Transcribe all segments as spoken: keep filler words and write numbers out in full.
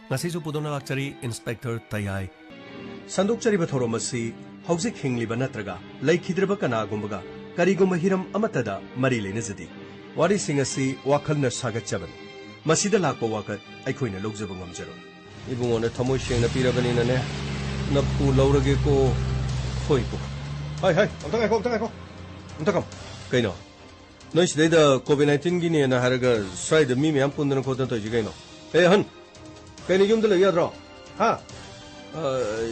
ꯉꯁꯤꯁꯨ ꯄꯨꯗꯨꯅ ꯂꯥꯛꯆꯔꯤ ꯏꯟꯁꯄꯦꯛꯇꯔ ꯇꯌꯥꯏ꯫ ꯁꯟꯗꯣꯛꯆꯔꯤꯕ ꯊꯧꯔꯝ ꯑꯁꯤ ꯍꯧꯖꯤꯛ ꯍꯤꯡꯂꯤꯕ ꯅꯠꯇ꯭ꯔꯒ ꯂꯩꯈꯤꯗ꯭ꯔꯕ ꯀꯅꯥꯒꯨꯝꯕꯒ ꯀꯔꯤꯒꯨꯝꯕ ꯍꯤꯔꯝ ꯑꯃꯠꯇꯗ ꯃꯔꯤ ꯂꯩꯅꯖꯗꯦ꯫ ꯋꯥꯔꯤꯁꯤꯡ ꯑꯁꯤ ꯋꯥꯈꯜꯅ ꯁꯥꯒꯠꯆꯕꯅꯤ꯫ ꯃꯁꯤꯗ ꯂꯥꯛꯄ ꯋꯥꯀꯠ ꯑꯩꯈꯣꯏꯅ ꯂꯧꯖꯕ ꯉꯝꯖꯔꯣꯏ꯫ ꯏꯕꯨꯡꯉꯣꯅ ꯊꯃꯣꯏ ꯁꯦꯡꯅ ꯄꯤꯔꯕꯅꯤꯅꯅꯦ, ꯅꯐꯨ ꯂꯧꯔꯒꯦꯀꯣ꯫ ꯍꯣꯏ ꯏꯕꯨꯡꯉꯣ꯫ ꯍꯥꯏ, ꯍꯥꯏ, ꯑꯝꯇ ꯉꯥꯏꯈꯣ, ꯑꯝꯇ ꯉꯥꯏꯈꯣ꯫ ꯑꯝꯇ ꯀꯝ-, ꯀꯩꯅꯣ? ꯅꯣꯏ ꯁꯤꯗꯩꯗ ꯀꯣꯚꯤꯗ ꯅꯥꯏꯟꯇꯤꯟꯒꯤꯅꯦꯅ ꯍꯥꯏꯔꯒ ꯁ꯭ꯋꯥꯏꯗ ꯃꯤ ꯃꯌꯥꯝ ꯄꯨꯟꯗꯅ ꯈꯣꯠꯇꯅ ꯇꯧꯔꯤꯁꯤ ꯀꯩꯅꯣ? ꯑꯦ, ꯑꯍꯟ, ꯀꯩꯅꯣ ꯌꯨꯝꯗ ꯂꯩꯕ ꯌꯥꯗ꯭ꯔꯣ? ꯍꯥ? ꯑ,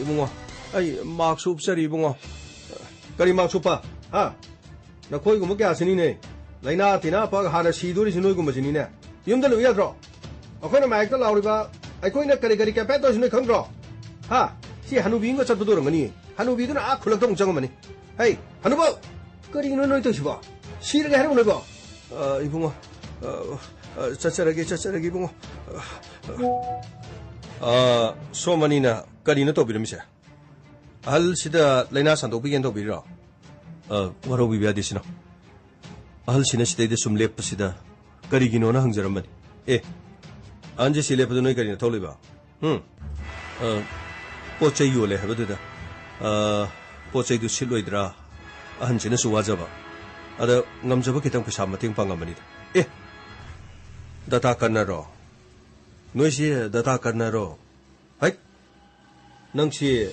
ꯏꯕꯨꯡꯉꯣ, ꯑꯩ ꯃꯥꯛꯁ ꯎꯞꯆꯔꯤ ꯏꯕꯨꯡꯉꯣ꯫ ꯀꯔꯤ ꯃꯥꯛꯁ ꯎꯞꯄ? ꯍꯥ? ꯅꯈꯣꯏꯒꯨꯝꯕ ꯀꯌꯥꯁꯤꯅꯤꯅꯦ, ꯂꯥꯏꯅꯥ ꯇꯤꯟꯅꯥ ꯄꯛ ꯍꯥꯟꯅ ꯁꯤꯗꯣꯔꯤꯁꯤ ꯅꯣꯏꯒꯨꯝꯕꯁꯤꯅꯤꯅꯦ꯫ ꯌꯨꯝꯗ ꯂꯩꯕ ꯌꯥꯗ꯭ꯔꯣ? ꯑꯩꯈꯣꯏꯅ ꯃꯥꯏꯛꯇ ꯂꯥꯎꯔꯤꯕ, ꯑꯩꯈꯣꯏꯅ ꯀꯔꯤ ꯀꯔꯤ ꯀꯦꯝꯄꯦꯟ ꯇꯧꯔꯤꯁꯤ ꯅꯣꯏ ꯈꯪꯗ꯭ꯔꯣ? ꯍꯥ? ꯁꯤ ꯍꯅꯨꯕꯤ ꯑꯃꯒ ꯆꯠꯄꯗꯣ ꯑꯣꯏꯔꯝꯒꯅꯤ꯫ ꯍꯅꯨꯕꯤꯗꯨꯅ ꯑꯥ ꯈꯨꯜꯂꯛꯇ ꯑꯃꯨꯛ ꯆꯪꯉꯝꯃꯅꯤ꯫ ꯍꯩ, ꯍꯅꯨꯕꯧ! ꯀꯔꯤꯅꯣ ꯅꯣꯏ ꯇꯧꯏꯁꯤꯕꯣ? ꯁꯤꯔꯒꯦ ꯍꯥꯏꯔꯣ ꯅꯣꯏꯕꯣ? ꯑ, ꯏꯕꯨꯡꯉꯣ, ꯑ, ꯑ, ꯆꯠꯆꯔꯒꯦ, ꯆꯠꯆꯔꯒꯦ, ꯏꯕꯨꯡꯉꯣ꯫ ꯑ, ꯁꯣꯝ ꯑꯅꯤꯅ ꯀꯔꯤꯅꯣ ꯇꯧꯕꯤꯔꯝꯃꯤꯁꯦ? ꯑꯍꯜꯁꯤꯗ ꯂꯥꯏꯅꯥ ꯁꯟꯗꯣꯛꯄꯤꯒꯦꯅ ꯇꯧꯕꯤꯔꯤꯔꯣ? ꯑ, ꯋꯥꯔꯧꯕꯤꯕ ꯌꯥꯗꯦ, ꯁꯤꯅ꯫ ꯑꯍꯜꯁꯤꯅ ꯁꯤꯗꯩꯗ ꯁꯨꯝ ꯂꯦꯞꯄꯁꯤꯗ ꯀꯔꯤꯒꯤꯅꯣꯅ ꯍꯪꯖꯔꯝꯕꯅꯤ꯫ ꯑꯦ, ꯑꯍꯟꯁꯦ ꯁꯤ ꯂꯦꯞꯄꯗ ꯅꯣꯏ ꯀꯔꯤꯅꯣ ꯊꯧ ꯂꯩꯕ? ꯍꯨꯝ? ꯑ, ꯄꯣꯠ ꯆꯩ ꯌꯣꯜꯂꯦ ꯍꯥꯏꯕꯗꯨꯗ, ꯑ, ꯄꯣꯠ ꯆꯩꯗꯨ ꯁꯤꯠꯂꯣꯏꯗ꯭ꯔꯥ? ꯑꯍꯟꯁꯤꯅꯁꯨ ꯋꯥꯖꯕ꯫ ꯑꯗ ꯉꯝꯖꯕ ꯈꯤꯇꯪ ꯄꯩꯁꯥ ꯃꯇꯦꯡ ꯄꯥꯡꯉꯝꯕꯅꯤꯗ꯫ ꯑꯦ, ꯗꯇꯥ ꯀꯔꯅꯔꯣ? ꯅꯣꯏꯁꯤ ꯗꯇꯥ ꯀꯔꯅꯔꯣ? ꯍꯩꯠ! ꯅꯪꯁꯤ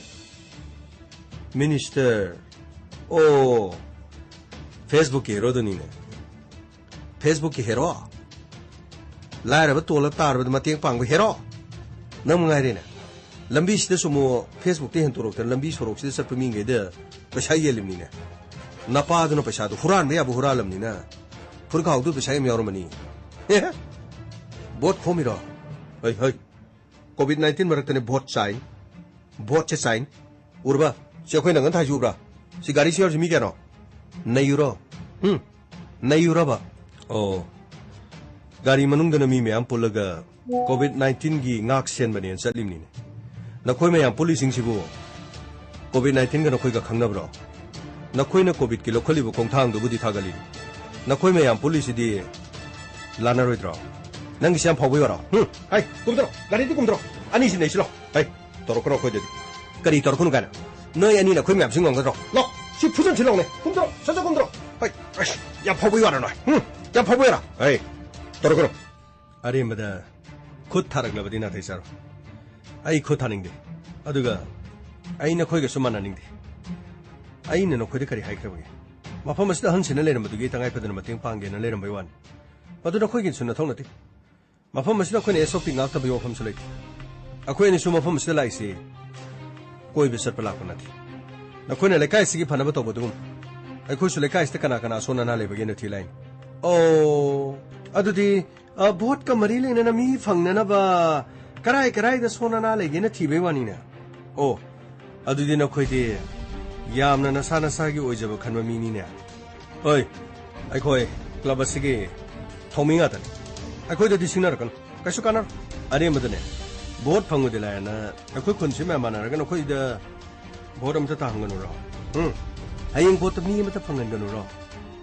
ꯃꯤꯅꯤꯁꯇꯔ, ꯑꯣ, ꯐꯦꯁꯕꯨꯛꯀꯤ ꯍꯦꯔꯣꯗꯨꯅꯤꯅꯦ꯫ ꯐꯦꯁꯕꯨꯛꯀꯤ ꯍꯦꯔꯣ? ꯂꯥꯏꯔꯕ ꯇꯣꯜꯂ ꯇꯥꯔꯕꯗ ꯃꯇꯦꯡ ꯄꯥꯡꯕ ꯍꯦꯔꯣ? ꯅꯪ ꯃꯉꯥꯏꯔꯦꯅꯦ꯫ ꯂꯝꯕꯤꯁꯤꯗ ꯁꯨꯝ ꯐꯦꯁꯕꯨꯛꯇ ꯍꯦꯟꯇꯣꯔꯛꯇꯅ ꯂꯝꯕꯤ ꯁꯣꯔꯣꯛꯁꯤꯗ ꯆꯠꯄ ꯃꯤꯈꯩꯗ ꯄꯩꯁꯥ ꯌꯦꯜꯂꯤꯕꯅꯤꯅꯦ꯫ ꯅꯄꯥꯗꯨꯅ ꯄꯩꯁꯥꯗꯣ ꯍꯨꯔꯥꯟꯕ ꯌꯥꯕ ꯍꯨꯔꯥꯜꯂꯝꯅꯤꯅ ꯐꯨꯔꯤꯠꯈꯥꯎꯗꯨ ꯄꯩꯁꯥ ꯌꯥꯝ ꯌꯥꯎꯔꯝꯃꯅꯤ꯫ ꯕꯣꯠ ꯈꯣꯝꯃꯤꯔꯣ? ꯍꯩ, ꯍꯩ꯫ ꯀꯣꯚꯤꯗ ꯅꯥꯏꯟꯇꯤꯟ ꯃꯔꯛꯇꯅꯦ ꯚꯣꯠ ꯆꯥꯏ꯫ ꯚꯣꯠꯁꯦ ꯆꯥꯏ꯫ ꯎꯔꯕ? ꯁꯤ ꯑꯩꯈꯣꯏ ꯅꯪꯒꯟ ꯊꯥꯏꯁꯤ ꯎꯕ꯭ꯔꯥ? ꯁꯤ ꯒꯥꯔꯤꯁꯤ ꯌꯥꯎꯔꯤꯁꯤ ꯃꯤ ꯀꯌꯥꯅꯣ? ꯅꯩꯌꯨꯔꯣ? ꯎꯝ? ꯅꯩꯌꯨꯔꯕ? ꯑꯣ꯫ ꯒꯥꯔꯤ ꯃꯅꯨꯡꯗꯅ ꯃꯤ ꯃꯌꯥꯝ ꯄꯨꯜꯂꯒ ꯀꯣꯚꯤꯗ ꯅꯥꯏꯟꯇꯤꯟꯒꯤ ꯉꯥꯛ ꯁꯦꯟꯕꯅꯦꯅ ꯆꯠꯂꯤꯕꯅꯤꯅꯦ꯫ ꯅꯈꯣꯏ ꯃꯌꯥꯝ ꯄꯨꯜꯂꯤꯁꯤꯡꯁꯤꯕꯨ ꯀꯣꯚꯤꯗ ꯅꯥꯏꯟꯇꯤꯟꯒ ꯅꯈꯣꯏꯒ ꯈꯪꯅꯕ꯭ꯔꯣ? ꯅꯈꯣꯏꯅ ꯀꯣꯚꯤꯗꯀꯤ ꯂꯧꯈꯠꯂꯤꯕ ꯈꯣꯡꯊꯥꯡꯗꯨꯕꯨꯗꯤ ꯊꯥꯒꯠꯂꯤꯅꯤ꯫ ꯅꯈꯣꯏ ꯃꯌꯥꯝ ꯄꯨꯜꯂꯤꯁꯤꯗꯤ ꯂꯥꯟꯅꯔꯣꯏꯗ꯭ꯔꯣ? ꯅꯪꯒꯤꯁꯦ ꯌꯥꯝ ꯐꯥꯎꯕ ꯌꯥꯔꯣ? ꯍꯨꯝ? ꯍꯩ, ꯀꯨꯝꯊꯔꯣ꯫ ꯒꯥꯔꯤꯗꯤ ꯀꯨꯝꯊꯔꯣ꯫ ꯑꯅꯤꯁꯤ ꯅꯩꯁꯤꯜꯂꯣ꯫ ꯍꯩ, ꯇꯧꯔꯛꯀꯅꯣ ꯑꯩꯈꯣꯏꯗꯗꯤ꯫ ꯀꯔꯤ ꯇꯧꯔꯛꯀꯅꯨ ꯀꯥꯏꯅ? ꯅꯣꯏ ꯑꯅꯤꯅ ꯑꯩꯈꯣꯏ ꯃꯌꯥꯝꯁꯤ ꯉꯝꯒꯗ꯭ꯔꯣ? ꯂꯥꯎ, ꯁꯤ ꯐꯨꯖꯟꯁꯤ ꯂꯥꯎꯅꯦ꯫ ꯀꯨꯝꯊꯔꯣ, ꯁꯠ ꯁꯠ ꯀꯨꯝꯊꯔꯣ꯫ ꯍꯩ, ꯑꯁ, ꯌꯥꯝ ꯐꯥꯎꯕ ꯌꯥꯔꯣ ꯅꯣꯏ? ꯍꯨꯝ? ꯌꯥꯝ ꯐꯥꯎꯕ ꯌꯥꯔꯣ? ꯍꯩ, ꯇꯧꯔꯛꯀꯅꯨ꯫ ꯑꯔꯦꯝꯕꯗ ꯈꯨꯠ ꯊꯥꯔꯛꯂꯕꯗꯤ ꯅꯥꯊꯩ ꯆꯥꯔꯣ꯫ ꯑꯩ ꯈꯨꯠ ꯊꯥꯅꯤꯡꯗꯦ꯫ ꯑꯗꯨꯒ ꯑꯩ ꯅꯈꯣꯏꯒꯁꯨ ꯃꯥꯟꯅꯅꯤꯡꯗꯦ꯫ ꯑꯩꯅ ꯅꯈꯣꯏꯗ ꯀꯔꯤ ꯍꯥꯏꯈ꯭ꯔꯕꯒꯦ? ꯃꯐꯝ ꯑꯁꯤꯗ ꯑꯍꯟꯁꯤꯅ ꯂꯩꯔꯝꯕꯗꯨꯒꯤ ꯇꯉꯥꯏ ꯐꯗꯅ ꯃꯇꯦꯡ ꯄꯥꯡꯒꯦꯅ ꯂꯩꯔꯝꯕꯩ ꯋꯥꯅꯤ꯫ ꯃꯗꯨ ꯅꯈꯣꯏꯒꯤꯁꯨ ꯅꯊꯧ ꯅꯠꯇꯦ꯫ ꯃꯐꯝ ꯑꯁꯤꯗ ꯑꯩꯈꯣꯏꯅ S O P ꯉꯥꯛꯇꯕꯒꯤ ꯋꯥꯐꯝꯁꯨ ꯂꯩꯇꯦ꯫ ꯑꯩꯈꯣꯏ ꯑꯅꯤꯁꯨ ꯃꯐꯝ ꯑꯁꯤꯗ ꯂꯥꯛꯏꯁꯤ ꯀꯣꯏꯕ ꯆꯠꯄ ꯂꯥꯛꯄ ꯅꯠꯇꯦ꯫ ꯅꯈꯣꯏꯅ ꯂꯩꯀꯥꯏ ꯑꯁꯤꯒꯤ ꯐꯅꯕ ꯇꯧꯕ ꯑꯗꯨꯒꯨꯝ ꯑꯩꯈꯣꯏꯁꯨ ꯂꯩꯀꯥꯏ ꯑꯁꯤꯗ ꯀꯅꯥ ꯀꯅꯥ ꯑꯁꯣꯟ ꯑꯅꯥ ꯂꯩꯕꯒꯦꯅ ꯊꯤ ꯂꯥꯛꯏꯅꯤ꯫ ꯑꯣ, ꯑꯗꯨꯗꯤ, ꯑ, ꯚꯣꯠꯀ ꯃꯔꯤ ꯂꯩꯅꯅ ꯃꯤ ꯐꯪꯅꯅꯕ ꯀꯔꯥꯏ ꯀꯔꯥꯏꯗ ꯑꯁꯣꯟ ꯑꯅꯥ ꯂꯩꯒꯦꯅ ꯊꯤꯕꯩ ꯋꯥꯅꯤꯅꯦ꯫ ꯑꯣ, ꯑꯗꯨꯗꯤ ꯅꯈꯣꯏꯗꯤ ꯌꯥꯝꯅ ꯅꯁꯥ ꯅꯁꯥꯒꯤ ꯑꯣꯏꯖꯕ ꯈꯟꯕ ꯃꯤꯅꯤꯅꯦ꯫ ꯍꯣꯏ, ꯑꯩꯈꯣꯏ ꯀ꯭ꯂꯕ ꯑꯁꯤꯒꯤ ꯊꯧꯃꯤ ꯉꯥꯛꯇꯅꯤ꯫ ꯑꯩꯈꯣꯏꯗꯗꯤ ꯁꯤꯡꯅꯔꯛꯀꯅꯨ꯫ ꯀꯩꯁꯨ ꯀꯥꯟꯅꯔꯣꯏ꯫ ꯑꯔꯦꯝꯕꯗꯅꯦ, ꯚꯣꯠ ꯐꯪꯕꯗꯤ ꯂꯥꯏꯔꯅ ꯑꯩꯈꯣꯏ ꯈꯨꯟꯁꯤ ꯃꯌꯥꯝ ꯃꯥꯟꯅꯔꯒ ꯅꯈꯣꯏꯗ ꯚꯣꯠ ꯑꯃꯇ ꯇꯥꯍꯟꯒꯅꯨꯔꯣ? ꯎꯝ? ꯍꯌꯦꯡ ꯚꯣꯠꯇ ꯃꯤ ꯑꯃꯇ ꯐꯪꯍꯟꯒꯅꯨꯔꯣ?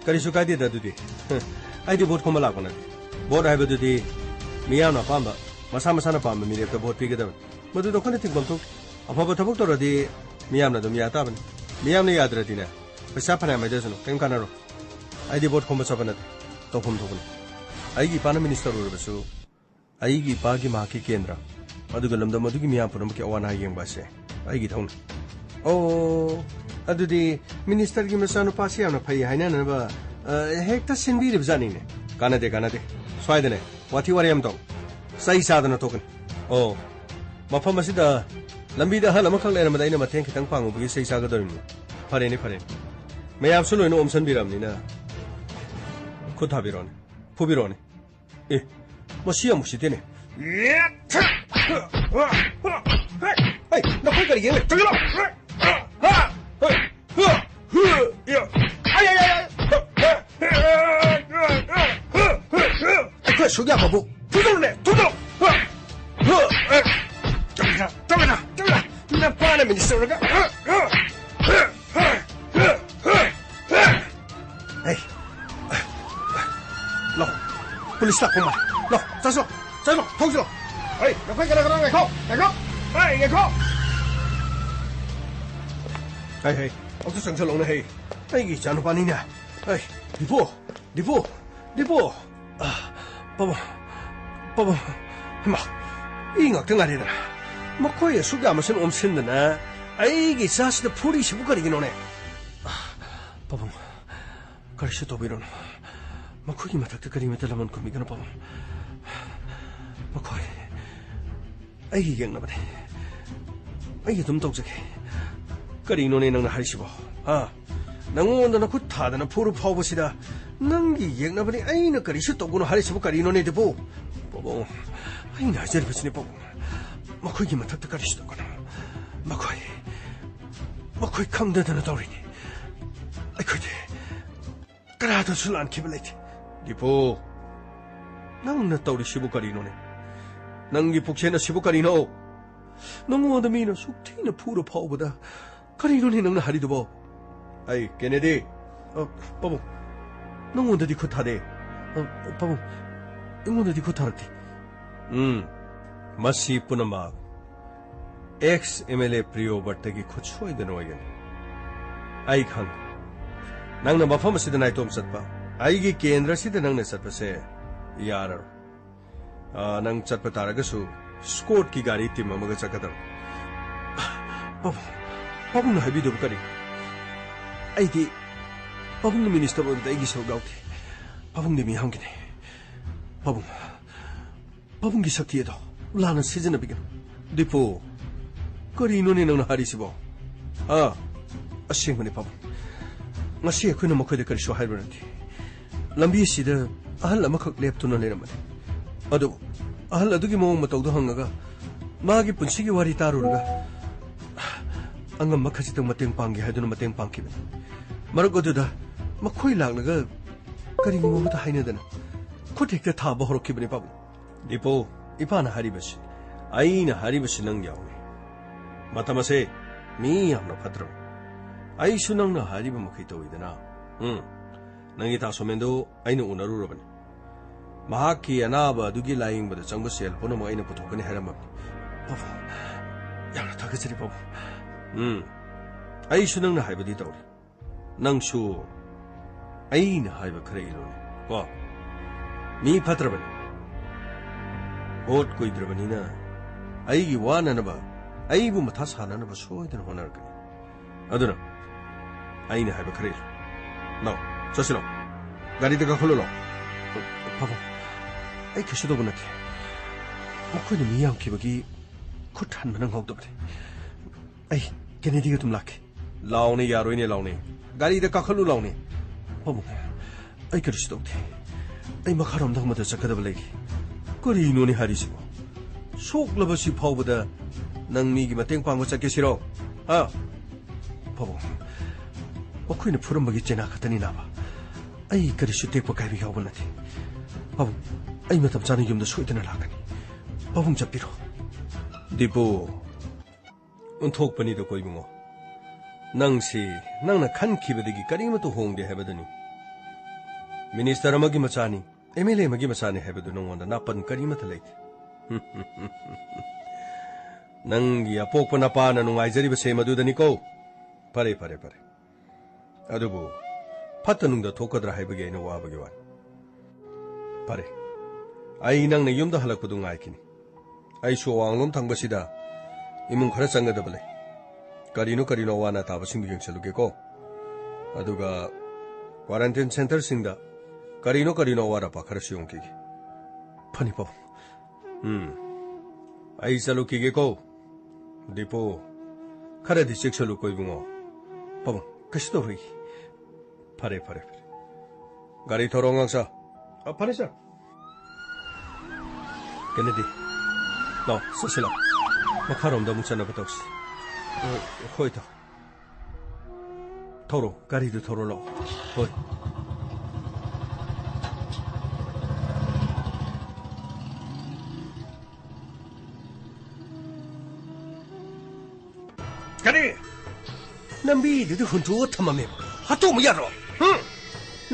ꯀꯔꯤꯁꯨ ꯀꯥꯏꯗꯦꯗ ꯑꯗꯨꯗꯤ꯫ ꯑꯩꯗꯤ ꯚꯣꯠ ꯈꯣꯝꯕ ꯂꯥꯛꯄ ꯅꯠꯇꯦ꯫ ꯚꯣꯠ ꯍꯥꯏꯕꯗꯨꯗꯤ ꯃꯤꯌꯥꯝꯅ ꯑꯄꯥꯝꯕ, ꯃꯁꯥ ꯃꯁꯥꯅ ꯄꯥꯝꯕ ꯃꯤꯔꯦꯞꯇ ꯚꯣꯠ ꯄꯤꯒꯗꯕꯅꯤ꯫ ꯃꯗꯨꯗ ꯑꯩꯈꯣꯏꯅ ꯊꯤꯡꯐꯝ ꯊꯣꯛꯇꯦ꯫ ꯑꯐꯕ ꯊꯕꯛ ꯇꯧꯔꯗꯤ ꯃꯤꯌꯥꯝꯅ ꯑꯗꯨꯝ ꯌꯥ ꯇꯥꯕꯅꯤ꯫ ꯃꯤꯌꯥꯝꯅ ꯌꯥꯗ꯭ꯔꯗꯤꯅꯦ, ꯄꯩꯁꯥ ꯐꯅꯌꯥꯝ ꯍꯥꯏꯖꯁꯅꯨ, ꯀꯔꯤꯝ ꯀꯥꯟꯅꯔꯣꯏ꯫ ꯑꯩꯗꯤ ꯚꯣꯠ ꯈꯣꯝꯕ ꯆꯠꯄ ꯅꯠꯇꯦ, ꯇꯧꯐꯝ ꯊꯣꯛꯄꯅꯤ꯫ ꯑꯩꯒꯤ ꯏꯄꯥꯅ ꯃꯤꯅꯤꯁꯇꯔ ꯑꯣꯏꯔꯕꯁꯨ, ꯑꯩꯒꯤ ꯏꯄꯥꯒꯤ ꯃꯍꯥꯛꯀꯤ ꯀꯦꯟꯗ꯭ꯔ, ꯑꯗꯨꯒ ꯂꯝꯗꯝ ꯑꯗꯨꯒꯤ ꯃꯤꯌꯥꯝ ꯄꯨꯝꯅꯃꯛꯀꯤ ꯑꯋꯥ ꯑꯅꯥ ꯌꯦꯡꯕ ꯑꯁꯦ ꯑꯩꯒꯤ ꯏꯊꯧꯅꯤ꯫ ꯑꯣ, ꯑꯗꯨꯗꯤ ꯃꯤꯅꯤꯁꯇꯔꯒꯤ ꯃꯆꯥꯅꯨꯄꯥꯁꯤ ꯌꯥꯝꯅ ꯐꯩ ꯍꯥꯏꯅꯅꯕ, ꯑ, ꯍꯦꯛꯇ ꯁꯤꯟꯕꯤꯔꯤꯕ ꯖꯥꯠꯅꯤꯅꯦ꯫ ꯀꯥꯟꯅꯗꯦ, ꯀꯥꯟꯅꯗꯦ꯫ ꯁ꯭ꯋꯥꯏꯗꯅꯦ, ꯋꯥꯊꯤ ꯋꯥꯔꯦꯝ ꯇꯧ꯫ ꯆꯩ ꯆꯥꯗꯅ ꯇꯣꯛꯀꯅꯤ꯫ ꯑꯣ, ꯃꯐꯝ ꯑꯁꯤꯗ ꯂꯝꯕꯤꯗ ꯑꯍꯜ ꯑꯃꯈꯛ ꯂꯩꯔꯝꯕꯗ ꯑꯩꯅ ꯃꯇꯦꯡ ꯈꯤꯇꯪ ꯄꯥꯡꯉꯨꯕꯒꯤ ꯆꯩ ꯆꯥꯒꯗꯧꯔꯤꯕꯅꯤ꯫ ꯐꯔꯦꯅꯦ, ꯐꯔꯦꯅꯦ꯫ ꯃꯌꯥꯝꯁꯨ ꯂꯣꯏꯅ ꯑꯣꯝꯁꯟꯕꯤꯔꯕꯅꯤꯅ ꯈꯨꯠ ꯊꯥꯕꯤꯔꯛꯑꯣꯅꯦ꯫ ꯐꯨꯕꯤꯔꯛꯑꯣꯅꯦ꯫ ꯑꯦ, ꯃꯁꯤ ꯌꯥꯝ ꯎꯁꯤꯠꯇꯦꯅꯦ꯫ ꯑꯩ, ꯅꯈꯣꯏ ꯀꯔꯤ ꯌꯦꯡꯂꯦ? ꯆꯪꯁꯤꯜꯂꯣ꯫ ꯑꯩ, ꯑꯩ, ꯑꯩ, ꯑꯩ꯫ ꯑꯩꯈꯣꯏ ꯑꯁꯨꯛ ꯌꯥꯝꯕꯕꯨ ꯐꯨꯗꯧꯅꯦ, ꯐꯨꯗꯧ꯫ ꯆꯪꯁꯤꯜꯂꯣ, ꯆꯪꯁꯤꯜꯂꯣ, ꯆꯪꯁꯤꯜꯂꯣ꯫ ꯅꯄꯥꯅ ꯃꯤꯅꯤꯁꯇꯔ ꯑꯣꯏꯔꯒ꯫ ꯑꯩ, ꯂꯥꯎ, ꯄꯨꯂꯤꯁ ꯂꯥꯛꯄ ꯃꯥꯜꯂꯦ꯫ ꯂꯥꯎ, ꯆꯠꯁꯤꯂꯣ, ꯆꯠꯂꯣ, ꯊꯧꯁꯤꯂꯣ꯫ ꯍꯩ, ꯅꯈꯣꯏ ꯀꯅꯥ ꯀꯅꯥ? ꯉꯥꯏꯈꯣ, ꯉꯥꯏꯈꯣ, ꯍꯩ, ꯉꯥꯏꯈꯣ꯫ ꯍꯩ, ꯍꯩ, ꯑꯃꯨꯛꯇ ꯆꯪꯁꯤꯜꯂꯛꯎꯅꯦ, ꯍꯩ꯫ ꯑꯩꯒꯤ ꯏꯆꯥꯅꯨꯄꯥꯅꯤꯅꯦ꯫ ꯍꯩ, ꯗꯤꯄꯨ, ꯗꯤꯄꯨ, ꯗꯤꯄꯨ꯫ ꯑ, ꯄꯥꯕꯨꯡ, ꯄꯥꯕꯨꯡ, ꯍꯩꯃꯥ, ꯏ ꯉꯥꯛꯇ ꯉꯥꯏꯔꯦꯗꯅ꯫ ꯃꯈꯣꯏ ꯑꯁꯨꯛ ꯌꯥꯝꯕꯁꯤꯅ ꯑꯣꯝꯁꯤꯟꯗꯅ ꯑꯩꯒꯤ ꯏꯆꯥꯁꯤꯗ ꯐꯨꯔꯤꯁꯤꯕꯨ ꯀꯔꯤꯒꯤꯅꯣꯅꯦ? ꯑ, ꯄꯥꯕꯨꯡ, ꯀꯔꯤꯁꯨ ꯇꯧꯕꯤꯔꯨꯅꯨ꯫ ꯃꯈꯣꯏꯒꯤ ꯃꯊꯛꯇ ꯀꯔꯤꯃꯠꯇ ꯂꯃꯟ ꯈꯨꯝꯕꯤꯒꯅꯨ, ꯄꯥꯕꯨꯡ꯫ ꯃꯈꯣꯏ ꯑꯩꯒꯤ ꯌꯦꯛꯅꯕꯅꯤ꯫ ꯑꯩ ꯑꯗꯨꯝ ꯇꯧꯖꯒꯦ꯫ ꯀꯔꯤꯅꯣꯅꯦ ꯅꯪꯅ ꯍꯥꯏꯔꯤꯁꯤꯕꯣ? ꯍꯥ? ꯅꯪꯉꯣꯟꯗ ꯅꯈꯨꯠ ꯊꯥꯗꯅ ꯐꯨꯔ ꯐꯥꯎꯕꯁꯤꯗ ꯅꯪꯒꯤ ꯌꯦꯛꯅꯕꯅꯤ, ꯑꯩꯅ ꯀꯔꯤꯁꯨ ꯇꯧꯒꯅꯨ ꯍꯥꯏꯔꯤꯁꯤꯕꯨ ꯀꯔꯤꯅꯣꯅꯦ, ꯗꯤꯄꯨ? ꯄꯥꯕꯨꯡ, ꯑꯩꯅ ꯍꯥꯏꯖꯔꯤꯕꯁꯤꯅꯤ, ꯄꯥꯕꯨꯡ꯫ ꯃꯈꯣꯏꯒꯤ ꯃꯊꯛꯇ ꯀꯔꯤꯁꯨ ꯇꯧꯒꯅꯨ꯫ ꯃꯈꯣꯏ, ꯃꯈꯣꯏ ꯈꯪꯗꯗꯅ ꯇꯧꯔꯤꯅꯤ꯫ ꯑꯩꯈꯣꯏꯗꯤ ꯀꯅꯥꯗꯁꯨ ꯂꯥꯟꯈꯤꯕ ꯂꯩꯇꯦ꯫ ꯗꯤꯄꯨ, ꯅꯪꯅ ꯇꯧꯔꯤꯁꯤꯕꯨ ꯀꯔꯤꯅꯣꯅꯦ? ꯅꯪꯒꯤ ꯄꯨꯛꯆꯦꯜ ꯑꯁꯤꯕꯨ ꯀꯔꯤꯅꯣ? ꯅꯪꯉꯣꯟꯗ ꯃꯤꯅ ꯁꯨꯛ ꯊꯤꯅ ꯐꯨꯔ ꯐꯥꯎꯕꯗ ꯀꯔꯤꯅꯣꯅꯦ ꯅꯪꯅ ꯍꯥꯏꯔꯤꯗꯨꯕꯣ? ꯑꯩ, ꯀꯦꯅꯦꯗꯤ꯫ ꯑ, ꯄꯥꯕꯨꯡ, ꯅꯪꯉꯣꯟꯗꯗꯤ ꯈꯨꯠ ꯊꯥꯗꯦ꯫ ꯑ, ꯄꯥꯕꯨꯡ, ꯑꯩꯉꯣꯟꯗꯗꯤ ꯈꯨꯠ ꯊꯥꯔꯛꯇꯦ꯫ ꯎꯝ, ꯃꯁꯤ ꯄꯨꯝꯅꯃꯛ ꯑꯦꯛꯁ ꯑꯦꯝ ꯑꯦꯜ ꯑꯦ ꯄ꯭ꯔꯤꯌꯣꯕꯔꯇꯒꯤ ꯈꯨꯠ ꯁꯣꯏꯗꯅ ꯑꯣꯏꯒꯅꯤ꯫ ꯑꯩ ꯈꯪꯉꯤ꯫ ꯅꯪꯅ ꯃꯐꯝ ꯑꯁꯤꯗ ꯅꯥꯏꯇꯣꯝ ꯆꯠꯄ, ꯑꯩꯒꯤ ꯀꯦꯟꯗ꯭ꯔꯁꯤꯗ ꯅꯪꯅ ꯆꯠꯄꯁꯦ ꯌꯥꯔꯔꯣꯏ꯫ ꯑꯥ, ꯅꯪ ꯆꯠꯄ ꯇꯥꯔꯒꯁꯨ ꯁ꯭ꯀꯣꯠꯀꯤ ꯒꯥꯔꯤ ꯇꯤꯝ ꯑꯃꯒ ꯆꯠꯀꯗꯕꯅꯤ꯫ ꯄꯥꯕꯨꯡ, ꯄꯥꯕꯨꯡꯅ ꯍꯥꯏꯕꯤꯗꯨꯕꯨ ꯀꯔꯤ? ꯑꯩꯗꯤ ꯄꯥꯕꯨꯡꯅ ꯃꯤꯅꯤꯁꯇꯔ ꯑꯣꯏꯕꯗ ꯑꯩꯒꯤ ꯁꯔꯨꯛ ꯌꯥꯎꯗꯦ꯫ ꯄꯥꯕꯨꯡꯗꯤ ꯃꯤꯌꯥꯝꯒꯤꯅꯤ꯫ ꯄꯥꯕꯨꯡ, ꯄꯥꯕꯨꯡꯒꯤ ꯁꯛꯇꯤ ꯑꯗꯣ ꯂꯥꯟꯅ ꯁꯤꯖꯤꯟꯅꯕꯤꯒꯅꯨ꯫ ꯗꯤꯄꯨ, ꯀꯔꯤꯅꯣꯅꯦ ꯅꯪꯅ ꯍꯥꯏꯔꯤꯁꯤꯕꯣ? ꯑꯥ, ꯑꯁꯦꯡꯕꯅꯤ ꯄꯥꯕꯨꯡ꯫ ꯉꯁꯤ ꯑꯩꯈꯣꯏꯅ ꯃꯈꯣꯏꯗ ꯀꯔꯤꯁꯨ ꯍꯥꯏꯔꯨꯔꯗꯦ꯫ ꯂꯝꯕꯤ ꯑꯁꯤꯗ ꯑꯍꯜ ꯑꯃꯈꯛ ꯂꯦꯞꯇꯨꯅ ꯂꯩꯔꯝꯕꯅꯤ꯫ ꯑꯗꯨ ꯑꯍꯜ ꯑꯗꯨꯒꯤ ꯃꯑꯣꯡ ꯃꯇꯧꯗꯨ ꯍꯪꯉꯒ ꯃꯥꯒꯤ ꯄꯨꯟꯁꯤꯒꯤ ꯋꯥꯔꯤ ꯇꯥꯔꯨꯔꯒ ꯑꯉꯝꯕ ꯈꯖꯤꯛꯇꯪ ꯃꯇꯦꯡ ꯄꯥꯡꯒꯦ ꯍꯥꯏꯗꯨꯅ ꯃꯇꯦꯡ ꯄꯥꯡꯈꯤꯕꯅꯤ꯫ ꯃꯔꯛ ꯑꯗꯨꯗ ꯃꯈꯣꯏ ꯂꯥꯛꯂꯒ ꯀꯔꯤꯒꯨꯝꯕ ꯑꯃꯠꯇ ꯍꯥꯏꯅꯗꯅ ꯈꯨꯠ ꯍꯦꯛꯇ ꯊꯥꯕ ꯍꯧꯔꯛꯈꯤꯕꯅꯤ ꯄꯥꯕꯨꯡ꯫ ꯗꯤꯄꯨ, ꯏꯄꯥꯅ ꯍꯥꯏꯔꯤꯕꯁꯤ, ꯑꯩꯅ ꯍꯥꯏꯔꯤꯕꯁꯤ ꯅꯪ ꯌꯥꯎꯏ꯫ ꯃꯇꯝ ꯑꯁꯦ ꯃꯤ ꯌꯥꯝꯅ ꯐꯠꯇ꯭ꯔꯕ꯫ ꯑꯩꯁꯨ ꯅꯪꯅ ꯍꯥꯏꯔꯤꯕ ꯃꯈꯩ ꯇꯧꯏꯗꯅ꯫ ꯎꯝ, ꯅꯪꯒꯤ ꯇꯥꯁꯣꯃꯦꯟꯗꯨ ꯑꯩꯅ ꯎꯅꯔꯨꯔꯕꯅꯤ꯫ ꯃꯍꯥꯛꯀꯤ ꯑꯅꯥꯕ ꯑꯗꯨꯒꯤ ꯂꯥꯌꯦꯡꯕꯗ ꯆꯪꯕ ꯁꯦꯜ ꯄꯨꯝꯅꯃꯛ ꯑꯩꯅ ꯄꯨꯊꯣꯛꯀꯅꯤ ꯍꯥꯏꯔꯝꯃꯕꯅꯤ꯫ ꯄꯥꯕꯨꯡ, ꯌꯥꯝꯅ ꯊꯥꯒꯠꯆꯔꯤ, ꯄꯥꯕꯨꯡ꯫ ꯎꯝ, ꯑꯩꯁꯨ ꯅꯪꯅ ꯍꯥꯏꯕꯗꯤ ꯇꯧꯔꯤ꯫ ꯅꯪꯁꯨ ꯑꯩꯅ ꯍꯥꯏꯕ ꯈꯔ ꯏꯜꯂꯨꯅꯦ, ꯀꯣ? ꯃꯤ ꯐꯠꯇ꯭ꯔꯕꯅꯤ꯫ ꯚꯣꯠ ꯀꯨꯏꯗ꯭ꯔꯕꯅꯤꯅ ꯑꯩꯒꯤ ꯋꯥꯅꯅꯕ, ꯑꯩꯕꯨ ꯃꯊꯥ ꯁꯥꯅꯅꯕ ꯁꯣꯏꯗꯅ ꯍꯣꯠꯅꯔꯛꯀꯅꯤ꯫ ꯑꯗꯨꯅ ꯑꯩꯅ ꯍꯥꯏꯕ ꯈꯔ ꯏꯜꯂꯨ꯫ ꯂꯥꯎ, ꯆꯠꯁꯤ ꯂꯥꯎ꯫ ꯒꯥꯔꯤꯗ ꯀꯥꯈꯠꯂꯨ ꯂꯥꯎ꯫ ꯄꯥꯕꯨꯡ, ꯑꯩ ꯀꯩꯁꯨ ꯇꯧꯕ ꯅꯠꯇꯦ꯫ ꯃꯈꯣꯏꯅ ꯃꯤ ꯌꯥꯝꯈꯤꯕꯒꯤ ꯈꯨꯠ ꯍꯟꯕ ꯅꯪꯍꯧꯗꯕꯅꯤ꯫ ꯑꯩ ꯀꯦꯅꯦꯗꯤꯒ ꯑꯗꯨꯝ ꯂꯥꯛꯀꯦ꯫ ꯂꯥꯎꯅꯦ, ꯌꯥꯔꯣꯏꯅꯦ, ꯂꯥꯎꯅꯦ꯫ ꯒꯥꯔꯤꯗ ꯀꯥꯈꯠꯂꯨ ꯂꯥꯎꯅꯦ꯫ ꯄꯥꯕꯨꯡ, ꯑꯩ ꯀꯔꯤꯁꯨ ꯇꯧꯗꯦ꯫ ꯑꯩ ꯃꯈꯥꯔꯣꯝꯗ ꯑꯃꯗ ꯆꯠꯀꯗꯕ ꯂꯩꯔꯤ꯫ ꯀꯔꯤꯅꯣꯅꯦ ꯍꯥꯏꯔꯤꯁꯤꯕꯣ? ꯁꯣꯛꯂꯕꯁꯤ ꯐꯥꯎꯕꯗ ꯅꯪ ꯃꯤꯒꯤ ꯃꯇꯦꯡ ꯄꯥꯡꯕ ꯆꯠꯀꯦ ꯁꯤꯔꯣ? ꯍꯥ? ꯄꯥꯕꯨꯡ, ꯃꯈꯣꯏꯅ ꯐꯨꯔꯝꯕꯒꯤ ꯆꯩꯅꯥ ꯈꯛꯇꯅꯤ ꯅꯥꯕ꯫ ꯑꯩ ꯀꯔꯤꯁꯨ ꯇꯦꯛꯄ ꯀꯥꯏꯕ ꯌꯥꯎꯕ ꯅꯠꯇꯦ꯫ ꯄꯥꯕꯨꯡ, ꯑꯩ ꯃꯇꯝ ꯆꯥꯅ ꯌꯨꯝꯗ ꯁꯣꯏꯗꯅ ꯂꯥꯛꯀꯅꯤ꯫ ꯄꯥꯕꯨꯡ ꯆꯠꯄꯤꯔꯣ꯫ ꯗꯤꯄꯨ, ꯑꯣꯟꯊꯣꯛꯄꯅꯤꯗꯀꯣ ꯏꯕꯨꯡꯉꯣ꯫ ꯅꯪꯁꯤ ꯅꯪꯅ ꯈꯟꯈꯤꯕꯗꯒꯤ ꯀꯔꯤꯃꯠꯇ ꯍꯣꯡꯗꯦ ꯍꯥꯏꯕꯗꯨꯅꯤ꯫ ꯃꯤꯅꯤꯁꯇꯔ ꯑꯃꯒꯤ ꯃꯆꯥꯅꯤ, ꯑꯦꯝ ꯑꯦꯜ ꯑꯦ ꯑꯃꯒꯤ ꯃꯆꯥꯅꯤ ꯍꯥꯏꯕꯗꯨ ꯅꯉꯣꯟꯗ ꯅꯥꯄꯟ ꯀꯔꯤꯃꯠꯇ ꯂꯩꯇꯦ꯫ ꯅꯪꯒꯤ ꯑꯄꯣꯛꯄ ꯅꯄꯥꯅ ꯅꯨꯡꯉꯥꯏꯖꯔꯤꯕꯁꯦ ꯃꯗꯨꯗꯅꯤꯀꯣ꯫ ꯐꯔꯦ, ꯐꯔꯦ, ꯐꯔꯦ꯫ ꯑꯗꯨꯕꯨ ꯐꯠꯇ ꯅꯨꯡꯗ ꯊꯣꯛꯀꯗ꯭ꯔꯥ ꯍꯥꯏꯕꯒꯤ ꯑꯩꯅ ꯋꯥꯕꯒꯤ ꯋꯥꯅꯤ꯫ ꯐꯔꯦ, ꯑꯩ ꯅꯪꯅ ꯌꯨꯝꯗ ꯍꯜꯂꯛꯄꯗꯨ ꯉꯥꯏꯈꯤꯅꯤ꯫ ꯑꯩꯁꯨ ꯑꯋꯥꯡꯂꯣꯝ ꯊꯪꯕꯁꯤꯗ ꯏꯃꯨꯡ ꯈꯔ ꯆꯪꯒꯗꯕ ꯂꯩ꯫ ꯀꯔꯤꯅꯣ ꯀꯔꯤꯅꯣ ꯑꯋꯥ ꯑꯅꯥ ꯇꯥꯕꯁꯤꯡꯗꯨ ꯌꯦꯡꯁꯤꯜꯂꯨꯒꯦꯀꯣ꯫ ꯑꯗꯨꯒ ꯀ꯭ꯋꯥꯔꯦꯟꯇꯤꯟ ꯁꯦꯟꯇꯔꯁꯤꯡꯗ ꯀꯔꯤꯅꯣ ꯀꯔꯤꯅꯣ ꯑꯋꯥꯠ ꯑꯄꯥ ꯈꯔꯁꯨ ꯌꯦꯡꯈꯤꯒꯦ꯫ ꯐꯅꯤ, ꯄꯥꯕꯨꯡ꯫ ꯎꯝ꯫ ꯑꯩ ꯆꯠꯂꯨꯈꯤꯒꯦꯀꯣ꯫ ꯗꯤꯄꯨ, ꯈꯔꯗꯤ ꯆꯦꯛꯁꯤꯜꯂꯨꯀꯣ ꯏꯕꯨꯡꯉꯣ꯫ ꯄꯥꯕꯨꯡ, ꯀꯩꯁꯨ ꯇꯧꯔꯣꯏ꯫ ꯐꯔꯦ, ꯐꯔꯦ, ꯐꯔꯦ꯫ ꯒꯥꯔꯤ ꯊꯧꯔꯣ, ꯑꯉꯥꯡꯁꯥ꯫ ꯑ, ꯐꯔꯦ, ꯁꯥꯔ꯫ ꯀꯦꯅꯦꯗꯤ, ꯂꯥꯎ, ꯆꯠꯁꯤ ꯂꯥꯎ꯫ ꯃꯈꯥꯔꯣꯝꯗ ꯑꯃꯨꯛ ꯆꯠꯅꯕ ꯇꯧꯁꯤ꯫ ꯑ, ꯍꯣꯏ, ꯇꯥ꯫ ꯊꯧꯔꯣ, ꯒꯥꯔꯤꯗꯨ ꯊꯧꯔꯣ ꯂꯥꯎ꯫ ꯍꯣꯏ꯫ ꯀꯔꯤ? ꯂꯝꯕꯤꯗꯨꯗ ꯍꯨꯟꯇꯣꯛꯑ ꯊꯝꯃꯝꯃꯦꯕ꯫ ꯍꯥꯠꯇꯣꯛꯑꯝꯃꯨ ꯌꯥꯗ꯭ꯔꯣ? ꯍꯨꯝ?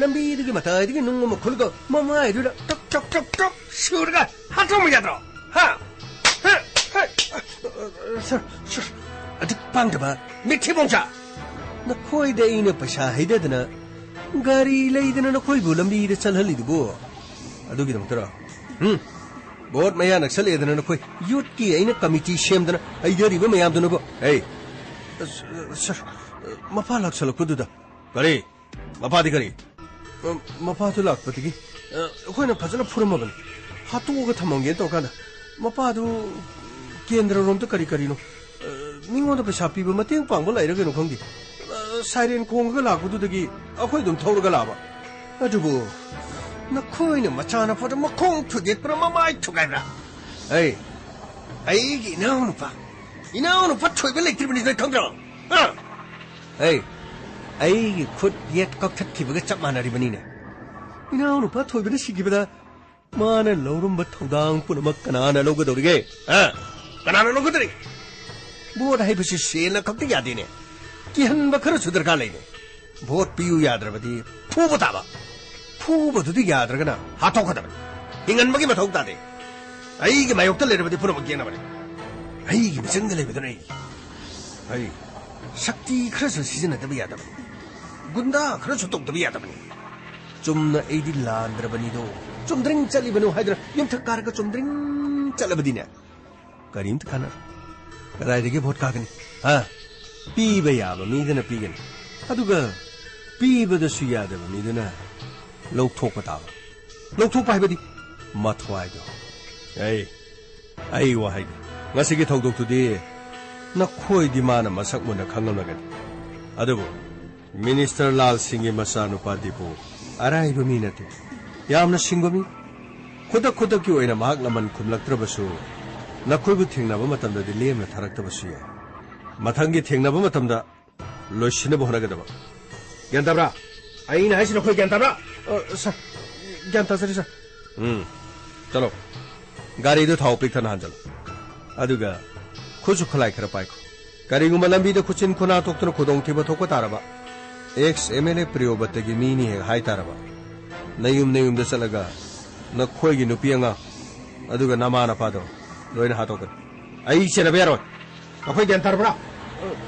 ꯂꯝꯕꯤꯗꯨꯒꯤ ꯃꯇꯥꯏꯗꯒꯤ ꯅꯨꯡ ꯑꯃ ꯈꯨꯜꯂꯒ ꯃꯃꯥꯏꯗꯨꯗ ꯇꯛ ꯇꯣꯛ ꯇꯣꯛ ꯇꯣꯛ ꯁꯨꯔꯒ ꯍꯥꯠꯇꯣꯛꯑꯝꯕ ꯌꯥꯗ꯭ꯔꯣ? ꯍꯥ? ꯍꯥ? ꯍꯥ? ꯁꯥꯔ, ꯁꯥꯔ, ꯑꯗꯨꯛ ꯄꯥꯡꯗꯕ ꯃꯤꯊꯤꯕꯣꯡꯆꯥ! ꯅꯈꯣꯏꯗ ꯑꯩꯅ ꯄꯩꯁꯥ ꯍꯩꯗꯗꯅ ꯒꯥꯔꯤ ꯂꯩꯗꯅ ꯅꯈꯣꯏꯕꯨ ꯂꯝꯕꯤꯗ ꯆꯠꯍꯜꯂꯤꯗꯨꯕꯨ ꯑꯗꯨꯒꯤꯗꯃꯛꯇꯔꯣ? ꯎꯝ? ꯚꯣꯠ ꯃꯌꯥ ꯅꯛꯁꯜꯂꯛꯑꯦꯗꯅ ꯅꯈꯣꯏ ꯌꯨꯠꯀꯤ ꯑꯩꯅ ꯀꯃꯤꯇꯤ ꯁꯦꯝꯗꯅ ꯍꯩꯊꯔꯤꯕ ꯃꯌꯥꯝꯗꯨꯅꯕꯨ, ꯍꯦ! ꯑꯁ, ꯁꯥꯔ, ꯃꯄꯥ ꯂꯥꯛꯁꯜꯂꯛꯄꯗꯨꯗ꯫ ꯀꯔꯤ? ꯃꯄꯥꯗꯤ ꯀꯔꯤ? ꯑ, ꯃꯄꯥꯗꯨ ꯂꯥꯛꯄꯗꯒꯤ, ꯑ, ꯑꯩꯈꯣꯏꯅ ꯐꯖꯅ ꯐꯨꯔꯝꯃꯕꯅꯤ꯫ ꯍꯥꯠꯇꯣꯛꯑꯒ ꯊꯝꯃꯝꯒꯦꯅ ꯇꯧꯔꯀꯥꯟꯗ ꯃꯄꯥꯗꯨ ꯀꯦꯟꯗ꯭ꯔꯔꯣꯝꯗ ꯀꯔꯤ ꯀꯔꯤꯅꯣ, ꯑ, ꯃꯤꯉꯣꯟꯗ ꯄꯩꯁꯥ ꯄꯤꯕ ꯃꯇꯦꯡ ꯄꯥꯡꯕ ꯂꯩꯔ ꯀꯩꯅꯣ ꯈꯪꯗꯦ꯫ ꯑ, ꯁꯥꯏꯔꯦꯟ ꯈꯣꯡꯉꯒ ꯂꯥꯛꯄꯗꯨꯗꯒꯤ ꯑꯩꯈꯣꯏ ꯑꯗꯨꯝ ꯊꯧꯔꯒ ꯂꯥꯛꯑꯕ꯫ ꯑꯗꯨꯕꯨ ꯅꯈꯣꯏꯅ ꯃꯆꯥꯅꯨꯄꯥꯗ ꯃꯈꯣꯡ ꯊꯨꯗꯦꯛꯄ꯭ꯔꯥ ꯃꯃꯥꯏ ꯊꯨꯒꯥꯏꯕ꯭ꯔꯥ? ꯑꯩ, ꯑꯩꯒꯤ ꯏꯅꯥꯎꯅꯨꯄꯥ, ꯏꯅꯥꯎꯅꯨꯄꯥ ꯊꯣꯏꯕ ꯂꯩꯇ꯭ꯔꯤꯕꯅꯤ ꯅꯣꯏ ꯈꯪꯗ꯭ꯔꯣ? ꯑ? ꯑꯩ, ꯑꯩꯒꯤ ꯈꯨꯠ ꯌꯦꯠ ꯀꯛꯊꯠꯈꯤꯕꯒ ꯆꯞ ꯃꯥꯟꯅꯔꯤꯕꯅꯤꯅꯦ꯫ ꯏꯅꯥꯎꯅꯨꯄꯥ ꯊꯣꯏꯕꯅ ꯁꯤꯈꯤꯕꯗ ꯃꯥꯅ ꯂꯧꯔꯝꯕ ꯊꯧꯗꯥꯡ ꯄꯨꯝꯅꯃꯛ ꯀꯅꯥꯅ ꯂꯧꯒꯗꯧꯔꯤꯒꯦ? ꯑ? ꯀꯅꯥꯅ ꯂꯧꯒꯗꯧꯔꯤ? ꯚꯣꯠ ꯍꯥꯏꯕꯁꯤ ꯁꯦꯜꯅ ꯈꯛꯇ ꯌꯥꯗꯦꯅꯦ꯫ ꯀꯤꯍꯟꯕ ꯈꯔꯁꯨ ꯗꯔꯀꯥꯔ ꯂꯩꯅꯦ꯫ ꯚꯣꯠ ꯄꯤꯌꯨ ꯌꯥꯗ꯭ꯔꯕꯗꯤ ꯐꯨꯕ ꯇꯥꯕ꯫ ꯐꯨꯕꯗꯨꯗꯤ ꯌꯥꯗ꯭ꯔꯒꯅ ꯍꯥꯠꯇꯣꯛꯀꯗꯕꯅꯤ꯫ ꯍꯤꯡꯍꯟꯕꯒꯤ ꯃꯊꯧ ꯇꯥꯗꯦ꯫ ꯑꯩꯒꯤ ꯃꯥꯌꯣꯛꯇ ꯂꯩꯔꯕꯗꯤ ꯄꯨꯝꯅꯃꯛ ꯌꯦꯡꯅꯕꯅꯤ꯫ ꯑꯩꯒꯤ ꯃꯤꯆꯪꯗ ꯂꯩꯕꯗꯨꯅ ꯑꯩ, ꯑꯩ ꯁꯛꯇꯤ ꯈꯔꯁꯨ ꯁꯤꯖꯤꯟꯅꯗꯕ ꯌꯥꯗꯕꯅꯤ꯫ ꯒꯨꯟꯗꯥ ꯈꯔꯁꯨ ꯇꯧꯗꯕ ꯌꯥꯗꯕꯅꯤ꯫ ꯆꯨꯝꯅ ꯑꯩꯗꯤ ꯂꯥꯟꯗ꯭ꯔꯕꯅꯤꯗꯣ꯫ ꯆꯨꯝꯗ꯭ꯔꯤꯡ ꯆꯠꯂꯤꯕꯅꯣ ꯍꯥꯏꯗꯅ ꯌꯨꯝꯊꯛ ꯀꯥꯔꯒ ꯆꯨꯝꯗ꯭ꯔꯤꯡ ꯆꯠꯂꯕꯗꯤꯅꯦ, ꯀꯔꯤꯝꯇ ꯀꯥꯟꯅꯔꯣꯏ꯫ ꯀꯗꯥꯏꯗꯒꯤ ꯚꯣꯠ ꯀꯥꯒꯅꯤ? ꯍꯥ? ꯄꯤꯕ ꯌꯥꯕ ꯃꯤꯗꯅ ꯄꯤꯒꯅꯤ꯫ ꯑꯗꯨꯒ ꯄꯤꯕꯗꯁꯨ ꯌꯥꯗꯕ ꯃꯤꯗꯨꯅ ꯂꯧꯊꯣꯛꯄ ꯇꯥꯕ꯫ ꯂꯧꯊꯣꯛꯄ ꯍꯥꯏꯕꯗꯤ ꯃꯊ꯭ꯋꯥꯏꯗꯣ꯫ ꯑꯩ, ꯑꯩ ꯋꯥꯍꯩꯅꯤ꯫ ꯉꯁꯤꯒꯤ ꯊꯧꯗꯣꯛꯇꯨꯗꯤ ꯅꯈꯣꯏꯗꯤ ꯃꯥꯅ ꯃꯁꯛ ꯃꯨꯟꯅ ꯈꯪꯂꯝꯂꯒꯅꯤ꯫ ꯑꯗꯨꯕꯨ ꯃꯤꯅꯤꯁꯇꯔ ꯂꯥꯜ ꯁꯤꯡꯒꯤ ꯃꯆꯥꯅꯨꯄꯥ ꯗꯤꯄꯨ ꯑꯔꯥꯏꯕ ꯃꯤ ꯅꯠꯇꯦ꯫ ꯌꯥꯝꯅ ꯁꯤꯡꯕ ꯃꯤ꯫ ꯈꯨꯗꯛ ꯈꯨꯗꯛꯀꯤ ꯑꯣꯏꯅ ꯃꯍꯥꯛ ꯂꯃꯟ ꯈꯨꯝꯂꯛꯇ꯭ꯔꯕꯁꯨ, ꯅꯈꯣꯏꯕꯨ ꯊꯦꯡꯅꯕ ꯃꯇꯝꯗꯗꯤ ꯂꯦꯝꯅ ꯊꯥꯔꯛꯇꯕꯁꯨ ꯌꯥꯏ꯫ ꯃꯊꯪꯒꯤ ꯊꯦꯡꯅꯕ ꯃꯇꯝꯗ ꯂꯣꯏꯁꯤꯟꯅꯕ ꯍꯣꯠꯅꯒꯗꯕ꯫ ꯒ꯭ꯌꯥꯟ ꯇꯥꯕ꯭ꯔꯥ? ꯑꯩꯅ ꯍꯥꯏꯁꯤ ꯅꯈꯣꯏ ꯒ꯭ꯌꯥꯟ ꯇꯥꯕ꯭ꯔꯥ? ꯑ, ꯁꯥꯔ, ꯒ꯭ꯌꯥꯟ ꯇꯥꯖꯔꯦ, ꯁꯥꯔ꯫ ꯎꯝ, ꯆꯠꯂꯣ꯫ ꯒꯥꯔꯤꯗꯨ ꯊꯥꯎ ꯄꯤꯛ ꯊꯟꯅ ꯍꯥꯟꯖꯜꯂꯨ꯫ ꯑꯗꯨꯒ ꯈꯨꯠꯁꯨ ꯈꯨꯠꯂꯥꯏ ꯈꯔ ꯄꯥꯏꯈꯣ꯫ ꯀꯔꯤꯒꯨꯝꯕ ꯂꯝꯕꯤꯗ ꯈꯨꯠꯆꯤꯟ ꯈꯨꯅꯥ ꯊꯣꯛꯇꯨꯅ ꯈꯨꯗꯣꯡꯊꯤꯕ ꯊꯣꯛꯄ ꯇꯥꯔꯕ, ꯑꯦꯛꯁ ꯑꯦꯝ ꯑꯦꯜ ꯑꯦ ꯄ꯭ꯔꯤꯌꯣꯕꯇꯒꯤ ꯃꯤꯅꯤ ꯍꯦꯛ ꯍꯥꯏ ꯇꯥꯔꯕ, ꯅꯌꯨꯝ ꯅꯌꯨꯝꯗ ꯆꯠꯂꯒ ꯅꯈꯣꯏꯒꯤ ꯅꯨꯄꯤ ꯑꯉꯥꯡ, ꯑꯗꯨꯒ ꯅꯃꯥ ꯅꯄꯥꯗꯣ ꯂꯣꯏꯅ ꯍꯥꯠꯇꯣꯛꯀꯅꯤ꯫ ꯑꯩ ꯁꯦꯟꯅꯕ ꯌꯥꯔꯣꯏ꯫ ꯑꯩꯈꯣꯏ ꯒ꯭ꯌꯥꯟ ꯇꯥꯔꯕ꯭ꯔꯥ?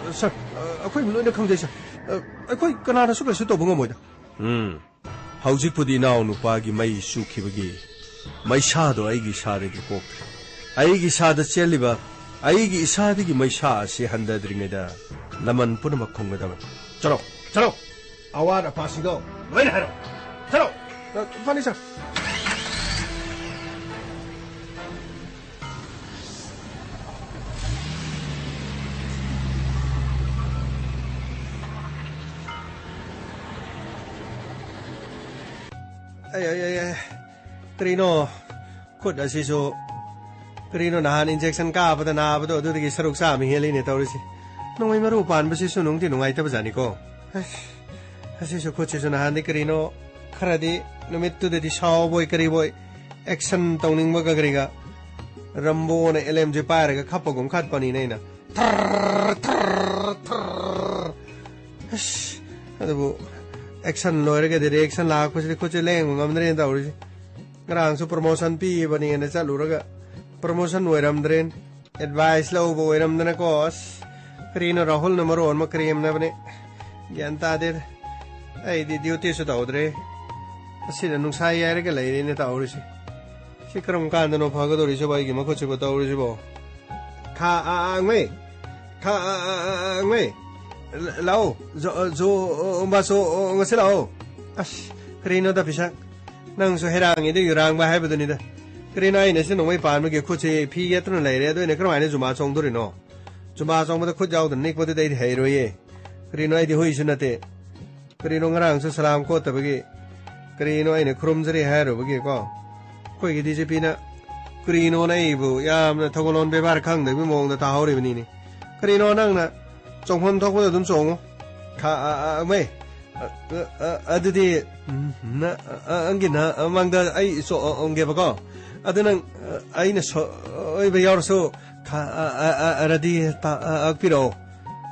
ꯑ, ꯁꯥꯔ, ꯑ, ꯑꯩꯈꯣꯏ ꯂꯣꯏꯅ ꯈꯪꯖꯩ, ꯁꯥꯔ꯫ ꯑ, ꯑꯩꯈꯣꯏ ꯀꯅꯥꯅꯁꯨ ꯀꯩꯁꯨ ꯇꯧꯕ ꯉꯝꯃꯣꯏꯗ꯫ ꯎꯝ꯫ ꯍꯧꯖꯤꯛꯄꯨꯗꯤ ꯏꯅꯥꯎ ꯅꯨꯄꯥꯒꯤ ꯃꯩ ꯆꯨꯈꯤꯕꯒꯤ ꯃꯩꯁꯥꯗꯣ ꯑꯩꯒꯤ ꯏꯁꯥꯗꯒꯤ ꯄꯣꯛꯇ꯭ꯔꯦ꯫ ꯑꯩꯒꯤ ꯏꯁꯥꯗ ꯆꯦꯜꯂꯤꯕ, ꯑꯩꯒꯤ ꯏꯁꯥꯗꯒꯤ ꯃꯩꯁꯥ ꯑꯁꯤ ꯍꯟꯊꯗ꯭ꯔꯤꯉꯩꯗ ꯂꯃꯟ ꯄꯨꯝꯅꯃꯛ ꯈꯨꯝꯒꯗꯕꯅꯤ꯫ ꯆꯠꯂꯣ, ꯆꯠꯂꯣ꯫ ꯑꯋꯥꯠ ꯑꯄꯥꯁꯤꯡꯗꯣ ꯂꯣꯏꯅ ꯍꯥꯏꯔꯣ꯫ ꯆꯠꯂꯣ꯫ ꯑ, ꯐꯅꯤ, ꯁꯥꯔ꯫ ꯑꯩ, ꯑꯩ, ꯑꯩ, ꯑꯩ꯫ ꯀꯔꯤꯅꯣ? ꯈꯨꯠ ꯑꯁꯤꯁꯨ ꯀꯔꯤꯅꯣ, ꯅꯍꯥꯟ injection ꯀꯥꯞꯄꯗ ꯅꯥꯕꯗꯣ, ꯑꯗꯨꯗꯒꯤ ꯁꯔꯨꯛ ꯆꯥꯝꯃ ꯍꯦꯜꯂꯤꯅꯦ ꯇꯧꯔꯤꯁꯤ꯫ ꯅꯣꯡꯃꯩ ꯃꯔꯨ ꯄꯥꯟꯕꯁꯤꯁꯨ ꯅꯨꯡꯗꯤ ꯅꯨꯡꯉꯥꯏꯇꯕꯖꯥꯠꯅꯤꯀꯣ꯫ ꯑꯁ, ꯑꯁꯤꯁꯨ ꯈꯨꯠꯁꯤꯁꯨ ꯅꯍꯥꯟꯗꯤ ꯀꯔꯤꯅꯣ, ꯈꯔꯗꯤ ꯅꯨꯃꯤꯠꯇꯨꯗꯗꯤ ꯁꯥꯎꯕꯣꯏ ꯀꯔꯤꯕꯣꯏ, action ꯇꯧꯅꯤꯡꯕꯒ ꯀꯔꯤꯒ, ꯔꯝꯕꯣꯅ LMG ꯄꯥꯏꯔꯒ ꯈꯞꯄꯒꯨꯝ ꯈꯠꯄꯅꯤꯅꯦ ꯑꯩꯅ꯫ ꯊꯔ, ꯊꯔ, ꯊꯔ꯫ ꯑꯁ, ꯑꯗꯨꯕꯨ action ꯂꯣꯏꯔꯒꯗꯤ reaction ꯂꯥꯛꯄꯁꯤꯗꯤ ꯈꯨꯠꯁꯦ ꯂꯦꯡꯕ ꯉꯝꯗ꯭ꯔꯦꯅ ꯇꯧꯔꯤꯁꯦ꯫ ꯉꯔꯥꯡꯁꯨ promotion ꯄꯤꯕꯅꯦꯅ ꯆꯠꯂꯨꯔꯒ promotion ꯑꯣꯏꯔꯝꯗ꯭ꯔꯦꯅꯦ꯫ Advice ꯂꯧꯕ ꯑꯣꯏꯔꯝꯗꯅꯀꯣ꯫ ꯑꯁ, ꯀꯔꯤꯅꯣ ꯔꯥꯍꯨꯜꯅ ꯃꯔꯣꯟ ꯑꯃ ꯀꯔꯦꯝꯅꯕꯅꯦ꯫ ꯒ꯭ꯌꯥꯟ ꯇꯥꯗꯦꯗ꯫ ꯑꯩꯗꯤ dutyꯁꯨ ꯇꯧꯗ꯭ꯔꯦ꯫ ꯑꯁꯤꯗ ꯅꯨꯡꯁꯥ ꯌꯥꯏꯔꯒ ꯂꯩꯔꯦꯅꯦ ꯇꯧꯔꯤꯁꯦ꯫ ꯁꯤ ꯀꯔꯝ ꯀꯥꯟꯗꯅꯣ ꯐꯒꯗꯧꯔꯤꯁꯤꯕꯣ, ꯑꯩꯒꯤ ꯃꯈꯨꯠꯁꯤꯕꯨ ꯇꯧꯔꯤꯁꯤꯕꯣ? ꯈꯥ ꯑ, ꯑ, ꯉꯩ꯫ ꯈꯥ ꯑ, ꯑ, ꯑ, ꯑ, ꯉꯩ꯫ ꯂ-, ꯂꯥꯛꯑꯣ꯫ ꯖꯣ-, ꯑ, ꯖꯣ-, ꯑ, ꯕꯥꯁꯣ, ꯑ, ꯉꯁꯤ ꯂꯥꯛꯑꯣ꯫ ꯑꯁ, ꯀꯔꯤꯅꯣꯗ ꯄꯤꯁꯛ? ꯅꯪꯁꯨ ꯍꯩꯔꯥꯡꯉꯤꯗ ꯌꯨꯔꯥꯡꯕ ꯍꯥꯏꯕꯗꯨꯅꯤꯗ꯫ ꯀꯔꯤꯅꯣ, ꯑꯩꯅ ꯁꯤ ꯅꯣꯡꯃꯩ ꯄꯥꯟꯕꯒꯤ ꯈꯨꯠꯁꯤ ꯐꯤ ꯌꯦꯠꯇꯨꯅ ꯂꯩꯔꯦ, ꯑꯗꯨ ꯑꯩꯅ ꯀꯔꯝꯍꯥꯏꯅ ꯖꯨꯃꯥ ꯆꯣꯡꯗꯣꯔꯤꯅꯣ? ꯖꯨꯃꯥ ꯆꯣꯡꯕꯗ ꯈꯨꯠ ꯌꯥꯎꯗꯅ ꯅꯤꯛꯄꯗꯨꯗꯤ ꯑꯩꯗꯤ ꯍꯩꯔꯣꯏꯌꯦ꯫ ꯀꯔꯤꯅꯣ, ꯑꯩꯗꯤ ꯍꯨꯏꯁꯨ ꯅꯠꯇꯦ꯫ ꯀꯔꯤꯅꯣ, ꯉꯔꯥꯡꯁꯨ ꯁꯂꯥꯝ ꯀꯣꯠꯇꯕꯒꯤ, ꯀꯔꯤꯅꯣ, ꯑꯩꯅ ꯈꯨꯔꯨꯝꯖꯔꯤ ꯍꯥꯏꯔꯨꯕꯒꯤꯀꯣ꯫ ꯑꯩꯈꯣꯏꯒꯤ DGPꯅ ꯀꯔꯤꯅꯣꯅ ꯑꯩꯕꯨ ꯌꯥꯝꯅ ꯊꯧꯒꯜꯂꯣꯟ ꯕꯦꯕꯥꯔ ꯈꯪꯗꯕꯒꯤ ꯃꯑꯣꯡꯗ ꯇꯥꯍꯧꯔꯤꯕꯅꯤꯅꯦ꯫ ꯀꯔꯤꯅꯣ, ꯅꯪꯅ ꯆꯣꯡꯐꯝ ꯊꯣꯛꯄꯗ ꯑꯗꯨꯝ ꯆꯣꯡꯉꯨ꯫ ꯈꯥ-, ꯑ-, ꯑ-, ꯃꯩ꯫ ꯑ-, ꯑ-, ꯑ-, ꯑꯗꯨꯗꯤ, ꯎꯝ, ꯅ-, ꯑ-, ꯑ-, ꯅꯪꯒꯤ ꯅ-, ꯃꯥꯡꯗ ꯑꯩ ꯆꯣꯡꯒꯦꯕꯀꯣ꯫ ꯑꯗꯨ ꯅꯪ, ꯑ-, ꯑꯩꯅ ꯁꯣꯏꯕ ꯌꯥꯎꯔꯁꯨ ꯈꯥ-, ꯑ-, ꯑ-, ꯑ-, ꯑ-, ꯔꯗꯤ ꯇꯥ-, ꯑ-, ꯑ-, ꯄꯤꯔꯛꯑꯣ꯫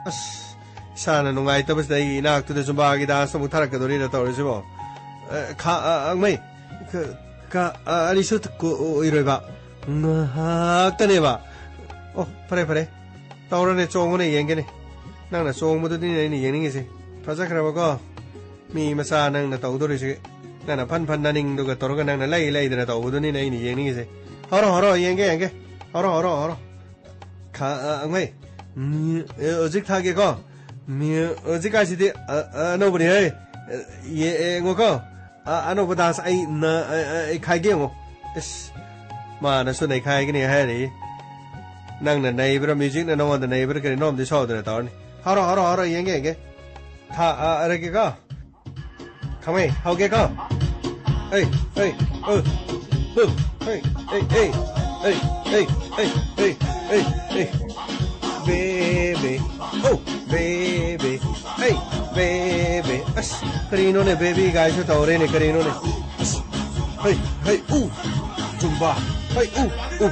ꯑꯁ, ꯏꯁꯥꯅ ꯅꯨꯡꯉꯥꯏꯇꯕꯁꯤꯗ ꯑꯩꯒꯤ ꯏꯅꯥꯛꯇꯨꯗ ꯖꯨꯝꯕꯥꯒꯤ dance ꯑꯃꯨꯛ ꯊꯥꯔꯛꯀꯗꯧꯔꯤꯔ ꯇꯧꯔꯤꯁꯤꯕꯣ꯫ ꯑ, ꯈꯥ-, ꯑ-, ꯑ-, ꯃꯩ꯫ ꯈ-, ꯀ-, ꯑ, ꯑꯅꯤꯁꯨ ꯀꯨ-, ꯑꯣꯏꯔꯣꯏꯕ꯫ ꯉꯥꯏꯍꯥꯛꯇꯅꯦꯕ꯫ ꯑꯣ, ꯐꯔꯦ, ꯐꯔꯦ꯫ ꯇꯧꯔꯅꯦ, ꯆꯣꯡꯉꯨꯅꯦ, ꯌꯦꯡꯒꯦꯅꯦ꯫ ꯅꯪꯅ ꯆꯣꯡꯕꯗꯨꯅꯤꯅꯦ ꯑꯩꯅ ꯌꯦꯡꯅꯤꯡꯉꯤꯁꯦ꯫ ꯐꯖꯈ꯭ꯔꯕꯀꯣ? ꯃꯤ ꯃꯆꯥ ꯅꯪꯅ ꯇꯧꯗꯣꯔꯤꯁꯤ, ꯅꯪꯅ ꯐꯟ ꯐꯟ ꯅꯅꯤꯡꯗꯨꯒ ꯇꯧꯔꯒ ꯅꯪꯅ ꯂꯩ ꯂꯩꯗꯅ ꯇꯧꯕꯗꯨꯅꯤꯅꯦ ꯑꯩꯅ ꯌꯦꯡꯅꯤꯡꯉꯤꯁꯦ꯫ ꯍꯧꯔꯣ, ꯍꯧꯔꯣ, ꯌꯦꯡꯒꯦ, ꯌꯦꯡꯒꯦ꯫ ꯍꯧꯔꯣ, ꯍꯧꯔꯣ, ꯍꯧꯔꯣ꯫ ꯈꯥ-, ꯑ, ꯑꯉꯩ꯫ ꯎꯝ, ꯑꯦ, ꯍꯧꯖꯤꯛ ꯊꯥꯒꯦꯀꯣ꯫ ꯃꯤ, ꯍꯧꯖꯤꯛꯀꯥꯟꯁꯤꯗꯤ, ꯑ, ꯑ, ꯑꯅꯧꯕꯅꯤ ꯍꯦ꯫ ꯑꯦ, ꯌꯦ-, ꯌꯦꯡꯉꯣꯀꯣ꯫ ꯑ, ꯑꯅꯧꯕ dance ꯑꯩ ꯅ-, ꯑ, ꯑ, ꯑꯩ ꯈꯥꯏꯒꯦ ꯌꯦꯡꯉꯣ꯫ ꯏꯁ, ꯃꯥꯅꯁꯨ ꯅꯩꯈꯥꯏꯒꯅꯤ ꯍꯥꯏꯔꯤ꯫ ꯅꯪꯅ ꯅꯩꯕ꯭ꯔꯥ, musicꯅ ꯅꯉꯣꯟꯗ ꯅꯩꯕ꯭ꯔꯥ, ꯀꯔꯤꯅꯣꯝꯗꯤ ꯁꯣꯏꯗꯅ ꯇꯧꯔꯅꯤ꯫ ꯍꯧꯔꯣ, ꯍꯧꯔꯣ, ꯍꯧꯔꯣ, ꯌꯦꯡꯒꯦ, ꯌꯦꯡꯒꯦ꯫ ꯊꯥ, ꯑ, ꯑꯔꯒꯦꯀꯣ꯫ ꯈꯪꯉꯦ, ꯍꯧꯒꯦꯀꯣ꯫ ꯑꯩ, ꯑꯩ, ꯑ, ꯑ, ꯑꯩ, ꯑꯩ, ꯑꯩ, ꯑꯩ, ꯑꯩ, ꯑꯩ, ꯑꯩ, ꯑꯩ, ꯑꯩ꯫ Baby, oh, baby, hey, baby. ꯑꯁ, ꯀꯔꯤꯅꯣꯅꯦ, baby ꯒꯥꯏꯁꯨ ꯇꯧꯔꯦꯅꯦ, ꯀꯔꯤꯅꯣꯅꯦ? ꯑꯁ, ꯍꯩ, ꯍꯩ, ꯎ, ꯆꯨꯝꯕ, ꯍꯩ, ꯎ, ꯎ꯫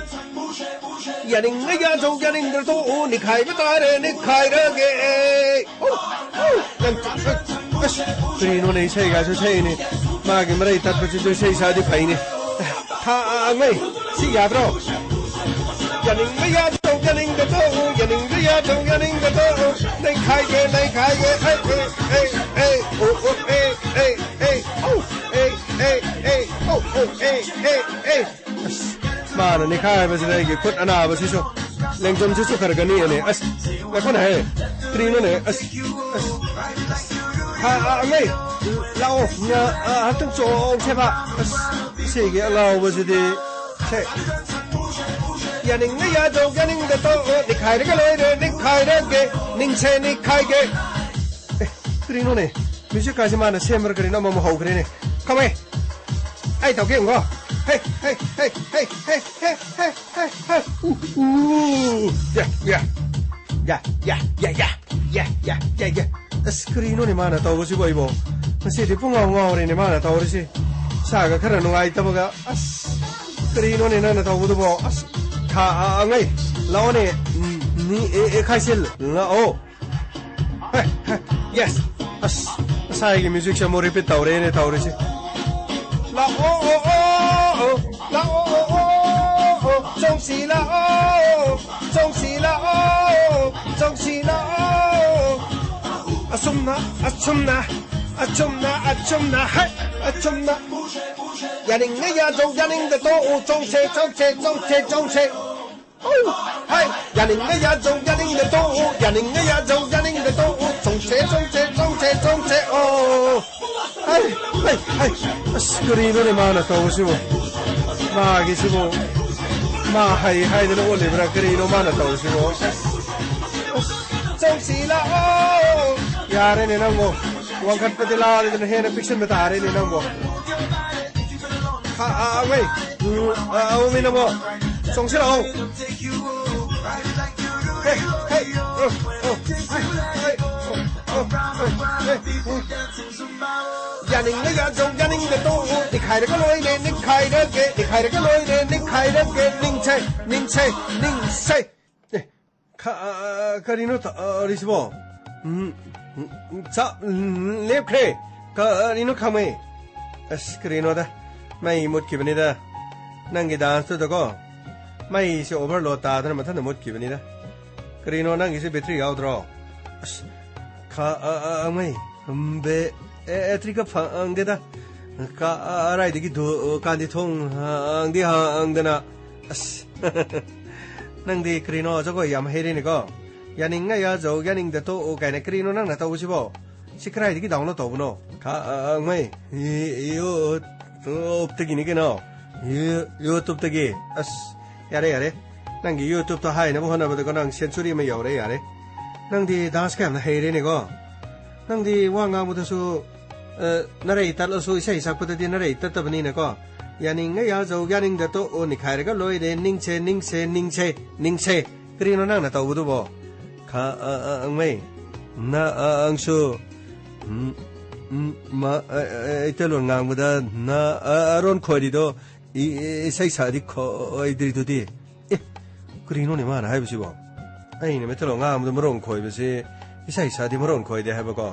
ꯌꯥꯅꯤꯡꯉ ꯌꯥꯖꯧ, ꯌꯥꯅꯤꯡꯗ꯭ꯔ ꯇꯣꯛꯎ, ꯅꯤꯈꯥꯏꯕ ꯇꯥꯔꯦ, ꯅꯤꯈꯥꯏꯔꯒꯦ꯫ ꯑꯧ, ꯑꯧ, ꯅꯪ, ꯑꯁ, ꯀꯔꯤꯅꯣꯅꯦ, ꯏꯁꯩꯒꯁꯨ ꯁꯛꯏꯅꯦ꯫ ꯃꯥꯒꯤ ꯃꯔꯩ ꯇꯠꯄꯁꯤꯁꯨ ꯏꯁꯩ ꯁꯛꯑꯗꯤ ꯐꯩꯅꯦ꯫ ꯊꯥ, ꯑ, ꯑꯉꯩ, ꯁꯤ ꯌꯥꯗ꯭ꯔꯣ? ꯌꯥꯅꯤꯡꯕ ꯌꯥꯗ꯭ꯔꯣ, ꯌꯥꯅꯤꯡꯗ ꯇꯣꯛꯎ, ꯌꯥꯅꯤꯡꯕ ꯌꯥꯗ꯭ꯔꯣ, ꯌꯥꯅꯤꯡꯗ ꯇꯣꯛꯎ꯫ ꯅꯩꯈꯥꯏꯒꯦ, ꯅꯩꯈꯥꯏꯒꯦ, ꯑꯦ, ꯑꯦ, ꯑꯦ, ꯑꯦ, ꯑꯣ, ꯑꯣ, ꯑꯦ, ꯑꯦ, ꯑꯦ, ꯑꯧ, ꯑꯦ, ꯑꯦ, ꯑꯦ, ꯑꯧ, ꯑꯣ, ꯑꯦ, ꯑꯦ, ꯑꯦ꯫ ꯑꯁ, ꯃꯥꯅ ꯅꯤꯈꯥꯏꯕꯁꯤꯗ ꯑꯩꯒꯤ ꯈꯨꯠ ꯑꯅꯥꯕꯁꯤꯁꯨ, ꯂꯦꯡꯖꯨꯝꯁꯤꯁꯨ ꯈꯔ ꯈꯔ ꯅꯤꯛꯑꯦꯅꯦ꯫ ꯑꯁ, ꯉꯥꯏꯈꯣꯅꯦꯍꯦ꯫ ꯀꯔꯤꯅꯣꯅꯦ? ꯑꯁ, ꯑꯁ, ꯑꯁ꯫ ꯍꯥ, ꯑ, ꯑꯉꯩ, ꯂꯥꯛꯑꯣ꯫ ꯉ-, ꯑ, ꯉꯥꯏꯍꯥꯛꯇꯪ ꯆꯣꯡꯁꯦꯕ꯫ ꯑꯁ, ꯁꯤꯒꯤ ꯑꯉꯥꯎꯕꯁꯤꯗꯤ꯫ ꯁꯦ꯫ ꯌꯥꯅꯤꯡꯉ ꯌꯥꯖꯧ, ꯌꯥꯅꯤꯡꯗ ꯇꯣꯛꯑꯣ꯫ ꯅꯤꯈꯥꯏꯔꯒ ꯂꯣꯏꯔꯦ, ꯅꯤꯈꯥꯏꯔꯒꯦ꯫ ꯅꯤꯡꯁꯦ ꯅꯤꯈꯥꯏꯒꯦ꯫ ꯑꯦ, ꯀꯔꯤꯅꯣꯅꯦ? Musicꯀꯥꯁꯦ ꯃꯥꯅ ꯁꯦꯝꯕ꯭ꯔꯥ ꯀꯔꯤꯅꯣ ꯑꯃꯃꯨꯛ ꯍꯧꯈ꯭ꯔꯦꯅꯦ꯫ ꯈꯪꯉꯦ꯫ ꯑꯩ ꯇꯧꯒꯦ ꯌꯦꯡꯉꯣ꯫ ꯍꯦ, ꯍꯦ, ꯍꯦ꯫ ꯎ, ꯎ꯫ ꯌꯥ, ꯌꯥ꯫ ꯌꯥ, ꯌꯥ, ꯌꯥ, ꯌꯥ꯫ ꯌꯥ, ꯌꯥ, ꯌꯥ, ꯌꯥ꯫ ꯑꯁ, ꯀꯔꯤꯅꯣꯅꯦ ꯃꯥꯅ ꯇꯧꯕꯁꯤꯕꯣ ꯑꯩꯕꯣ? ꯉꯁꯤꯗꯤ ꯄꯨꯡꯉꯥꯎ ꯉꯥꯎꯔꯦꯅꯦ ꯃꯥꯅ ꯇꯧꯔꯤꯁꯤ꯫ ꯏꯁꯥꯒ ꯈꯔ ꯅꯨꯡꯉꯥꯏꯇꯕꯒ꯫ ꯑꯁ, ꯀꯔꯤꯅꯣꯅꯦ ꯅꯪꯅ ꯇꯧꯕꯗꯨꯕꯣ? ꯑꯁ, ꯊꯥ, ꯑ, ꯑꯉꯩ꯫ ꯂꯥꯛꯑꯣꯅꯦ꯫ ꯎꯝ, ꯅꯤ, ꯑꯦ, ꯑꯦ, ꯈꯥꯏꯁꯦꯜ꯫ ꯂꯥꯛꯑꯣ꯫ ꯍꯦ, ꯍꯦ, yes꯫ ꯑꯁ, ꯉꯁꯥꯏꯒꯤ musicꯁꯦ ꯑꯃꯨꯛ repeat ꯇꯧꯔꯦꯅꯦ ꯇꯧꯔꯤꯁꯦ꯫ ꯂꯥꯛꯑꯣ, ꯑꯣ, ꯑꯣ꯫ ꯂꯥꯛꯑꯣ, ꯑꯣ, ꯑꯣ, ꯑꯣ, ꯆꯣꯡꯁꯤ ꯂꯥꯛꯑꯣ, ꯆꯣꯡꯁꯤ ꯂꯥꯛꯑꯣ, ꯆꯣꯡꯁꯤ ꯂꯥꯛꯑꯣ꯫ ꯑꯁꯨꯝꯅ, ꯑꯁꯨꯝꯅ, ꯑꯁꯨꯝꯅ, ꯑꯁꯨꯝꯅ, ꯍꯩ, ꯑꯁꯨꯝꯅ꯫ ꯌꯥꯅꯤꯡꯉ ꯌꯥꯖꯧ, ꯌꯥꯅꯤꯡꯗ ꯇꯣꯛꯎ, ꯆꯣꯡꯁꯦ, ꯆꯣꯡꯁꯦ, ꯆꯣꯡꯁꯦ, ꯆꯣꯡꯁꯦ꯫ ꯍꯩ! ꯌꯥꯅꯤꯡꯉ ꯌꯥꯖꯧ, ꯌꯥꯅꯤꯡꯗ ꯇꯣꯛꯎ, ꯌꯥꯅꯤꯡꯉ ꯌꯥꯖꯧ, ꯌꯥꯅꯤꯡꯗ ꯇꯣꯛꯎ, ꯆꯣꯡꯁꯦ, ꯆꯣꯡꯁꯦ, ꯆꯣꯡꯁꯦ, ꯆꯣꯡꯁꯦ, ꯑꯣ꯫ ꯍꯩ! ꯍꯩ! ꯍꯩ! ꯑꯁ, ꯀꯔꯤꯅꯣꯅꯦ ꯃꯥꯅ ꯇꯧꯕꯁꯤꯕꯨ? ꯃꯥꯒꯤꯁꯤꯕꯨ, ꯃꯥ ꯍꯩ ꯍꯥꯏꯗꯅ ꯑꯣꯜꯂꯤꯕ꯭ꯔꯥ? ꯀꯔꯤꯅꯣ ꯃꯥꯅ ꯇꯧꯕꯁꯤꯕꯨ? ꯑꯁ, ꯆꯣꯡꯁꯤ ꯂꯥꯛꯑꯣ꯫ ꯌꯥꯔꯦꯅꯦ ꯅꯪꯕꯨ꯫ ꯋꯥꯡꯈꯠꯄꯗꯤ ꯂꯥꯎꯔꯗꯅ ꯍꯦꯟꯅ ꯄꯤꯛꯁꯤꯟꯕ ꯇꯥꯔꯦꯅꯦ ꯅꯪꯕꯨ꯫ ꯈꯥ-, ꯑ, ꯑ, ꯋꯦ꯫ ꯎꯝ, ꯑ, ꯑ, ꯃꯤ ꯅꯪꯕꯨ꯫ ꯆꯣꯡꯁꯤꯜꯂꯛꯑꯣ꯫ ꯍꯦ, ꯍꯦ, ꯑ, ꯑ, ꯍꯦ, ꯍꯦ, ꯑ, ꯑ, ꯍꯦ, ꯍꯦ꯫ ꯌꯥꯅꯤꯡꯉ ꯌꯥꯖꯧ, ꯌꯥꯅꯤꯡꯗ ꯇꯣꯛꯎ꯫ ꯅꯤꯈꯥꯏꯔꯒ ꯂꯣꯏꯔꯦ, ꯅꯤꯈꯥꯏꯔꯒꯦ, ꯅꯤꯈꯥꯏꯔꯒ ꯂꯣꯏꯔꯦ, ꯅꯤꯈꯥꯏꯔꯒꯦ꯫ ꯅꯤꯡꯁꯦ, ꯅꯤꯡꯁꯦ, ꯅꯤꯡꯁꯦ꯫ ꯑꯦ, ꯈ-, ꯑ, ꯑ, ꯀꯔꯤꯅꯣ ꯇ-, ꯑ, ꯇꯧꯔꯤꯁꯤꯕꯣ? ꯎꯝ, ꯎꯝ, ꯎꯝ, ꯆꯥ-, ꯎꯝ, ꯂꯦꯞꯈ꯭ꯔꯦ꯫ ꯀꯔꯤꯅꯣ ꯈꯥꯃꯩ? ꯑꯁ, ꯀꯔꯤꯅꯣꯗ? ꯃꯩ ꯃꯨꯠꯈꯤꯕꯅꯤꯗ꯫ ꯅꯪꯒꯤ ꯗꯥꯟꯁꯇꯨꯗꯀꯣ, ꯃꯩꯁꯦ ꯑꯣꯚꯔꯂꯣꯗ ꯇꯥꯗꯅ ꯃꯊꯟꯇ ꯃꯨꯠꯈꯤꯕꯅꯤꯗ꯫ ꯀꯔꯤꯅꯣ ꯅꯪꯒꯤꯁꯦ ꯕꯦꯇ꯭ꯔꯤ ꯌꯥꯎꯗ꯭ꯔꯣ? ꯑꯁ, ꯈ-, ꯑ, ꯑ, ꯑ, ꯃꯩ꯫ ꯎꯝ, ꯕꯦ-, ꯑꯦ, ꯑꯦꯇ꯭ꯔꯤꯛꯀ ꯐꯪꯗꯦꯗ꯫ ꯀ-, ꯑ, ꯑꯔꯥꯏꯗꯒꯤ ꯗꯨꯀꯥꯟꯗꯤ ꯊꯣꯡ ꯍꯥꯡꯗꯤ ꯍꯥꯡꯗꯅ꯫ ꯑꯁ, ꯅꯪꯗꯤ ꯀꯔꯤꯅꯣ ꯖꯒꯣꯏ ꯌꯥꯝ ꯍꯩꯔꯦꯅꯦꯀꯣ? ꯌꯥꯅꯤꯡꯉ ꯌꯥꯖꯧ, ꯌꯥꯅꯤꯡꯗ ꯇꯣꯛꯎ ꯀꯥꯏꯅ ꯀꯔꯤꯅꯣ ꯅꯪꯅ ꯇꯧꯕꯁꯤꯕꯣ? ꯁꯤ ꯀꯗꯥꯏꯗꯒꯤ ꯗꯥꯎꯟꯂꯣꯗ ꯇꯧꯕꯅꯣ? ꯈꯥꯃꯩ, ꯌꯨ-, ꯌꯨꯇꯨꯕꯇꯒꯤꯅꯤ ꯀꯩꯅꯣ꯫ ꯌꯨ-, ꯌꯨꯇꯨꯕꯇꯒꯤ꯫ ꯑꯁ, ꯌꯥꯔꯦ, ꯌꯥꯔꯦ꯫ ꯅꯪꯒꯤ ꯌꯨꯇꯨꯕꯇꯣ ꯍꯥꯏꯅꯕ ꯍꯣꯠꯅꯕꯗꯀꯣ ꯅꯪ ꯁꯦꯟꯆꯨꯔꯤ ꯑꯃ ꯌꯧꯔꯦ, ꯌꯥꯔꯦ꯫ ꯅꯪꯗꯤ ꯗꯥꯟꯁ ꯀꯌꯥꯝꯅ ꯍꯩꯔꯦꯅꯦꯀꯣ꯫ ꯅꯪꯗꯤ ꯋꯥ ꯉꯥꯡꯕꯗꯁꯨ, ꯑ, ꯅꯔꯩ ꯇꯠꯂꯁꯨ ꯏꯁꯩ ꯁꯛꯄꯗꯗꯤ ꯅꯔꯩ ꯇꯠꯇꯕꯅꯤꯅꯀꯣ꯫ ꯌꯥꯅꯤꯡꯉ ꯌꯥꯖꯧ, ꯌꯥꯅꯤꯡꯗ ꯇꯣꯛꯑꯣ, ꯅꯤꯈꯥꯏꯔꯒ ꯂꯣꯏꯔꯦ, ꯅꯤꯡꯁꯦ, ꯅꯤꯡꯁꯦ, ꯅꯤꯡꯁꯦ, ꯅꯤꯡꯁꯦ꯫ ꯀꯔꯤꯅꯣ ꯅꯪꯅ ꯇꯧꯕꯗꯨꯕꯣ? ꯈ-, ꯑ-, ꯑ-, ꯑꯉꯩ, ꯅ-, ꯑ-, ꯑꯪꯁꯨ, ꯎꯝ, ꯎꯝ, ꯃ-, ꯑ-, ꯑ-, ꯃꯩꯇꯩꯂꯣꯟ ꯉꯥꯡꯕꯗ ꯅ-, ꯑ-, ꯑꯔꯣꯟ ꯈꯣꯏꯔꯤꯗꯣ ꯏ-, ꯏ-, ꯏꯁꯩ ꯁꯛꯑꯗꯤ ꯈꯣꯏꯗ꯭ꯔꯤꯗꯨꯗꯤ꯫ ꯑꯦ, ꯀꯔꯤꯅꯣꯅꯦ ꯃꯥꯅ ꯍꯥꯏꯕꯁꯤꯕꯣ? ꯑꯩꯅ ꯃꯩꯇꯩꯂꯣꯟ ꯉꯥꯡꯕꯗ ꯃꯔꯣꯟ ꯈꯣꯏꯕꯁꯤ ꯏꯁꯩ ꯁꯛꯑꯗꯤ ꯃꯔꯣꯟ ꯈꯣꯏꯗꯦ ꯍꯥꯏꯕꯀꯣ?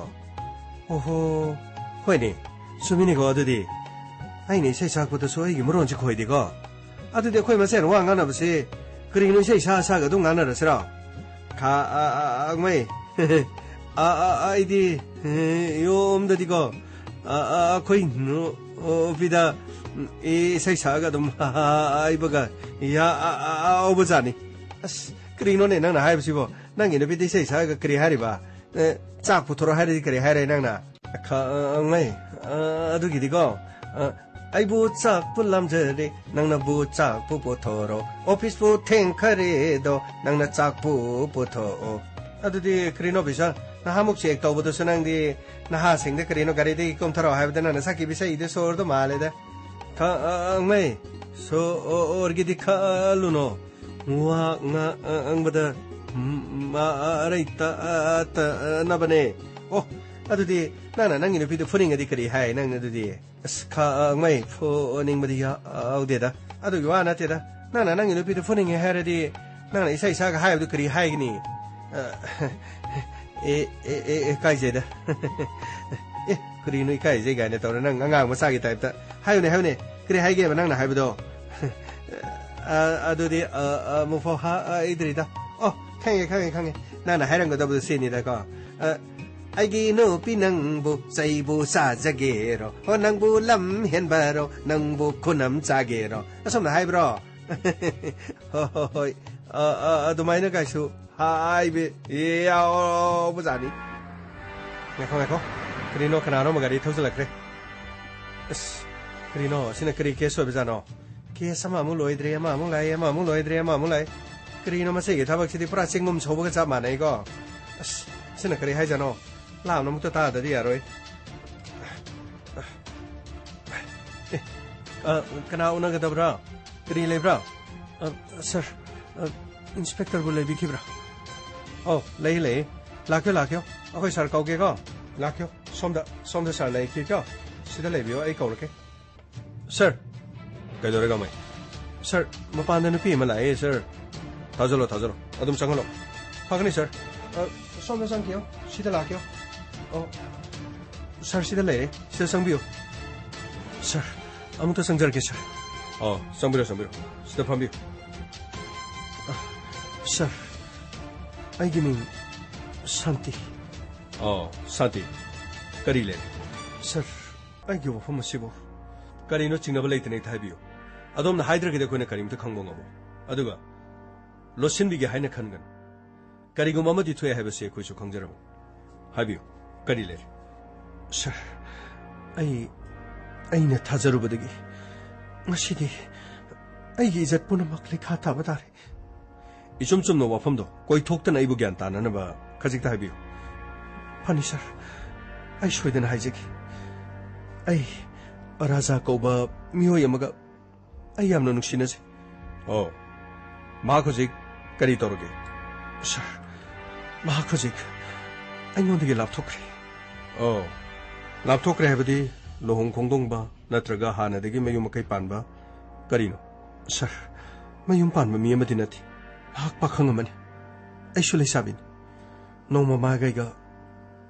ꯑꯣꯍꯣ, ꯍꯣꯏꯅꯦ, ꯆꯨꯝꯃꯤꯅꯦꯀꯣ ꯑꯗꯨꯗꯤ꯫ ꯑꯩꯅ ꯏꯁꯩ ꯁꯛꯄꯗꯁꯨ ꯑꯩꯒꯤ ꯃꯔꯣꯟꯁꯤ ꯈꯣꯏꯗꯦꯀꯣ꯫ ꯑꯗꯨꯗꯤ ꯑꯩꯈꯣꯏ ꯃꯁꯦꯟ ꯋꯥ ꯉꯥꯡꯅꯕꯁꯤ ꯀꯔꯤꯒꯤꯅꯣ ꯏꯁꯩ ꯁꯥ ꯁꯥꯒ ꯑꯗꯨꯝ ꯉꯥꯡꯅꯔꯁꯤꯔꯣ? ꯈꯥ, ꯑ, ꯑ, ꯑ, ꯃꯩ꯫ ꯑ, ꯑ, ꯑ, ꯑꯩꯗꯤ, ꯑꯦ, ꯌꯨꯝꯗꯗꯤꯀꯣ, ꯑ, ꯑ, ꯑꯩꯈꯣꯏ ꯅꯨꯄꯤꯗ, ꯎꯝ, ꯏꯁꯩ ꯁꯛꯑꯒ ꯑꯗꯨꯝ ꯍꯥꯏꯕꯒ ꯌꯥ, ꯑ, ꯑ, ꯑ, ꯌꯥꯎꯕꯖꯥꯠꯅꯤ꯫ ꯑꯁ, ꯀꯔꯤꯅꯣꯅꯦ ꯅꯪꯅ ꯍꯥꯏꯕꯁꯤꯕꯣ? ꯅꯪꯒꯤ ꯅꯨꯄꯤꯗ ꯏꯁꯩ ꯁꯛꯑꯒ ꯀꯔꯤ ꯍꯥꯏꯔꯤꯕ? ꯑꯦ, ꯆꯥꯛ ꯄꯨꯊꯣꯔꯛꯑꯣ ꯍꯥꯏꯔꯗꯤ ꯀꯔꯤ ꯍꯥꯏꯔꯦ ꯅꯪꯅ? ꯈ-, ꯑ, ꯃꯩ, ꯑ, ꯑꯗꯨꯒꯤꯗꯤꯀꯣ, ꯑ, ꯑꯩꯕꯨ ꯆꯥꯛꯄꯨ ꯂꯥꯝꯖꯔꯦ, ꯅꯪꯅꯕꯨ ꯆꯥꯛꯄꯨ ꯄꯨꯊꯣꯔꯣ꯫ ꯑꯣꯐꯤꯁꯄꯨ ꯊꯦꯡꯈꯔꯦꯗꯣ, ꯅꯪꯅ ꯆꯥꯛꯄꯨ ꯄꯨꯊꯣꯛꯑꯣ꯫ ꯑꯗꯨꯗꯤ ꯀꯔꯤꯅꯣ ꯕꯤꯁꯥ, ꯅꯍꯥꯃꯨꯛ ꯆꯦꯛ ꯇꯧꯕꯗꯁꯨ ꯅꯪꯗꯤ ꯅꯍꯥꯁꯤꯡꯗ ꯀꯔꯤꯅꯣ ꯒꯥꯔꯤꯗꯒꯤ ꯀꯨꯝꯊꯔꯛꯑꯣ ꯍꯥꯏꯕꯗ ꯅꯪꯅ ꯁꯛꯈꯤꯕ ꯏꯁꯩꯗꯨ ꯁꯣꯔꯗꯣ ꯃꯥꯜꯂꯦꯗ꯫ ꯈ-, ꯑ, ꯑ, ꯃꯩ, ꯁꯣꯔꯒꯤꯗꯤ ꯈꯜꯂꯨꯅꯣ꯫ ꯋꯥ ꯉꯥꯡꯕꯗ, ꯎꯝ, ꯃꯔꯩ ꯇ-, ꯇꯅꯕꯅꯦ꯫ ꯑꯣ, ꯑꯗꯨꯗꯤ ꯅꯪꯅ ꯅꯪꯒꯤ ꯅꯨꯄꯤꯗꯨ ꯐꯨꯅꯤꯡꯉꯗꯤ ꯀꯔꯤ ꯍꯥꯏ ꯅꯪ ꯑꯗꯨꯗꯤ? ꯑꯁ, ꯈꯥ-, ꯃꯩ ꯐꯨꯅꯤꯡꯕꯗꯤ ꯌꯥꯎꯗꯦꯗ꯫ ꯑꯗꯨꯒꯤ ꯋꯥ ꯅꯠꯇꯦꯗ꯫ ꯅꯪꯅ ꯅꯪꯒꯤ ꯅꯨꯄꯤꯗꯨ ꯐꯨꯅꯤꯡꯉꯦ ꯍꯥꯏꯔꯗꯤ ꯅꯪꯅ ꯏꯁꯩ ꯏꯁꯥꯒ ꯍꯥꯏꯕꯗꯨ ꯀꯔꯤ ꯍꯥꯏꯒꯅꯤ? ꯑ, ꯑꯦ, ꯑꯦ, ꯑꯦ, ꯑꯦ, ꯀꯥꯏꯖꯩꯗ꯫ ꯑꯦ, ꯀꯔꯤꯅꯣ ꯏꯀꯥꯏꯖꯩ ꯀꯥꯏꯅ ꯇꯧꯔ ꯅꯪ ꯑꯉꯥꯡ ꯃꯆꯥꯒꯤ ꯇꯥꯏꯞꯇ꯫ ꯍꯥꯏꯌꯨꯅꯦ, ꯍꯥꯏꯌꯨꯅꯦ꯫ ꯀꯔꯤ ꯍꯥꯏꯒꯦꯕ ꯅꯪꯅ ꯍꯥꯏꯕꯗꯣ? ꯑ, ꯑꯗꯨꯗꯤ, ꯑ, ꯑ, ꯑꯃꯨꯛꯐꯥꯎ ꯍꯥꯏꯗ꯭ꯔꯤꯗ꯫ ꯑꯣ, ꯈꯪꯉꯦ, ꯈꯪꯉꯦ, ꯈꯪꯉꯦ꯫ ꯅꯪꯅ ꯍꯥꯏꯔꯝꯒꯗꯕꯗꯣ ꯁꯤꯅꯤꯗꯀꯣ꯫ ꯑ, ꯑꯩꯒꯤ ꯅꯨꯄꯤ ꯅꯪꯕꯨ ꯆꯩꯕꯨ ꯆꯥꯖꯒꯦꯔꯣ? ꯑꯣ, ꯅꯪꯕꯨ ꯂꯝ ꯍꯦꯟꯕꯔꯣ? ꯅꯪꯕꯨ ꯈꯨꯅꯝ ꯆꯥꯒꯦꯔꯣ? ꯑꯁꯨꯝꯅ ꯍꯥꯏꯕ꯭ꯔꯣ? ꯍꯣꯏ, ꯍꯣꯏ, ꯍꯣꯏ꯫ ꯑ, ꯑ, ꯑꯗꯨꯃꯥꯏꯅ ꯀꯥꯏꯁꯨ ꯍꯥꯏꯕ ꯌꯥꯎꯕꯖꯥꯠꯅꯤ꯫ ꯉꯥꯏꯈꯣ, ꯉꯥꯏꯈꯣ꯫ ꯀꯔꯤꯅꯣ, ꯀꯅꯥꯅꯣ ꯑꯃ ꯒꯥꯔꯤ ꯊꯧꯖꯤꯜꯂꯛꯈ꯭ꯔꯦ꯫ ꯑꯁ, ꯀꯔꯤꯅꯣ? ꯁꯤꯅ ꯀꯔꯤ ꯀꯦꯁ ꯑꯣꯏꯕꯖꯥꯠꯅꯣ? ꯀꯦꯁ ꯑꯃꯃꯨꯛ ꯂꯣꯏꯗ꯭ꯔꯦ, ꯑꯃꯃꯨꯛ ꯂꯥꯛꯑꯦ, ꯑꯃꯃꯨꯛ ꯂꯣꯏꯗ꯭ꯔꯦ, ꯑꯃꯃꯨꯛ ꯂꯥꯛꯑꯦ꯫ ꯀꯔꯤꯅꯣ ꯃꯁꯤꯒꯤ ꯊꯕꯛꯁꯤꯗꯤ ꯄꯨꯔꯥ ꯆꯦꯡꯒꯨꯝ ꯁꯧꯕꯒ ꯆꯞ ꯃꯥꯟꯅꯩꯀꯣ? ꯑꯁ, ꯁꯤꯅ ꯀꯔꯤ ꯍꯥꯏꯖꯥꯠꯅꯣ? ꯂꯥꯞꯅ ꯑꯃꯨꯛꯇ ꯇꯥꯗꯗꯤ ꯌꯥꯔꯣꯏ꯫ ꯑꯦ, ꯑ, ꯀꯅꯥ ꯎꯅꯒꯗꯕ꯭ꯔꯥ? ꯀꯔꯤ ꯂꯩꯕ꯭ꯔꯥ? ꯑ, ꯁꯥꯔ, ꯑ, ꯏꯟꯁꯄꯦꯛꯇꯔꯕꯨ ꯂꯩꯕꯤꯈꯤꯕ꯭ꯔꯥ? ꯑꯧ, ꯂꯩ, ꯂꯩ꯫ ꯂꯥꯛꯄꯤꯌꯨ, ꯂꯥꯛꯄꯤꯌꯨ꯫ ꯑꯩꯈꯣꯏ ꯁꯥꯔ ꯀꯧꯒꯦꯀꯣ꯫ ꯂꯥꯛꯄꯤꯌꯨ꯫ ꯁꯣꯝꯗ, ꯁꯣꯝꯗ ꯁꯥꯔ ꯂꯩꯈꯤꯀꯣ꯫ ꯁꯤꯗ ꯂꯩꯕꯤꯌꯨ, ꯑꯩ ꯀꯧꯔꯛꯀꯦ꯫ ꯁꯥꯔ꯫ ꯀꯩꯗꯧꯔꯦ, ꯀꯃꯥꯏ? ꯁꯥꯔ, ꯃꯄꯥꯟꯗ ꯅꯨꯄꯤ ꯑꯃ ꯂꯥꯛꯑꯦ, ꯁꯥꯔ꯫ ꯊꯥꯖꯜꯂꯣ, ꯊꯥꯖꯜꯂꯣ꯫ ꯑꯗꯨꯝ ꯆꯪꯍꯜꯂꯣ꯫ ꯐꯒꯅꯤ, ꯁꯥꯔ꯫ ꯑ, ꯁꯣꯝꯗ ꯆꯪꯈꯤꯌꯣ꯫ ꯁꯤꯗ ꯂꯥꯛꯀꯦꯌꯣ꯫ ꯑꯣ, ꯁꯥꯔ, ꯁꯤꯗ ꯂꯩꯔꯦ꯫ ꯁꯤꯗ ꯆꯪꯕꯤꯌꯨ꯫ ꯁꯥꯔ, ꯑꯃꯨꯛꯇ ꯆꯪꯖꯔꯛꯀꯦ, ꯁꯥꯔ꯫ ꯑꯣ, ꯆꯪꯕꯤꯔꯣ, ꯆꯪꯕꯤꯔꯣ꯫ ꯁꯤꯗ ꯐꯝꯕꯤꯌꯨ꯫ ꯁꯥꯔ, ꯑꯩꯒꯤ ꯃꯤꯡ ꯁꯥꯟꯇꯤ꯫ ꯑꯣ, ꯁꯥꯟꯇꯤ꯫ ꯀꯔꯤ ꯂꯩꯔꯦ? ꯁꯥꯔ, ꯑꯩꯒꯤ ꯋꯥꯐꯝ ꯑꯁꯤꯕꯨ꯫ ꯀꯔꯤꯅꯣ ꯆꯤꯡꯅꯕ ꯂꯩꯇꯅ ꯍꯦꯛꯇ ꯍꯥꯏꯕꯤꯌꯨ꯫ ꯑꯗꯣꯝꯅ ꯍꯥꯏꯗ꯭ꯔꯒꯗꯤ ꯑꯩꯈꯣꯏꯅ ꯀꯔꯤꯝꯇ ꯈꯪꯕ ꯉꯝꯃꯣꯏ꯫ ꯑꯗꯨꯒ ꯂꯣꯠꯁꯤꯟꯕꯤꯒꯦ ꯍꯥꯏꯅ ꯈꯟꯒꯅꯨ꯫ ꯀꯔꯤꯒꯨꯝꯕ ꯑꯃꯗꯤ ꯊꯣꯛꯑꯦ ꯍꯥꯏꯕꯁꯤ ꯑꯩꯈꯣꯏꯁꯨ ꯈꯪꯖꯔꯝꯃꯤ꯫ ꯍꯥꯏꯕꯤꯌꯨ, ꯀꯔꯤ ꯂꯩꯔꯦ? ꯁꯥꯔ, ꯑꯩ, ꯑꯩꯅ ꯊꯥꯖꯔꯨꯕꯗꯒꯤ ꯉꯁꯤꯗꯤ ꯑꯩꯒꯤ ꯏꯖꯠ ꯄꯨꯝꯅꯃꯛ ꯂꯩꯈꯥ ꯇꯥꯕ ꯇꯥꯔꯦ꯫ ꯏꯆꯨꯝ ꯆꯨꯝꯅ ꯋꯥꯐꯝꯗꯣ ꯀꯣꯏꯊꯣꯛꯇꯅ ꯑꯩꯕꯨ ꯒ꯭ꯌꯥꯟ ꯇꯥꯅꯅꯕ ꯈꯖꯤꯛꯇ ꯍꯥꯏꯕꯤꯌꯨ꯫ ꯐꯅꯤ, ꯁꯥꯔ꯫ ꯑꯩ ꯁꯣꯏꯗꯅ ꯍꯥꯏꯖꯒꯦ꯫ ꯑꯩ ꯔꯥꯖꯥ ꯀꯧꯕ ꯃꯤꯑꯣꯏ ꯑꯃꯒ ꯑꯩ ꯌꯥꯝꯅ ꯅꯨꯡꯁꯤꯅꯖꯩ꯫ ꯑꯣ, ꯃꯍꯥꯛ ꯍꯧꯖꯤꯛ ꯀꯔꯤ ꯇꯧꯔꯒꯦ? ꯁꯥꯔ, ꯃꯍꯥꯛ ꯍꯧꯖꯤꯛ ꯑꯩꯉꯣꯟꯗꯒꯤ ꯂꯥꯞꯊꯣꯛꯈ꯭ꯔꯦ꯫ ꯑꯣ, ꯂꯥꯞꯊꯣꯛꯈ꯭ꯔꯦ ꯍꯥꯏꯕꯗꯤ ꯂꯨꯍꯣꯡ ꯈꯣꯡꯗꯣꯡꯕ ꯅꯠꯇ꯭ꯔꯒ ꯍꯥꯟꯅꯗꯒꯤ ꯃꯌꯨꯝ ꯃꯀꯩ ꯄꯥꯟꯕ ꯀꯔꯤꯅꯣ? ꯁꯥꯔ, ꯃꯌꯨꯝ ꯄꯥꯟꯕ ꯃꯤ ꯑꯃꯗꯤ ꯅꯠꯇꯦ꯫ ꯃꯍꯥꯛ ꯄꯥꯈꯪ ꯑꯃꯅꯤ꯫ ꯑꯩꯁꯨ ꯂꯩꯁꯥꯕꯤꯅꯤ꯫ ꯅꯣꯡꯃ ꯃꯥꯒ ꯑꯩꯒ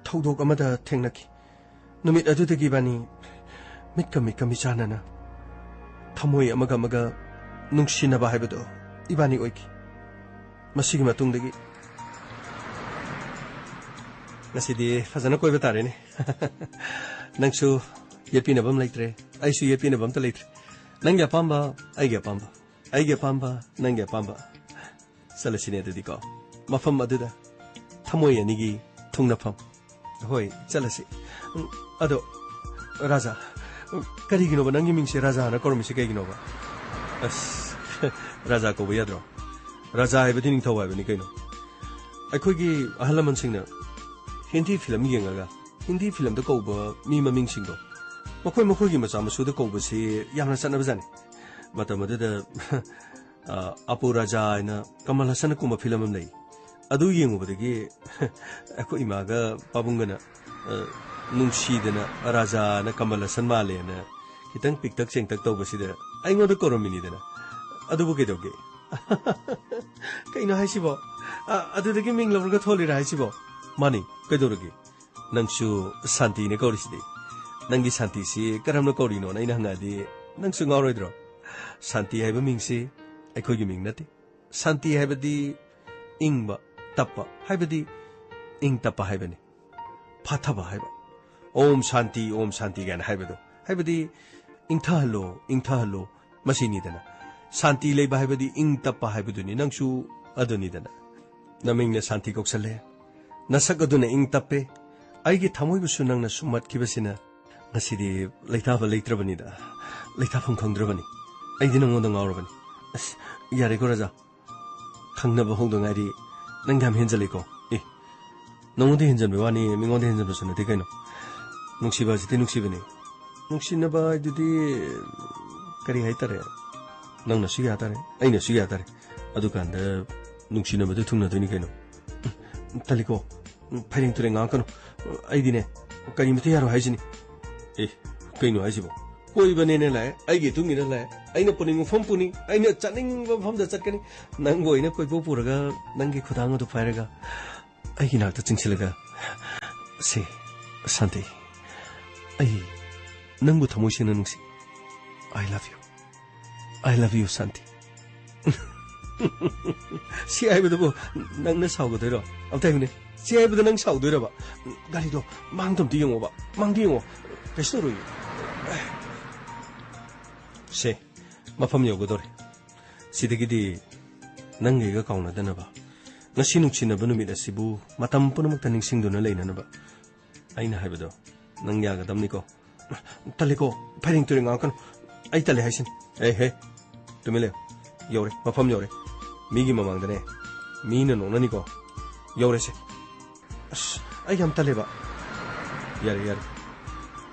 ꯊꯧꯗꯣꯛ ꯑꯃꯗ ꯊꯦꯡꯅꯈꯤ꯫ ꯅꯨꯃꯤꯠ ꯑꯗꯨꯗꯒꯤ ꯏꯕꯥꯅꯤ ꯃꯤꯠꯀ ꯃꯤꯠꯀ ꯃꯤꯆꯥꯟꯅꯅ ꯊꯃꯣꯏ ꯑꯃꯒ ꯑꯃꯒ ꯅꯨꯡꯁꯤꯅꯕ ꯍꯥꯏꯕꯗꯣ ꯏꯕꯥꯅꯤ ꯑꯣꯏꯈꯤ꯫ ꯃꯁꯤꯒꯤ ꯃꯇꯨꯡꯗꯒꯤ ꯉꯁꯤꯗꯤ ꯐꯖꯅ ꯀꯣꯏꯕ ꯇꯥꯔꯦꯅꯦ꯫ ꯅꯪꯁꯨ ꯌꯦꯠꯄꯤꯅꯕ ꯑꯃ ꯂꯩꯇ꯭ꯔꯦ, ꯑꯩꯁꯨ ꯌꯦꯠꯄꯤꯅꯕ ꯑꯝꯇ ꯂꯩꯇ꯭ꯔꯦ꯫ ꯅꯪꯒꯤ ꯑꯄꯥꯝꯕ, ꯑꯩꯒꯤ ꯑꯄꯥꯝꯕ, ꯑꯩꯒꯤ ꯑꯄꯥꯝꯕ, ꯅꯪꯒꯤ ꯑꯄꯥꯝꯕ꯫ ꯆꯠꯂꯁꯤꯅꯦ ꯑꯗꯨꯗꯤꯀꯣ, ꯃꯐꯝ ꯑꯗꯨꯗ ꯊꯃꯣꯏ ꯑꯅꯤꯒꯤ ꯊꯨꯡꯅꯐꯝ꯫ ꯍꯣꯏ, ꯆꯠꯂꯁꯤ꯫ ꯎꯝ, ꯑꯗꯣ, ꯔꯥꯖꯥ, ꯀꯔꯤꯒꯤꯅꯣꯕ ꯅꯪꯒꯤ ꯃꯤꯡꯁꯦ ꯔꯥꯖꯥꯅ ꯀꯧꯔꯝꯃꯤꯁꯦ ꯀꯩꯒꯤꯅꯣꯕ? ꯑꯁ, ꯔꯥꯖꯥ ꯀꯧꯕ ꯌꯥꯗ꯭ꯔꯣ? ꯔꯥꯖꯥ ꯍꯥꯏꯕꯗꯤ ꯅꯤꯡꯊꯧ ꯍꯥꯏꯕꯅꯤ ꯀꯩꯅꯣ꯫ ꯑꯩꯈꯣꯏꯒꯤ ꯑꯍꯜ ꯂꯃꯟꯁꯤꯡꯅ ꯍꯤꯟꯗꯤ ꯐꯤꯂꯝ ꯌꯦꯡꯉꯒ ꯍꯤꯟꯗꯤ ꯐꯤꯂꯝꯗ ꯀꯧꯕ ꯃꯤ ꯃꯃꯤꯡꯁꯤꯡꯗꯣ ꯃꯈꯣꯏ ꯃꯈꯣꯏꯒꯤ ꯃꯆꯥ ꯃꯁꯨꯗ ꯀꯧꯕꯁꯤ ꯌꯥꯝꯅ ꯆꯠꯅꯕꯖꯥꯠꯅꯤ꯫ ꯃꯇꯝ ꯑꯗꯨꯗ ꯑ, ꯑꯄꯨ ꯔꯥꯖꯥ ꯍꯥꯏꯅ ꯀꯃꯜ ꯍꯁꯟꯅ ꯀꯨꯝꯕ ꯐꯤꯂꯝ ꯑꯃ ꯂꯩ꯫ ꯑꯗꯨ ꯌꯦꯡꯉꯨꯕꯗꯒꯤ ꯑꯩꯈꯣꯏ ꯏꯃꯥꯒ ꯄꯥꯕꯨꯡꯒꯅ, ꯑ, ꯅꯨꯡꯁꯤꯗꯅ ꯔꯥꯖꯥꯅ ꯀꯃꯜ ꯍꯁꯟ ꯃꯥꯜꯂꯦꯅ ꯈꯤꯇꯪ ꯄꯤꯛꯇꯛ ꯆꯦꯡꯇꯛ ꯇꯧꯕꯁꯤꯗ ꯑꯩꯉꯣꯟꯗ ꯀꯧꯔꯝꯃꯤꯅꯤꯗꯅ꯫ ꯑꯗꯨꯕꯨ ꯀꯩꯗꯧꯒꯦ? ꯀꯩꯅꯣ ꯍꯥꯏꯁꯤꯕꯣ? ꯑ, ꯑꯗꯨꯗꯒꯤ ꯃꯤꯡ ꯂꯧꯔꯒ ꯊꯣꯜꯂꯤꯔꯥ ꯍꯥꯏꯁꯤꯕꯣ? ꯃꯥꯅꯤ, ꯀꯩꯗꯧꯔꯒꯦ? ꯅꯪꯁꯨ ꯁꯥꯟꯇꯤꯅ ꯀꯧꯔꯤꯁꯤꯗꯤ꯫ ꯅꯪꯒꯤ ꯁꯥꯟꯇꯤꯁꯤ ꯀꯔꯝꯅ ꯀꯧꯔꯤꯅꯣꯅ ꯑꯩꯅ ꯍꯪꯉꯛꯑꯗꯤ ꯅꯪꯁꯨ ꯉꯥꯎꯔꯣꯏꯗ꯭ꯔꯣ? ꯁꯥꯟꯇꯤ ꯍꯥꯏꯕ ꯃꯤꯡꯁꯤ ꯑꯩꯈꯣꯏꯒꯤ ꯃꯤꯡ ꯅꯠꯇꯦ꯫ ꯁꯥꯟꯇꯤ ꯍꯥꯏꯕꯗꯤ ꯏꯪꯕ, ꯇꯞꯄ, ꯍꯥꯏꯕꯗꯤ ꯏꯪ ꯇꯞꯄ ꯍꯥꯏꯕꯅꯤ꯫ ꯐꯥꯊꯕ ꯍꯥꯏꯕ꯫ "ꯑꯣꯝ ꯁꯥꯟꯇꯤ, ꯑꯣꯝ ꯁꯥꯟꯇꯤ" ꯀꯥꯏꯅ ꯍꯥꯏꯕꯗꯣ, ꯍꯥꯏꯕꯗꯤ "ꯏꯪꯊꯍꯜꯂꯣ, ꯏꯪꯊꯍꯜꯂꯣ", ꯃꯁꯤꯅꯤꯗꯅ꯫ ꯁꯥꯟꯇꯤ ꯂꯩꯕ ꯍꯥꯏꯕꯗꯤ ꯏꯪ ꯇꯞꯄ ꯍꯥꯏꯕꯗꯨꯅꯤ, ꯅꯪꯁꯨ ꯑꯗꯨꯅꯤꯗꯅ꯫ ꯅꯃꯤꯡꯅ ꯁꯥꯟꯇꯤ ꯀꯧꯁꯜꯂꯦ, ꯅꯁꯛ ꯑꯗꯨꯅ ꯏꯪ ꯇꯞꯄꯦ꯫ ꯑꯩꯒꯤ ꯊꯃꯣꯏꯕꯨꯁꯨ ꯅꯪꯅ ꯁꯨꯝꯃꯠꯈꯤꯕꯁꯤꯅ ꯉꯁꯤꯗꯤ ꯂꯩꯇꯥꯕ ꯂꯩꯇ꯭ꯔꯕꯅꯤꯗ, ꯂꯩꯇꯥꯐꯝ ꯈꯪꯗ꯭ꯔꯕꯅꯤ꯫ ꯑꯩꯗꯤ ꯅꯪꯉꯣꯟꯗ ꯉꯥꯎꯔꯕꯅꯤ꯫ ꯑꯁ, ꯌꯥꯔꯦꯀꯣ ꯔꯥꯖꯥ, ꯈꯪꯅꯕ ꯍꯧꯗ ꯉꯥꯏꯔꯤ, ꯅꯪꯗꯤ ꯌꯥꯝ ꯍꯦꯟꯖꯜꯂꯤꯀꯣ꯫ ꯑꯦ, ꯅꯉꯣꯟꯗ ꯍꯦꯟꯖꯟꯕꯩ ꯋꯥꯅꯤ, ꯃꯤꯉꯣꯟꯗ ꯍꯦꯟꯖꯟꯕꯁꯨ ꯅꯠꯇꯦ ꯀꯩꯅꯣ꯫ ꯅꯨꯡꯁꯤꯕ ꯍꯥꯏꯁꯤꯗꯤ ꯅꯨꯡꯁꯤꯕꯅꯤ꯫ ꯅꯨꯡꯁꯤꯅꯕ ꯍꯥꯏꯗꯨꯗꯤ ꯀꯔꯤ ꯍꯥꯏꯇꯥꯔꯦ? ꯅꯪꯅꯁꯨ ꯌꯥ ꯇꯥꯔꯦ, ꯑꯩꯅꯁꯨ ꯌꯥ ꯇꯥꯔꯦ꯫ ꯑꯗꯨꯀꯥꯟꯗ ꯅꯨꯡꯁꯤꯅꯕꯗꯨ ꯊꯨꯡꯅꯗꯣꯏꯅꯤ ꯀꯩꯅꯣ꯫ ꯇꯜꯂꯤꯀꯣ, ꯐꯩꯔꯦꯡ ꯇꯨꯔꯦꯡ ꯉꯥꯡꯉꯛꯀꯅꯨ꯫ ꯑꯩꯗꯤꯅꯦ, ꯀꯔꯤꯃꯇ ꯌꯥꯔꯣꯏ ꯍꯥꯏꯁꯤꯅꯤ꯫ ꯑꯦ, ꯀꯩꯅꯣ ꯍꯥꯏꯁꯤꯕꯣ? ꯀꯣꯏꯕꯅꯦꯅ ꯂꯥꯛꯑꯦ, ꯑꯩꯒꯤ ꯏꯇꯨꯡ ꯏꯟꯅ ꯂꯥꯛꯑꯦ꯫ ꯑꯩꯅ ꯄꯨꯅꯤꯡꯕ ꯃꯐꯝ ꯄꯨꯅꯤ, ꯑꯩꯅ ꯆꯠꯅꯤꯡꯕ ꯃꯐꯝꯗ ꯆꯠꯀꯅꯤ꯫ ꯅꯪꯕꯨ ꯑꯩꯅ ꯀꯣꯏꯄꯨ ꯄꯨꯔꯒ, ꯅꯪꯒꯤ ꯈꯨꯗꯥꯡ ꯑꯗꯨ ꯄꯥꯏꯔꯒ, ꯑꯩꯒꯤ ꯅꯥꯛꯇ ꯆꯤꯡꯁꯤꯜꯂꯒ, "ꯁꯦ, ꯁꯥꯟꯇꯤ, ꯑꯩ ꯅꯪꯕꯨ ꯊꯃꯣꯏ ꯁꯦꯡꯅ ꯅꯨꯡꯁꯤ꯫ I love you꯫ I love you, ꯁꯥꯟꯇꯤ꯫" ꯁꯤ ꯍꯥꯏꯕꯗꯕꯨ ꯅꯪꯅ ꯁꯥꯎꯒꯗꯣꯏꯔꯣ? ꯑꯝꯇ ꯍꯥꯏꯌꯨꯅꯦ꯫ ꯁꯤ ꯍꯥꯏꯕꯗ ꯅꯪ ꯁꯥꯎꯗꯣꯏꯔꯕ? ꯒꯥꯔꯤꯗꯣ ꯃꯥꯡꯗ ꯑꯝꯇ ꯌꯦꯡꯉꯣꯕ꯫ ꯃꯥꯡꯗ ꯌꯦꯡꯉꯣ꯫ ꯀꯩꯁꯨ ꯇꯧꯔꯣꯏꯌꯦ꯫ ꯁꯦ, ꯃꯐꯝ ꯌꯧꯒꯗꯧꯔꯦ꯫ ꯁꯤꯗꯒꯤꯗꯤ ꯅꯪꯒ ꯑꯩꯒ ꯀꯥꯎꯅꯗꯅꯕ, ꯉꯁꯤ ꯅꯨꯡꯁꯤꯅꯕ ꯅꯨꯃꯤꯠ ꯑꯁꯤꯕꯨ ꯃꯇꯝ ꯄꯨꯝꯅꯃꯛꯇ ꯅꯤꯡꯁꯤꯡꯗꯨꯅ ꯂꯩꯅꯅꯕ ꯑꯩꯅ ꯍꯥꯏꯕꯗꯣ ꯅꯪ ꯌꯥꯒꯗꯕꯅꯤꯀꯣ꯫ ꯇꯜꯂꯤꯀꯣ, ꯐꯩꯔꯦꯡ ꯇꯨꯔꯦꯡ ꯉꯥꯡꯉꯛꯀꯅꯨ꯫ ꯑꯩ ꯇꯜꯂꯦ ꯍꯥꯏꯁꯤꯅꯤ꯫ ꯑꯦ ꯍꯦ, ꯇꯨꯃꯤꯟ ꯂꯩꯌꯨ꯫ ꯌꯧꯔꯦ, ꯃꯐꯝ ꯌꯧꯔꯦ꯫ ꯃꯤꯒꯤ ꯃꯃꯥꯡꯗꯅꯦ, ꯃꯤꯅ ꯅꯣꯛꯅꯅꯤꯀꯣ꯫ ꯌꯧꯔꯦꯁꯦ꯫ ꯑꯁ, ꯑꯩ ꯌꯥꯝ ꯇꯜꯂꯦꯕ꯫ ꯌꯥꯔꯦ, ꯌꯥꯔꯦ꯫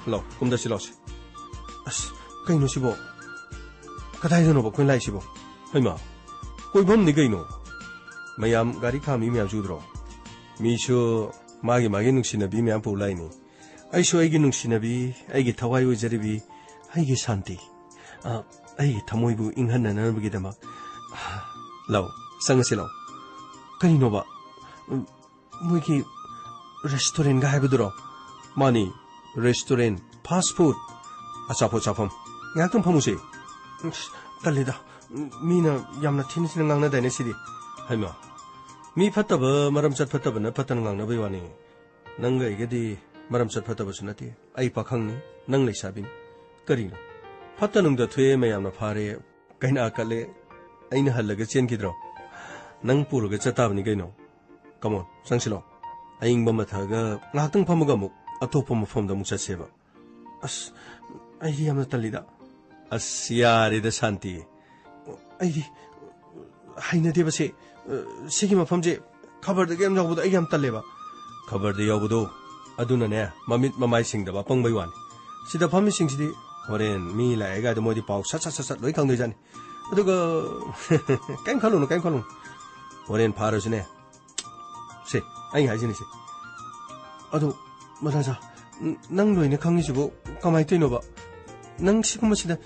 ꯂꯥꯎ, ꯀꯨꯝꯗꯁꯤ ꯂꯥꯎꯁꯦ꯫ ꯑꯁ, ꯀꯩꯅꯣ ꯁꯤꯕꯣ? ꯀꯗꯥꯏꯗꯅꯣꯕ ꯑꯩꯈꯣꯏ ꯂꯥꯛꯏꯁꯤꯕꯣ? ꯍꯩꯃꯥ, ꯀꯣꯏꯐꯝꯅꯤ ꯀꯩꯅꯣ꯫ ꯃꯌꯥꯝ ꯒꯥꯔꯤ ꯈꯥꯝꯃꯤ ꯃꯌꯥꯝꯁꯨ ꯎꯗ꯭ꯔꯣ? ꯃꯤꯁꯨ ꯃꯥꯒꯤ ꯃꯥꯒꯤ ꯅꯨꯡꯁꯤꯅꯕꯤ ꯃꯌꯥꯝ ꯄꯨꯔ ꯂꯥꯛꯏꯅꯤ꯫ ꯑꯩꯁꯨ ꯑꯩꯒꯤ ꯅꯨꯡꯁꯤꯅꯕꯤ, ꯑꯩꯒꯤ ꯊꯋꯥꯏ ꯑꯣꯏꯖꯔꯤꯕꯤ, ꯑꯩꯒꯤ ꯁꯥꯟꯇꯤ, ꯑ, ꯑꯩꯒꯤ ꯊꯃꯣꯏꯕꯨ ꯏꯪꯍꯟꯅꯅꯕꯒꯤꯗꯃꯛ꯫ ꯂꯥꯎ, ꯆꯪꯉꯁꯤ ꯂꯥꯎ꯫ ꯀꯔꯤꯅꯣꯕ? ꯎꯝ, ꯃꯣꯏꯒꯤ restaurantꯒ ꯍꯥꯏꯕꯗꯨꯔꯣ? ꯃꯥꯅꯤ, restaurant, fast food, ꯑꯆꯥꯄꯣꯠ ꯆꯥꯐꯝ꯫ ꯉꯥꯏꯍꯥꯛꯇꯪ ꯐꯝꯃꯨꯁꯦ꯫ ꯑꯁ, ꯇꯜꯂꯤꯗ꯫ ꯃꯤꯅ ꯌꯥꯝꯅ ꯊꯤꯅ ꯊꯤꯅ ꯉꯥꯡꯅꯗꯥꯏꯅꯦ ꯁꯤꯗꯤ꯫ ꯍꯩꯃꯥ, ꯃꯤ ꯐꯠꯇꯕ ꯃꯔꯝ ꯆꯠ ꯐꯠꯇꯕꯅ ꯐꯠꯇꯅ ꯉꯥꯡꯅꯕꯩ ꯋꯥꯅꯤ꯫ ꯅꯪꯒ ꯑꯩꯒꯗꯤ ꯃꯔꯝ ꯆꯠ ꯐꯠꯇꯕꯁꯨ ꯅꯠꯇꯦ꯫ ꯑꯩ ꯄꯥꯈꯪꯅꯤ, ꯅꯪ ꯂꯩꯁꯥꯕꯤꯅꯤ꯫ ꯀꯔꯤꯅꯣ? ꯐꯠꯇ ꯅꯨꯡꯗ ꯊꯣꯛꯑꯦ, ꯃꯌꯥꯝꯅ ꯐꯥꯔꯦ, ꯀꯩꯅꯥ ꯀꯠꯂꯦ, ꯑꯩꯅ ꯍꯜꯂꯒ ꯆꯦꯟꯈꯤꯗ꯭ꯔꯣ? ꯅꯪ ꯄꯨꯔꯒ ꯆꯠꯇꯥꯕꯅꯤ ꯀꯩꯅꯣ꯫ Come on, ꯆꯪꯁꯤꯜꯂꯣ꯫ ꯑꯏꯪꯕ ꯑꯃ ꯊꯛꯑꯒ ꯉꯥꯏꯍꯥꯛꯇꯪ ꯐꯝꯃꯒ ꯑꯃꯨꯛ ꯑꯇꯣꯞꯄ ꯃꯐꯝꯗ ꯑꯃꯨꯛ ꯆꯠꯁꯦꯕ꯫ ꯑꯁ, ꯑꯩꯗꯤ ꯌꯥꯝꯅ ꯇꯜꯂꯤꯗ꯫ ꯑꯁ, ꯌꯥꯔꯦꯗ ꯁꯥꯟꯇꯤ꯫ ꯑꯩꯗꯤ ꯍꯩꯅꯗꯦꯕ ꯁꯤ꯫ ꯑ, ꯁꯤꯒꯤ ꯃꯐꯝꯁꯦ ꯈꯕꯔꯗꯒ ꯌꯥꯝ ꯌꯥꯎꯕꯗꯣ ꯑꯩ ꯌꯥꯝ ꯇꯜꯂꯦꯕ꯫ ꯈꯕꯔꯗ ꯌꯥꯎꯕꯗꯣ ꯑꯗꯨꯅꯅꯦ, ꯃꯃꯤꯠ ꯃꯃꯥꯏ ꯁꯤꯡꯗꯕ ꯑꯄꯪꯕꯩ ꯋꯥꯅꯤ꯫ ꯁꯤꯗ ꯐꯝꯃꯤꯁꯤꯡꯁꯤꯗꯤ ꯍꯣꯔꯦꯟ ꯃꯤ ꯂꯥꯛꯑꯦ ꯀꯥꯏꯗ ꯃꯣꯏꯗꯤ ꯄꯥꯎ ꯁꯠ ꯁꯠ ꯁꯠ ꯁꯠ ꯂꯣꯏ ꯈꯪꯗꯣꯏꯖꯥꯠꯅꯤ꯫ ꯑꯗꯨꯒ ꯀꯩꯝ ꯈꯜꯂꯨꯅꯨ, ꯀꯩꯝ ꯈꯜꯂꯨꯅꯨ꯫ ꯍꯣꯔꯦꯟ ꯐꯥꯔꯁꯨꯅꯦ, ꯁꯦ, ꯑꯩ ꯍꯥꯏꯁꯤꯅꯤ ꯁꯦ꯫ ꯑꯗꯣ, ꯃꯊꯥ ꯁꯥ, ꯅ-, ꯅꯪ ꯂꯣꯏꯅ ꯈꯪꯉꯤꯁꯤꯕꯨ ꯀꯃꯥꯏꯅ ꯇꯧꯔꯤꯅꯣꯕ? ꯅꯪ ꯁꯤꯒꯨꯝꯕꯁꯤꯗ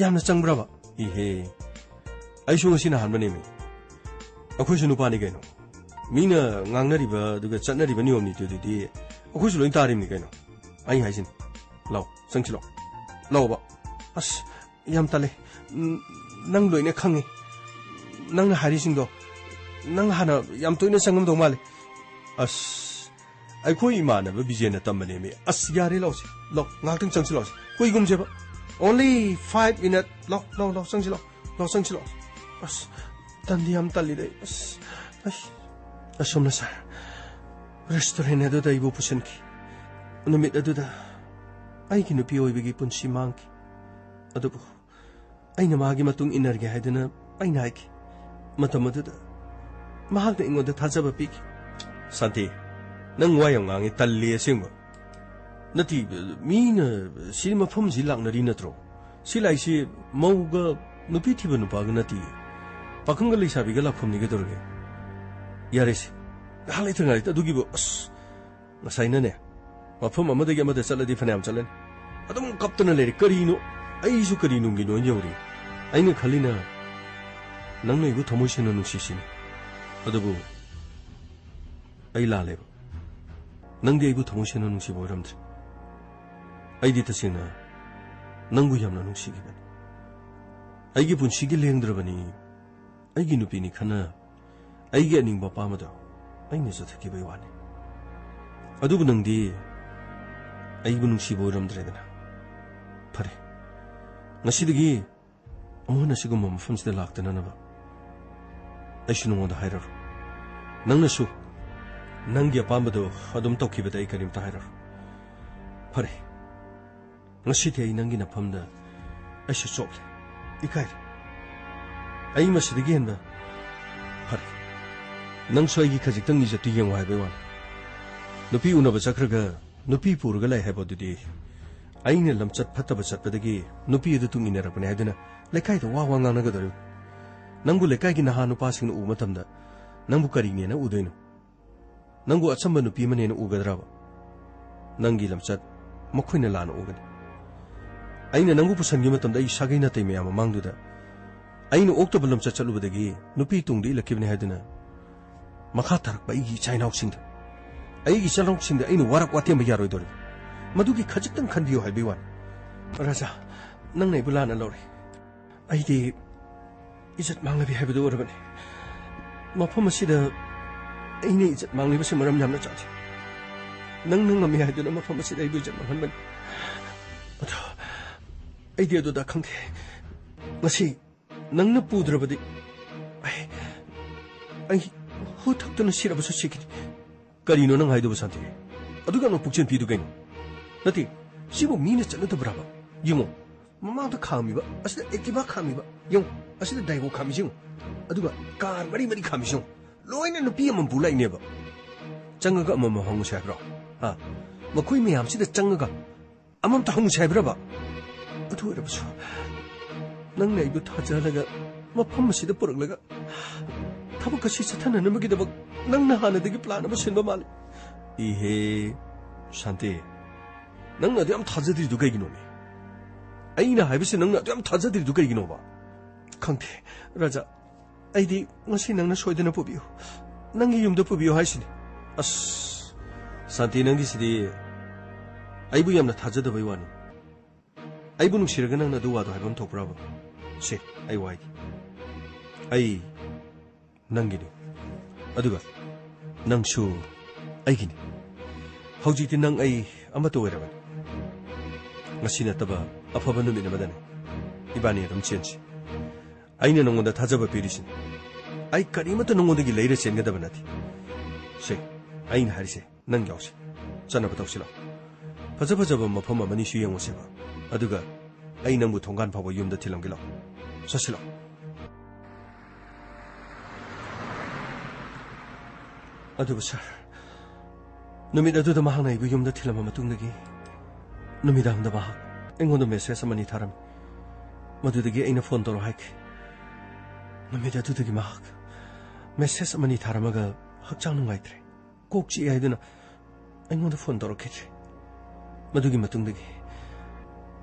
ꯌꯥꯝꯅ ꯆꯪꯕ꯭ꯔꯕ? ꯏꯍꯦ, ꯑꯩꯁꯨ ꯉꯁꯤꯅ ꯑꯍꯥꯟꯕꯅꯦꯃꯤ꯫ ꯑꯩꯈꯣꯏꯁꯨ ꯅꯨꯄꯥꯅꯤ ꯀꯩꯅꯣ꯫ ꯃꯤꯅ ꯉꯥꯡꯅꯔꯤꯕ ꯑꯗꯨꯒ ꯆꯠꯅꯔꯤꯕ ꯅꯤꯌꯣꯝ ꯅꯤꯇꯤꯗꯨꯗꯤ ꯑꯩꯈꯣꯏꯁꯨ ꯂꯣꯏ ꯇꯥꯔꯤꯕꯅꯤ ꯀꯩꯅꯣ꯫ ꯑꯩ ꯍꯥꯏꯁꯤꯅꯤ꯫ ꯂꯥꯎ, ꯆꯪꯁꯤꯜꯂꯣ꯫ ꯂꯥꯎꯕ꯫ ꯑꯁ, ꯌꯥꯝ ꯇꯜꯂꯦ꯫ ꯎꯝ, ꯅꯪ ꯂꯣꯏꯅ ꯈꯪꯉꯤ꯫ ꯅꯪꯅ ꯍꯥꯏꯔꯤꯁꯤꯡꯗꯣ, ꯅꯪ ꯍꯥꯟꯅ ꯌꯥꯝ ꯇꯣꯏꯅ ꯆꯪꯉꯝꯗꯧ ꯃꯥꯜꯂꯦ꯫ ꯑꯁ, ꯑꯩꯈꯣꯏ ꯏꯃꯥꯟꯅꯕ ꯕꯤꯖꯦꯟꯅ ꯇꯝꯕꯅꯦꯃꯤ꯫ ꯑꯁ, ꯌꯥꯔꯦ, ꯂꯥꯎꯁꯤ꯫ ꯂꯥꯎ, ꯉꯥꯏꯍꯥꯛꯇꯪ ꯆꯪꯁꯤ ꯂꯥꯎꯁꯤ꯫ ꯀꯨꯏꯒꯨꯝꯁꯦꯕ꯫ Only five minute꯫ ꯂꯥꯎ, ꯂꯥꯎ, ꯂꯥꯎ, ꯆꯪꯁꯤ ꯂꯥꯎ꯫ ꯂꯥꯎ, ꯆꯪꯁꯤ ꯂꯥꯎ꯫ ꯑꯁ, ꯇꯟꯗꯤ ꯌꯥꯝ ꯇꯜꯂꯤꯗ ꯑꯩ꯫ ꯑꯁ, ꯑꯩ, ꯑꯁꯨꯝꯅ ꯁꯥꯔ꯫ Restaurant ꯑꯗꯨꯗ ꯑꯩꯕꯨ ꯄꯨꯁꯤꯟꯈꯤ꯫ ꯅꯨꯃꯤꯠ ꯑꯗꯨꯗ ꯑꯩꯒꯤ ꯅꯨꯄꯤ ꯑꯣꯏꯕꯒꯤ ꯄꯨꯟꯁꯤ ꯃꯥꯡꯈꯤ꯫ ꯑꯗꯨꯕꯨ ꯑꯩꯅ ꯃꯥꯒꯤ ꯃꯇꯨꯡ ꯏꯟꯅꯔꯒꯦ ꯍꯥꯏꯗꯨꯅ ꯑꯩꯅ ꯍꯥꯏꯈꯤ꯫ ꯃꯇꯝ ꯑꯗꯨꯗ ꯃꯍꯥꯛꯅ ꯑꯩꯉꯣꯟꯗ ꯊꯥꯖꯕ ꯄꯤꯈꯤ꯫ ꯁꯥꯟꯇꯤ, ꯅꯪ ꯋꯥ ꯌꯥꯝ ꯉꯥꯡꯉꯤ, ꯇꯜꯂꯤ ꯑꯁꯦꯡꯕ꯫ ꯅꯠꯇꯦ, ꯃꯤꯅ ꯁꯤ ꯃꯐꯝꯁꯤ ꯂꯥꯛꯅꯔꯤ ꯅꯠꯇ꯭ꯔꯣ? ꯁꯤ ꯂꯥꯛꯏꯁꯤ ꯃꯧꯒ ꯅꯨꯄꯤ ꯊꯤꯕ ꯅꯨꯄꯥꯒ ꯅꯠꯇꯦ, ꯄꯥꯈꯪꯒ ꯂꯩꯁꯥꯕꯤꯒ ꯂꯥꯛꯐꯝꯅꯤ ꯀꯩꯗꯧꯔꯒꯦ? ꯌꯥꯔꯦꯁꯦ, ꯉꯥꯏꯍꯥꯛ ꯂꯩꯇ ꯉꯥꯏꯔꯦ ꯑꯗꯨꯒꯤꯕꯨ꯫ ꯑꯁ, ꯉꯁꯥꯏꯅꯅꯦ, ꯃꯐꯝ ꯑꯃꯗꯒꯤ ꯑꯃꯗ ꯆꯠꯂꯗꯤ ꯐꯅꯌꯥꯝ ꯆꯠꯂꯅꯤ꯫ ꯑꯗꯨꯝ ꯀꯞꯇꯅ ꯂꯩꯔꯦ꯫ ꯀꯔꯤꯅꯣ? ꯑꯩꯁꯨ ꯀꯔꯤ ꯅꯨꯡꯒꯤꯅꯣ ꯌꯧꯔꯤ꯫ ꯑꯩꯅ ꯈꯜꯂꯤꯅ ꯅꯪꯅ ꯑꯩꯕꯨ ꯊꯃꯣꯏ ꯁꯦꯡꯅ ꯅꯨꯡꯁꯤꯁꯤꯅꯤ꯫ ꯑꯗꯨꯕꯨ ꯑꯩ ꯂꯥꯜꯂꯦꯕ꯫ ꯅꯪꯗꯤ ꯑꯩꯕꯨ ꯊꯃꯣꯏ ꯁꯦꯡꯅ ꯅꯨꯡꯁꯤꯕ ꯑꯣꯏꯔꯝꯗ꯭ꯔꯦ꯫ ꯑꯩꯗꯤ ꯇꯁꯦꯡꯅ ꯅꯪꯕꯨ ꯌꯥꯝꯅ ꯅꯨꯡꯁꯤꯈꯤꯕꯅꯤ꯫ ꯑꯩꯒꯤ ꯄꯨꯟꯁꯤꯒꯤ ꯂꯦꯡꯗ꯭ꯔꯕꯅꯤ꯫ ꯑꯩꯒꯤ ꯅꯨꯄꯤꯅꯤ ꯈꯟꯅ ꯑꯩꯒꯤ ꯑꯅꯤꯡꯕ ꯑꯄꯥꯝꯕꯗꯣ ꯑꯩꯅ ꯆꯠꯊꯈꯤꯕꯒꯤ ꯋꯥꯅꯤ꯫ ꯑꯗꯨꯕꯨ ꯅꯪꯗꯤ ꯑꯩꯕꯨ ꯅꯨꯡꯁꯤꯕ ꯑꯣꯏꯔꯝꯗ꯭ꯔꯦꯗꯅ꯫ ꯐꯔꯦ, ꯉꯁꯤꯗꯒꯤ ꯑꯃꯨꯛ ꯍꯟꯅ ꯁꯤꯒꯨꯝꯕ ꯃꯐꯝꯁꯤꯗ ꯂꯥꯛꯇꯅꯅꯕ ꯑꯩꯁꯨ ꯅꯉꯣꯟꯗ ꯍꯥꯏꯔꯔꯣꯏ꯫ ꯅꯪꯅꯁꯨ ꯅꯪꯒꯤ ꯑꯄꯥꯝꯕꯗꯣ ꯑꯗꯨꯝ ꯇꯧꯈꯤꯕꯗ ꯑꯩ ꯀꯔꯤꯝꯇ ꯍꯥꯏꯔꯔꯣꯏ꯫ ꯐꯔꯦ, ꯉꯁꯤꯗꯤ ꯑꯩ ꯅꯪꯒꯤ ꯅꯐꯝꯗ ꯑꯩꯁꯨ ꯆꯣꯞꯂꯦ, ꯏꯀꯥꯏꯔꯦ꯫ ꯑꯩ ꯃꯁꯤꯗꯒꯤ ꯍꯦꯟꯕ, ꯐꯔꯦ, ꯅꯪꯁꯨ ꯑꯩꯒꯤ ꯈꯖꯤꯛꯇꯪ ꯏꯖꯠꯇꯨ ꯌꯦꯡꯉꯨ ꯍꯥꯏꯕꯩ ꯋꯥꯅꯤ꯫ ꯅꯨꯄꯤ ꯎꯅꯕ ꯆꯠꯈ꯭ꯔꯒ ꯅꯨꯄꯤ ꯄꯨꯔꯒ ꯂꯥꯛꯑꯦ ꯍꯥꯏꯕ ꯑꯗꯨꯗꯤ ꯑꯩꯅ ꯂꯝꯆꯠ ꯐꯠꯇꯕ ꯆꯠꯄꯗꯒꯤ ꯅꯨꯄꯤ ꯑꯗꯨ ꯇꯨꯡ ꯏꯟꯅꯔꯛꯄꯅꯦ ꯍꯥꯏꯗꯨꯅ ꯂꯩꯀꯥꯏꯗ ꯋꯥ ꯋꯥ ꯉꯥꯡꯅꯒꯗꯧꯔꯤꯕ꯫ ꯅꯪꯕꯨ ꯂꯩꯀꯥꯏꯒꯤ ꯅꯍꯥ ꯅꯨꯄꯥꯁꯤꯡꯅ ꯎꯕ ꯃꯇꯝꯗ ꯅꯪꯕꯨ ꯀꯔꯤꯅꯦꯅ ꯎꯗꯣꯏꯅꯣ? ꯅꯪꯕꯨ ꯑꯆꯝꯕ ꯅꯨꯄꯤ ꯑꯃꯅꯦꯅ ꯎꯒꯗ꯭ꯔꯕ? ꯅꯪꯒꯤ ꯂꯝꯆꯠ ꯃꯈꯣꯏꯅ ꯂꯥꯟꯅ ꯎꯒꯅꯤ꯫ ꯑꯩꯅ ꯅꯪꯕꯨ ꯄꯨꯁꯟꯈꯤꯕ ꯃꯇꯝꯗ ꯑꯩꯒꯤ ꯁꯥꯒꯩ ꯅꯥꯇꯩ ꯃꯌꯥꯝ ꯃꯃꯥꯡꯗꯨꯗ ꯑꯩꯅ ꯑꯣꯛꯇꯕ ꯂꯝꯆꯠ ꯆꯠꯂꯨꯕꯗꯒꯤ ꯅꯨꯄꯤ ꯇꯨꯡꯗ ꯏꯜꯂꯛꯈꯤꯕꯅꯤ ꯍꯥꯏꯗꯨꯅ ꯃꯈꯥ ꯇꯥꯔꯛꯄ ꯑꯩꯒꯤ ꯏꯆꯥ ꯏꯅꯥꯎꯁꯤꯡꯗ, ꯑꯩꯒꯤ ꯏꯆꯥ ꯏꯅꯥꯎꯁꯤꯡꯗ ꯑꯩꯅ ꯋꯥꯔꯛ ꯋꯥꯇꯦꯝꯕ ꯌꯥꯔꯣꯏꯗꯧꯔꯤꯕ꯫ ꯃꯗꯨꯒꯤ ꯈꯖꯤꯛꯇꯪ ꯈꯟꯕꯤꯌꯨ ꯍꯥꯏꯕꯒꯤ ꯋꯥꯅꯤ꯫ ꯔꯥꯖꯥ, ꯅꯪꯅ ꯑꯩꯕꯨ ꯂꯥꯟꯅ ꯂꯧꯔꯦ꯫ ꯑꯩꯗꯤ ꯏꯖꯠ ꯃꯥꯡꯂꯕꯤ ꯍꯥꯏꯕꯗꯨ ꯑꯣꯏꯔꯕꯅꯤ꯫ ꯃꯐꯝ ꯑꯁꯤꯗ ꯑꯩꯅ ꯏꯖꯠ ꯃꯥꯡꯂꯤꯕꯁꯤ ꯃꯔꯝ ꯌꯥꯝꯅ ꯆꯥꯗꯦ꯫ ꯅꯪꯅ ꯉꯝꯃꯤ ꯍꯥꯏꯗꯨꯅ ꯃꯐꯝ ꯑꯁꯤꯗ ꯑꯩꯕꯨ ꯏꯖꯠ ꯃꯥꯡꯍꯟꯕꯅꯤ꯫ ꯑꯗꯣ ꯑꯩꯗꯤ ꯑꯗꯨꯗ ꯈꯪꯗꯦ꯫ ꯉꯁꯤ ꯅꯪꯅ ꯄꯨꯗ꯭ꯔꯕꯗꯤ ꯑꯩ, ꯑꯩ ꯍꯨ ꯊꯛꯇꯨꯅ ꯁꯤꯔꯕꯁꯨ ꯁꯤꯈꯤꯅꯤ꯫ ꯀꯔꯤꯅꯣ ꯅꯪ ꯍꯥꯏꯗꯨꯕꯨ, ꯁꯥꯟꯇꯤ? ꯑꯗꯨꯒ ꯑꯃꯨꯛ ꯄꯨꯛꯆꯦꯜ ꯄꯤꯗꯨ ꯀꯩꯅꯣ? ꯅꯠꯇꯦ, ꯁꯤꯕꯨ ꯃꯤꯅ ꯆꯠꯅꯗꯕ꯭ꯔꯕ? ꯌꯦꯡꯉꯣ, ꯃꯃꯥꯡꯗ ꯈꯥꯝꯃꯤꯕ, ꯑꯁꯤꯗ ꯑꯦꯛꯇꯤꯚꯥ ꯈꯥꯝꯃꯤꯕ, ꯌꯦꯡꯉꯣ, ꯑꯁꯤꯗ ꯗꯥꯏꯒꯣ ꯈꯥꯝꯃꯤꯁꯤ ꯌꯦꯡꯉꯣ, ꯑꯗꯨꯒ ꯀꯥꯔ ꯃꯔꯤ ꯃꯔꯤ ꯈꯥꯝꯃꯤꯁꯤ ꯌꯦꯡꯉꯣ, ꯂꯣꯏꯅ ꯅꯨꯄꯤ ꯑꯃꯃꯝ ꯄꯨ ꯂꯥꯛꯏꯅꯦꯕ꯫ ꯆꯪꯉꯒ ꯑꯃꯃꯝ ꯍꯪꯉꯨꯁꯦ ꯍꯥꯏꯕ꯭ꯔꯣ? ꯍꯥ? ꯃꯈꯣꯏ ꯃꯌꯥꯝꯁꯤꯗ ꯆꯪꯉꯒ ꯑꯃꯃꯝꯇ ꯍꯪꯉꯨꯁꯦ ꯍꯥꯏꯕ꯭ꯔꯕ? ꯑꯗꯨ ꯑꯣꯏꯔꯕꯁꯨ ꯅꯪꯅ ꯑꯩꯕꯨ ꯊꯥꯖꯍꯜꯂꯒ ꯃꯐꯝ ꯑꯁꯤꯗ ꯄꯨꯔꯛꯂꯒ ꯊꯕꯛ ꯑꯁꯤ ꯆꯠꯊꯅꯅꯕꯒꯤꯗꯃꯛ ꯅꯪꯅ ꯍꯥꯟꯅꯗꯒꯤ ꯄ꯭ꯂꯥꯟ ꯑꯃ ꯁꯤꯟꯕ ꯃꯥꯜꯂꯤ꯫ ꯏꯍꯦ, ꯁꯥꯟꯇꯤ, ꯅꯪꯅ ꯑꯗꯨ ꯌꯥꯝ ꯊꯥꯖꯗ꯭ꯔꯤꯗꯨ ꯀꯩꯒꯤꯅꯣꯅꯦ? ꯑꯩꯅ ꯍꯥꯏꯕꯁꯤ ꯅꯪꯅ ꯑꯗꯨ ꯌꯥꯝ ꯊꯥꯖꯗ꯭ꯔꯤꯗꯨ ꯀꯩꯒꯤꯅꯣꯕ? ꯈꯪꯗꯦ, ꯔꯥꯖꯥ, ꯑꯩꯗꯤ ꯉꯁꯤ ꯅꯪꯅ ꯁꯣꯏꯗꯅ ꯄꯨꯕꯤꯌꯨ, ꯅꯪꯒꯤ ꯌꯨꯝꯗ ꯄꯨꯕꯤꯌꯨ ꯍꯥꯏꯁꯤꯅꯤ꯫ ꯑꯁ, ꯁꯥꯟꯇꯤ, ꯅꯪꯒꯤꯁꯤꯗꯤ ꯑꯩꯕꯨ ꯌꯥꯝꯅ ꯊꯥꯖꯗꯕꯩ ꯋꯥꯅꯤ꯫ ꯑꯩꯕꯨ ꯅꯨꯡꯁꯤꯔꯒ ꯅꯪꯅ ꯑꯗꯨ ꯋꯥꯗꯣ ꯍꯥꯏꯐꯝ ꯊꯣꯛꯄ꯭ꯔꯕ? ꯁꯦ, ꯑꯩ ꯋꯥꯏꯒꯦ꯫ ꯑꯩ ꯅꯪꯒꯤꯅꯤ꯫ ꯑꯗꯨꯒ ꯅꯪꯁꯨ ꯑꯩꯒꯤꯅꯤ꯫ ꯍꯧꯖꯤꯛꯇꯤ ꯅꯪ ꯑꯩ ꯑꯃꯠꯇ ꯑꯣꯏꯔꯕꯅꯤ꯫ ꯉꯁꯤ ꯅꯠꯇꯕ ꯑꯐꯕ ꯅꯨꯃꯤꯠ ꯑꯃꯗꯅꯦ ꯏꯕꯥꯅꯤ ꯑꯗꯨꯝ ꯆꯦꯟꯁꯤ꯫ ꯑꯩꯅ ꯅꯪꯉꯣꯟꯗ ꯊꯥꯖꯕ ꯄꯤꯔꯤꯁꯤꯅꯤ꯫ ꯑꯩ ꯀꯔꯤꯃꯠꯇ ꯅꯪꯉꯣꯟꯗꯒꯤ ꯂꯩꯔ ꯆꯦꯟꯒꯗꯕ ꯅꯠꯇꯦ꯫ ꯁꯦ, ꯑꯩꯅ ꯍꯥꯏꯔꯤꯁꯦ ꯅꯪ ꯌꯥꯎꯁꯤ꯫ ꯆꯠꯅꯕ ꯇꯧꯁꯤꯜꯂꯣ꯫ ꯐꯖ ꯐꯖꯕ ꯃꯐꯝ ꯑꯃꯅꯤꯁꯨ ꯌꯦꯡꯉꯨꯁꯦꯕ꯫ ꯑꯗꯨꯒ ꯑꯩ ꯅꯪꯕꯨ ꯊꯣꯡꯒꯥꯟ ꯐꯥꯎꯕ ꯌꯨꯝꯗ ꯊꯤꯜꯂꯝꯒꯦ ꯂꯥꯎ꯫ ꯆꯠꯁꯤꯜꯂꯣ꯫ ꯑꯗꯨꯕꯨ ꯁꯥꯔ, ꯅꯨꯃꯤꯠ ꯑꯗꯨꯗ ꯃꯍꯥꯛꯅ ꯑꯩꯕꯨ ꯌꯨꯝꯗ ꯊꯤꯜꯂꯝꯕ ꯃꯇꯨꯡꯗꯒꯤ ꯅꯨꯃꯤꯗꯥꯡꯗ ꯃꯍꯥꯛ ꯑꯩꯉꯣꯟꯗ ꯃꯦꯁꯦꯖ ꯑꯃꯅꯤ ꯊꯥꯔꯝꯃꯤ꯫ ꯃꯗꯨꯗꯒꯤ ꯑꯩꯅ ꯐꯣꯟ ꯇꯧꯔꯣ ꯍꯥꯏꯈꯤ꯫ ꯅꯨꯃꯤꯠ ꯑꯗꯨꯗꯒꯤ ꯃꯍꯥꯛ ꯃꯦꯁꯦꯖ ꯑꯃꯅꯤ ꯊꯥꯔꯝꯃꯒ ꯍꯛꯆꯥꯡ ꯅꯨꯡꯉꯥꯏꯇ꯭ꯔꯦ, ꯀꯣꯛ ꯆꯤꯛꯑꯦ ꯍꯥꯏꯗꯨꯅ ꯑꯩꯉꯣꯟꯗ ꯐꯣꯟ ꯇꯧꯔꯛꯈꯤꯗ꯭ꯔꯦ꯫ ꯃꯗꯨꯒꯤ ꯃꯇꯨꯡꯗꯒꯤ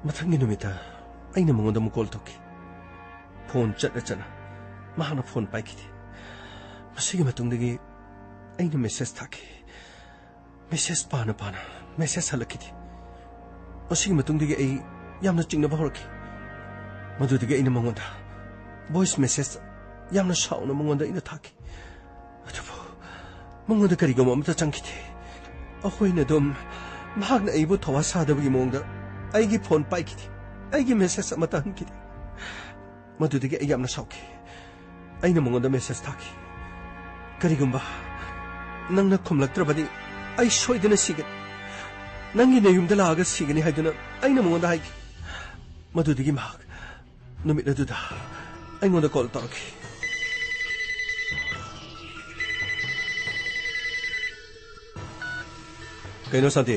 ꯃꯊꯪꯒꯤ ꯅꯨꯃꯤꯠꯇ ꯑꯩꯅ ꯃꯉꯣꯟꯗ ꯑꯃꯨꯛ ꯀꯣꯜ ꯇꯧꯈꯤ꯫ ꯐꯣꯟ ꯆꯠꯅ ꯆꯠꯅ ꯃꯍꯥꯛꯅ ꯐꯣꯟ ꯄꯥꯏꯈꯤꯗꯦ꯫ ꯃꯁꯤꯒꯤ ꯃꯇꯨꯡꯗꯒꯤ ꯑꯩꯅ ꯃꯦꯁꯦꯖ ꯊꯥꯈꯤ꯫ ꯃꯦꯁꯦꯖ ꯄꯥꯅ ꯄꯥꯅ ꯃꯦꯁꯦꯖ ꯍꯜꯂꯛꯈꯤꯗꯦ꯫ ꯃꯁꯤꯒꯤ ꯃꯇꯨꯡꯗꯒꯤ ꯑꯩ ꯌꯥꯝꯅ ꯆꯤꯡꯅꯕ ꯍꯧꯔꯛꯈꯤ꯫ ꯃꯗꯨꯗꯒꯤ ꯑꯩꯅ ꯃꯉꯣꯟꯗ ꯚꯣꯏꯁ ꯃꯦꯁꯦꯖ ꯌꯥꯝꯅ ꯁꯥꯎꯅ ꯃꯉꯣꯟꯗ ꯑꯩꯅ ꯊꯥꯈꯤ꯫ ꯑꯗꯨꯕꯨ ꯃꯉꯣꯟꯗ ꯀꯔꯤꯒꯨꯝꯕ ꯑꯃꯠꯇ ꯆꯪꯈꯤꯗꯦ꯫ ꯑꯩꯈꯣꯏꯅ ꯑꯗꯨꯝ ꯃꯍꯥꯛꯅ ꯑꯩꯕꯨ ꯊꯧꯋꯥ ꯁꯥꯗꯕꯒꯤ ꯃꯑꯣꯡꯗ ꯑꯩꯒꯤ ꯐꯣꯟ ꯄꯥꯏꯈꯤꯗꯦ, ꯑꯩꯒꯤ ꯃꯦꯁꯦꯖ ꯑꯃꯠꯇ ꯍꯟꯈꯤꯗꯦ꯫ ꯃꯗꯨꯗꯒꯤ ꯑꯩ ꯌꯥꯝꯅ ꯁꯥꯎꯈꯤ꯫ ꯑꯩꯅ ꯃꯉꯣꯟꯗ ꯃꯦꯁꯦꯖ ꯊꯥꯈꯤ, "ꯀꯔꯤꯒꯨꯝꯕ ꯅꯪꯅ ꯈꯨꯝꯂꯛꯇ꯭ꯔꯕꯗꯤ ꯑꯩ ꯁꯣꯏꯗꯅ ꯁꯤꯒꯅꯤ꯫ ꯅꯪꯒꯤ ꯅꯌꯨꯝꯗ ꯂꯥꯛꯑꯒ ꯁꯤꯒꯅꯤ" ꯍꯥꯏꯗꯨꯅ ꯑꯩꯅ ꯃꯉꯣꯟꯗ ꯍꯥꯏꯈꯤ꯫ ꯃꯗꯨꯗꯒꯤ ꯃꯍꯥꯛ ꯅꯨꯃꯤꯠ ꯑꯗꯨꯗ ꯑꯩꯉꯣꯟꯗ ꯀꯣꯜ ꯇꯧꯔꯛꯈꯤ꯫ "ꯀꯩꯅꯣ ꯁꯥꯟꯇꯤ,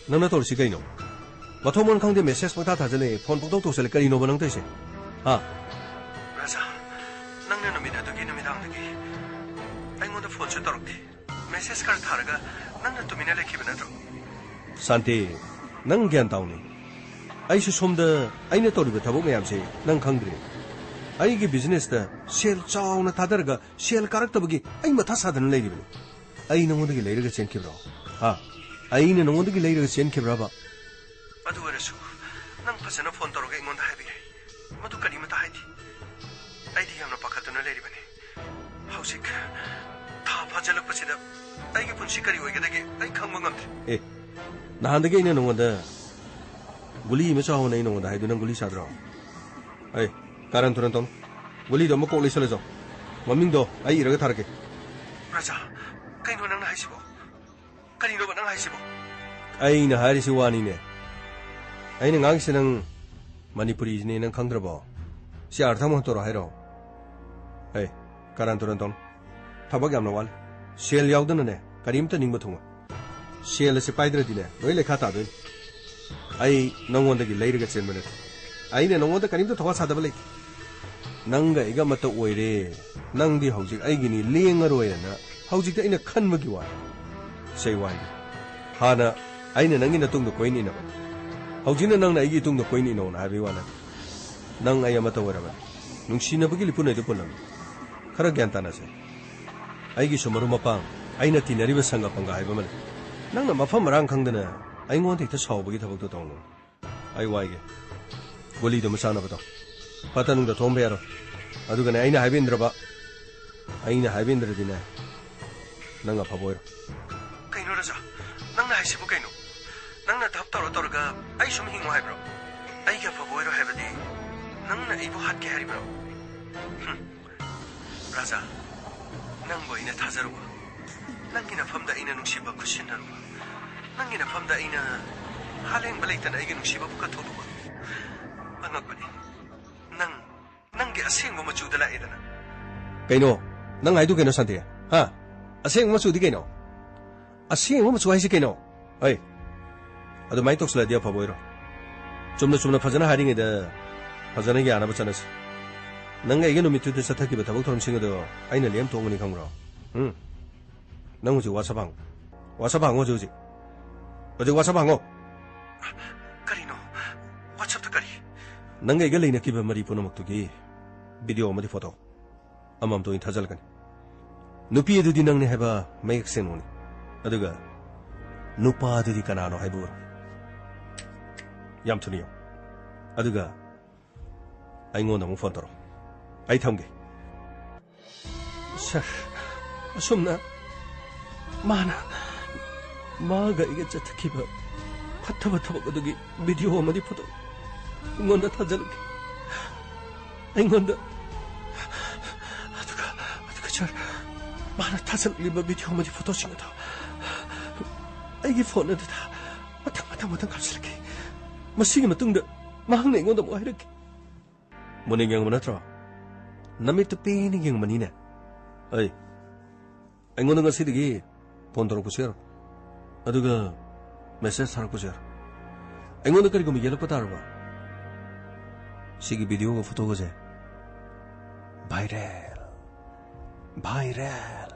ꯅꯪꯅ ꯇꯧꯔꯤꯁꯤ ꯀꯩꯅꯣ? ꯃꯊꯣꯡ ꯃꯔꯝ ꯈꯪꯗꯦ, ꯃꯦꯁꯦꯖ ꯄꯪꯊꯥ ꯊꯥꯖꯤꯜꯂꯛꯑꯦ, ꯐꯣꯟ ꯄꯪꯇꯧ ꯇꯧꯁꯜꯂꯦ, ꯀꯔꯤꯅꯣꯕ ꯅꯪ ꯇꯧꯔꯤꯁꯦ? ꯍꯥ?" "ꯔꯥꯖꯥ, ꯅꯪꯅ ꯅꯨꯃꯤꯠ ꯑꯗꯨꯒꯤ ꯅꯨꯃꯤꯗꯥꯡꯗꯒꯤ ꯑꯩꯉꯣꯟꯗ ꯐꯣꯟꯁꯨ ꯇꯧꯔꯛꯇꯦ, ꯃꯦꯁꯦꯖ ꯈꯔ ꯊꯥꯔꯒ ꯅꯪꯅ ꯇꯨꯃꯤꯟꯅ ꯂꯩꯈꯤꯕ ꯅꯠꯇ꯭ꯔꯣ?" "ꯁꯥꯟꯇꯤ, ꯅꯪ ꯒ꯭ꯌꯥꯟ ꯇꯥꯎꯅꯦ꯫ ꯑꯩꯁꯨ ꯁꯣꯝꯗ ꯑꯩꯅ ꯇꯧꯔꯤꯕ ꯊꯕꯛ ꯃꯌꯥꯝꯁꯦ ꯅꯪ ꯈꯪꯗ꯭ꯔꯤ꯫ ꯑꯩꯒꯤ ꯕꯤꯖꯤꯅꯦꯁꯇ ꯁꯦꯜ ꯆꯥꯎꯅ ꯊꯥꯗꯔꯒ ꯁꯦꯜ ꯀꯥꯔꯛꯇꯕꯒꯤ ꯑꯩ ꯃꯊꯥ ꯁꯥꯗꯅ ꯂꯩꯔꯤꯕꯅꯤ꯫ ꯑꯩ ꯅꯉꯣꯟꯗꯒꯤ ꯂꯩꯔꯒ ꯆꯦꯟꯈꯤꯕ꯭ꯔꯣ? ꯍꯥ? ꯑꯩꯅ ꯅꯉꯣꯟꯗꯒꯤ ꯂꯩꯔꯒ ꯆꯦꯟꯈꯤꯕ꯭ꯔꯕ?" "ꯑꯗꯨ ꯑꯣꯏꯔꯁꯨ ꯅꯪ ꯐꯖꯅ ꯐꯣꯟ ꯇꯧꯔꯒ ꯑꯩꯉꯣꯟꯗ ꯍꯥꯏꯕꯤꯔꯦ꯫ ꯃꯗꯨ ꯀꯔꯤꯃꯇ ꯍꯥꯏꯗꯦ꯫ ꯑꯩꯗꯤ ꯌꯥꯝꯅ ꯄꯥꯈꯠꯇꯨꯅ ꯂꯩꯔꯤꯕꯅꯤ꯫ ꯍꯧꯖꯤꯛ ꯊꯥ ꯐꯥꯖꯤꯜꯂꯛꯄꯁꯤꯗ ꯑꯩꯒꯤ ꯄꯨꯟꯁꯤ ꯀꯔꯤ ꯑꯣꯏꯒꯗꯒꯦ ꯑꯩ ꯈꯪꯕ ꯉꯝꯗ꯭ꯔꯦ꯫ ꯑꯦ, ꯅꯍꯥꯟꯗꯒꯤ ꯑꯩꯅ ꯅꯉꯣꯟꯗ ꯒꯨꯂꯤ ꯑꯃ ꯆꯥꯎꯅ ꯑꯩ ꯅꯉꯣꯟꯗ ꯍꯥꯏꯗꯨ ꯅꯪ ꯒꯨꯂꯤ ꯆꯥꯗ꯭ꯔꯣ? ꯑꯩ ꯀꯥꯔꯟ ꯇꯨꯔꯟ ꯇꯧꯅꯨ꯫ ꯒꯨꯂꯤꯗꯣ ꯑꯃ ꯀꯣꯛ ꯂꯩꯁꯜꯂꯁꯣ꯫ ꯃꯃꯤꯡꯗꯣ ꯑꯩ ꯏꯔꯒ ꯊꯥꯔꯛꯀꯦ꯫ ꯔꯥꯖꯥ, ꯀꯩꯅꯣ ꯅꯪꯅ ꯍꯥꯏꯁꯤꯕꯣ? ꯀꯔꯤꯅꯣꯕ ꯅꯪ ꯍꯥꯏꯁꯤꯕꯣ? ꯑꯩꯅ ꯍꯥꯏꯔꯤꯁꯤ ꯋꯥꯅꯤꯅꯦ꯫ ꯑꯩꯅ ꯉꯥꯡꯉꯤꯁꯤ ꯅꯪ ꯃꯅꯤꯄꯨꯔꯤꯁꯤꯅꯦ ꯅꯪ ꯈꯪꯗ꯭ꯔꯕꯣ? ꯁꯤ ꯑꯥꯔꯊ ꯑꯃ ꯍꯟꯇꯣꯔꯛꯑꯣ ꯍꯥꯏꯔꯣ? ꯑꯩ ꯀꯥꯔꯟ ꯇꯨꯔꯟ ꯇꯧꯅꯨ꯫ ꯊꯕꯛ ꯌꯥꯝꯅ ꯋꯥꯠꯂꯤ꯫ ꯁꯦꯜ ꯌꯥꯎꯗꯅꯅꯦ ꯀꯔꯤꯝꯇ ꯅꯤꯡꯕ ꯊꯨꯡꯉꯣꯏ꯫ ꯁꯦꯜ ꯑꯁꯤ ꯄꯥꯏꯗ꯭ꯔꯗꯤꯅꯦ ꯂꯣꯏ ꯂꯩꯈꯥ ꯇꯥꯗꯣꯏꯅꯤ꯫ ꯑꯩ ꯅꯪꯉꯣꯟꯗꯒꯤ ꯂꯩꯔꯒ ꯆꯦꯟꯕ ꯅꯠꯇꯦ꯫ ꯑꯩꯅ ꯅꯪꯉꯣꯟꯗ ꯀꯔꯤꯝꯇ ꯊꯧꯋꯥ ꯁꯥꯗꯕ ꯂꯩꯇꯦ꯫ ꯅꯪꯒ ꯑꯩꯒ ꯑꯃꯠꯇ ꯑꯣꯏꯔꯦ꯫ ꯅꯪꯗꯤ ꯍꯧꯖꯤꯛ ꯑꯩꯒꯤꯅꯤ, ꯂꯦꯡꯉꯔꯣꯏꯅ ꯍꯧꯖꯤꯛꯇꯤ ꯑꯩꯅ ꯈꯟꯕꯒꯤ ꯋꯥꯅꯤ꯫ ꯁꯩ ꯋꯥꯅꯤ꯫ ꯍꯥꯟꯅ ꯑꯩꯅ ꯅꯪꯒꯤ ꯅꯇꯨꯡꯗ ꯀꯣꯏꯅ ꯏꯟꯅꯕ, ꯍꯧꯖꯤꯛꯅ ꯅꯪꯅ ꯑꯩꯒꯤ ꯏꯇꯨꯡꯗ ꯀꯣꯏꯅ ꯏꯟꯅꯧꯅ ꯍꯥꯏꯕꯒꯤ ꯋꯥ ꯅꯠꯇꯦ꯫ ꯅꯪ ꯑꯩ ꯑꯃꯠꯇ ꯑꯣꯏꯔꯕꯅꯤ꯫ ꯅꯨꯡꯁꯤꯅꯕꯒꯤ ꯂꯤꯄꯨꯟ ꯑꯩꯗꯨ ꯄꯨꯜꯂꯝꯃꯤ꯫ ꯈꯔ ꯒ꯭ꯌꯥꯟ ꯇꯥꯅꯁꯦ꯫ ꯑꯩꯒꯤꯁꯨ ꯃꯔꯨꯞ ꯃꯄꯥꯡ, ꯑꯩꯅ ꯇꯤꯟꯅꯔꯤꯕ ꯁꯪꯒ ꯄꯪꯒ ꯍꯥꯏꯕ ꯑꯃ ꯂꯩ꯫ ꯅꯪꯅ ꯃꯐꯝ ꯃꯔꯥꯡ ꯈꯪꯗꯅ ꯑꯩꯉꯣꯟꯗ ꯍꯦꯛꯇ ꯁꯥꯎꯕꯒꯤ ꯊꯕꯛꯇꯣ ꯇꯧꯅꯨ꯫ ꯑꯩ ꯋꯥꯏꯒꯦ꯫ ꯒꯨꯂꯤꯗꯨ ꯑꯃ ꯆꯥꯅꯕꯗꯣ ꯐꯠꯇ ꯅꯨꯡꯗ ꯊꯣꯡꯕ ꯌꯥꯔꯣꯏ꯫ ꯑꯗꯨꯒꯅꯦ, ꯑꯩꯅ ꯍꯥꯏꯕ ꯏꯟꯗ꯭ꯔꯕ, ꯑꯩꯅ ꯍꯥꯏꯕ ꯏꯟꯗ꯭ꯔꯗꯤꯅꯦ, ꯅꯪ ꯑꯐꯕ ꯑꯣꯏꯔꯣ꯫ ꯀꯩꯅꯣ ꯔꯥꯖꯥ, ꯅꯪꯅ ꯍꯥꯏꯁꯤꯕꯨ ꯀꯩꯅꯣ? ꯅꯪꯅ ꯙꯞ ꯇꯧꯔ ꯇꯧꯔꯒ ꯑꯩ ꯁꯨꯝ ꯍꯤꯡꯉꯣ ꯍꯥꯏꯕ꯭ꯔꯣ? ꯑꯩꯒꯤ ꯑꯐꯕ ꯑꯣꯏꯔꯣ ꯍꯥꯏꯕꯗꯤ ꯅꯪꯅ ꯑꯩꯕꯨ ꯍꯥꯠꯀꯦ ꯍꯥꯏꯔꯤꯕ꯭ꯔꯣ? ꯍꯨꯝ꯫ ꯔꯥꯖꯥ, ꯅꯪꯕꯨ ꯑꯩꯅ ꯊꯥꯖꯔꯨꯕ, ꯅꯪꯒꯤ ꯅꯐꯝꯗ ꯑꯩꯅ ꯅꯨꯡꯁꯤꯕ ꯈꯨꯠꯁꯤꯟꯅꯔꯨꯕ, ꯅꯪꯒꯤ ꯅꯐꯝꯗ ꯑꯩꯅ ꯍꯥꯂꯦꯡꯕ ꯂꯩꯇꯅ ꯑꯩꯒꯤ ꯅꯨꯡꯁꯤꯕꯕꯨ ꯀꯠꯊꯣꯛꯂꯨꯕ꯫ ꯑꯉꯛꯄꯅꯤ, ꯅꯪ ꯅꯪꯒꯤ ꯑꯁꯦꯡꯕ ꯃꯆꯨꯗ ꯂꯥꯛꯑꯦꯗꯅ꯫ ꯀꯩꯅꯣ? ꯅꯪ ꯍꯥꯏꯗꯨ ꯀꯩꯅꯣ, ꯁꯥꯟꯇꯤ? ꯍꯥ? ꯑꯁꯦꯡꯕ ꯃꯆꯨꯗꯤ ꯀꯩꯅꯣ? ꯑꯁꯦꯡꯕ ꯃꯆꯨ ꯍꯥꯏꯁꯤ ꯀꯩꯅꯣ? ꯍꯩ, ꯑꯗꯨꯃꯥꯏꯅ ꯇꯧꯁꯤꯜꯂꯗꯤ ꯑꯐꯕ ꯑꯣꯏꯔꯣ꯫ ꯆꯨꯝꯅ ꯆꯨꯝꯅ ꯐꯖꯅ ꯍꯥꯏꯔꯤꯉꯩꯗ ꯐꯖꯅ ꯌꯥꯅꯕ ꯆꯠꯅꯁꯤ꯫ ꯅꯪꯒ ꯑꯩꯒ ꯅꯨꯃꯤꯠꯇꯨꯗ ꯆꯠꯊꯈꯤꯕ ꯊꯕꯛ ꯊꯧꯔꯝꯁꯤꯡ ꯑꯗꯣ ꯑꯩꯅ ꯂꯦꯝ ꯇꯣꯛꯑꯝꯒꯅꯤ ꯈꯪꯕ꯭ꯔꯣ? ꯎꯝ? ꯅꯪ ꯍꯧꯖꯤꯛ WhatsApp ꯍꯥꯡꯉꯣ꯫ WhatsApp ꯍꯥꯡꯉꯣ ꯍꯧꯖꯤꯛ ꯍꯧꯖꯤꯛ꯫ ꯍꯧꯖꯤꯛ WhatsApp ꯍꯥꯡꯉꯣ꯫ ꯀꯔꯤꯅꯣ? WhatsApp-ꯇ ꯀꯔꯤ? ꯅꯪꯒ ꯑꯩꯒ ꯂꯩꯅꯈꯤꯕ ꯃꯔꯤ ꯄꯨꯝꯅꯃꯛꯇꯨꯒꯤ video ꯑꯃꯗꯤ photo ꯑꯃꯃꯝꯇ ꯑꯣꯏꯅ ꯊꯥꯖꯤꯜꯂꯛꯀꯅꯤ꯫ ꯅꯨꯄꯤ ꯑꯗꯨꯗꯤ ꯅꯪꯅꯤ ꯍꯥꯏꯕ ꯃꯌꯦꯛ ꯁꯦꯡꯅ ꯎꯅꯤ꯫ ꯑꯗꯨꯒ ꯅꯨꯄꯥ ꯑꯗꯨꯗꯤ ꯀꯅꯥꯅꯣ ꯍꯥꯏꯕ ꯎꯔꯣ꯫ ꯌꯥꯝ ꯊꯨꯅ ꯌꯦꯡꯉꯨ꯫ ꯑꯗꯨꯒ ꯑꯩꯉꯣꯟꯗ ꯑꯃꯨꯛ ꯐꯣꯟ ꯇꯧꯔꯛꯑꯣ꯫ ꯑꯩ ꯊꯝꯒꯦ꯫ ꯁꯥꯔ, ꯑꯁꯨꯝꯅ ꯃꯥꯅ, ꯃꯥꯒ ꯑꯩꯒ ꯆꯠꯊꯈꯤꯕ ꯐꯠꯇꯕ ꯊꯕꯛ ꯑꯗꯨꯒꯤ ꯚꯤꯗꯤꯑꯣ ꯑꯃꯗꯤ ꯐꯣꯇꯣ ꯑꯩꯉꯣꯟꯗ ꯊꯥꯖꯤꯜꯂꯛꯈꯤ꯫ ꯑꯩꯉꯣꯟꯗ, ꯑꯗꯨꯒ, ꯑꯗꯨꯒ ꯁꯥꯔ, ꯃꯥꯅ ꯊꯥꯖꯤꯜꯂꯛꯂꯤꯕ ꯚꯤꯗꯤꯑꯣ ꯑꯃꯗꯤ ꯐꯣꯇꯣꯁꯤꯡ ꯑꯗꯣ ꯑꯩꯒꯤ ꯐꯣꯟ ꯑꯗꯨꯗ ꯃꯊꯪ, ꯃꯊꯪ, ꯃꯊꯪ ꯀꯥꯞꯁꯤꯜꯂꯛꯈꯤ꯫ ꯃꯁꯤꯒꯤ ꯃꯇꯨꯡꯗ ꯃꯍꯥꯛꯅ ꯑꯩꯉꯣꯟꯗ ꯑꯃꯨꯛ ꯍꯥꯏꯔꯛꯈꯤ꯫ ꯃꯨꯟꯅ ꯌꯦꯡꯕ ꯅꯠꯇ꯭ꯔꯣ? ꯅꯃꯤꯠꯇꯨ ꯄꯦꯟꯅ ꯌꯦꯡꯕꯅꯤꯅꯦ꯫ ꯑꯩ, ꯑꯩꯉꯣꯟꯗ ꯉꯁꯤꯗꯒꯤ ꯐꯣꯟ ꯇꯧꯔꯛꯄꯁꯨ ꯌꯥꯔꯣꯏ꯫ ꯑꯗꯨꯒ ꯃꯦꯁꯦꯖ ꯊꯥꯔꯛꯄꯁꯨ ꯌꯥꯔꯣꯏ꯫ ꯑꯩꯉꯣꯟꯗ ꯀꯔꯤꯒꯨꯝꯕ ꯌꯦꯜꯂꯛꯄ ꯇꯥꯔꯕ, ꯁꯤꯒꯤ ꯚꯤꯗꯤꯑꯣꯒ ꯐꯣꯇꯣꯒꯁꯦ ꯚꯥꯏꯔꯦꯜ, ꯚꯥꯏꯔꯦꯜ꯫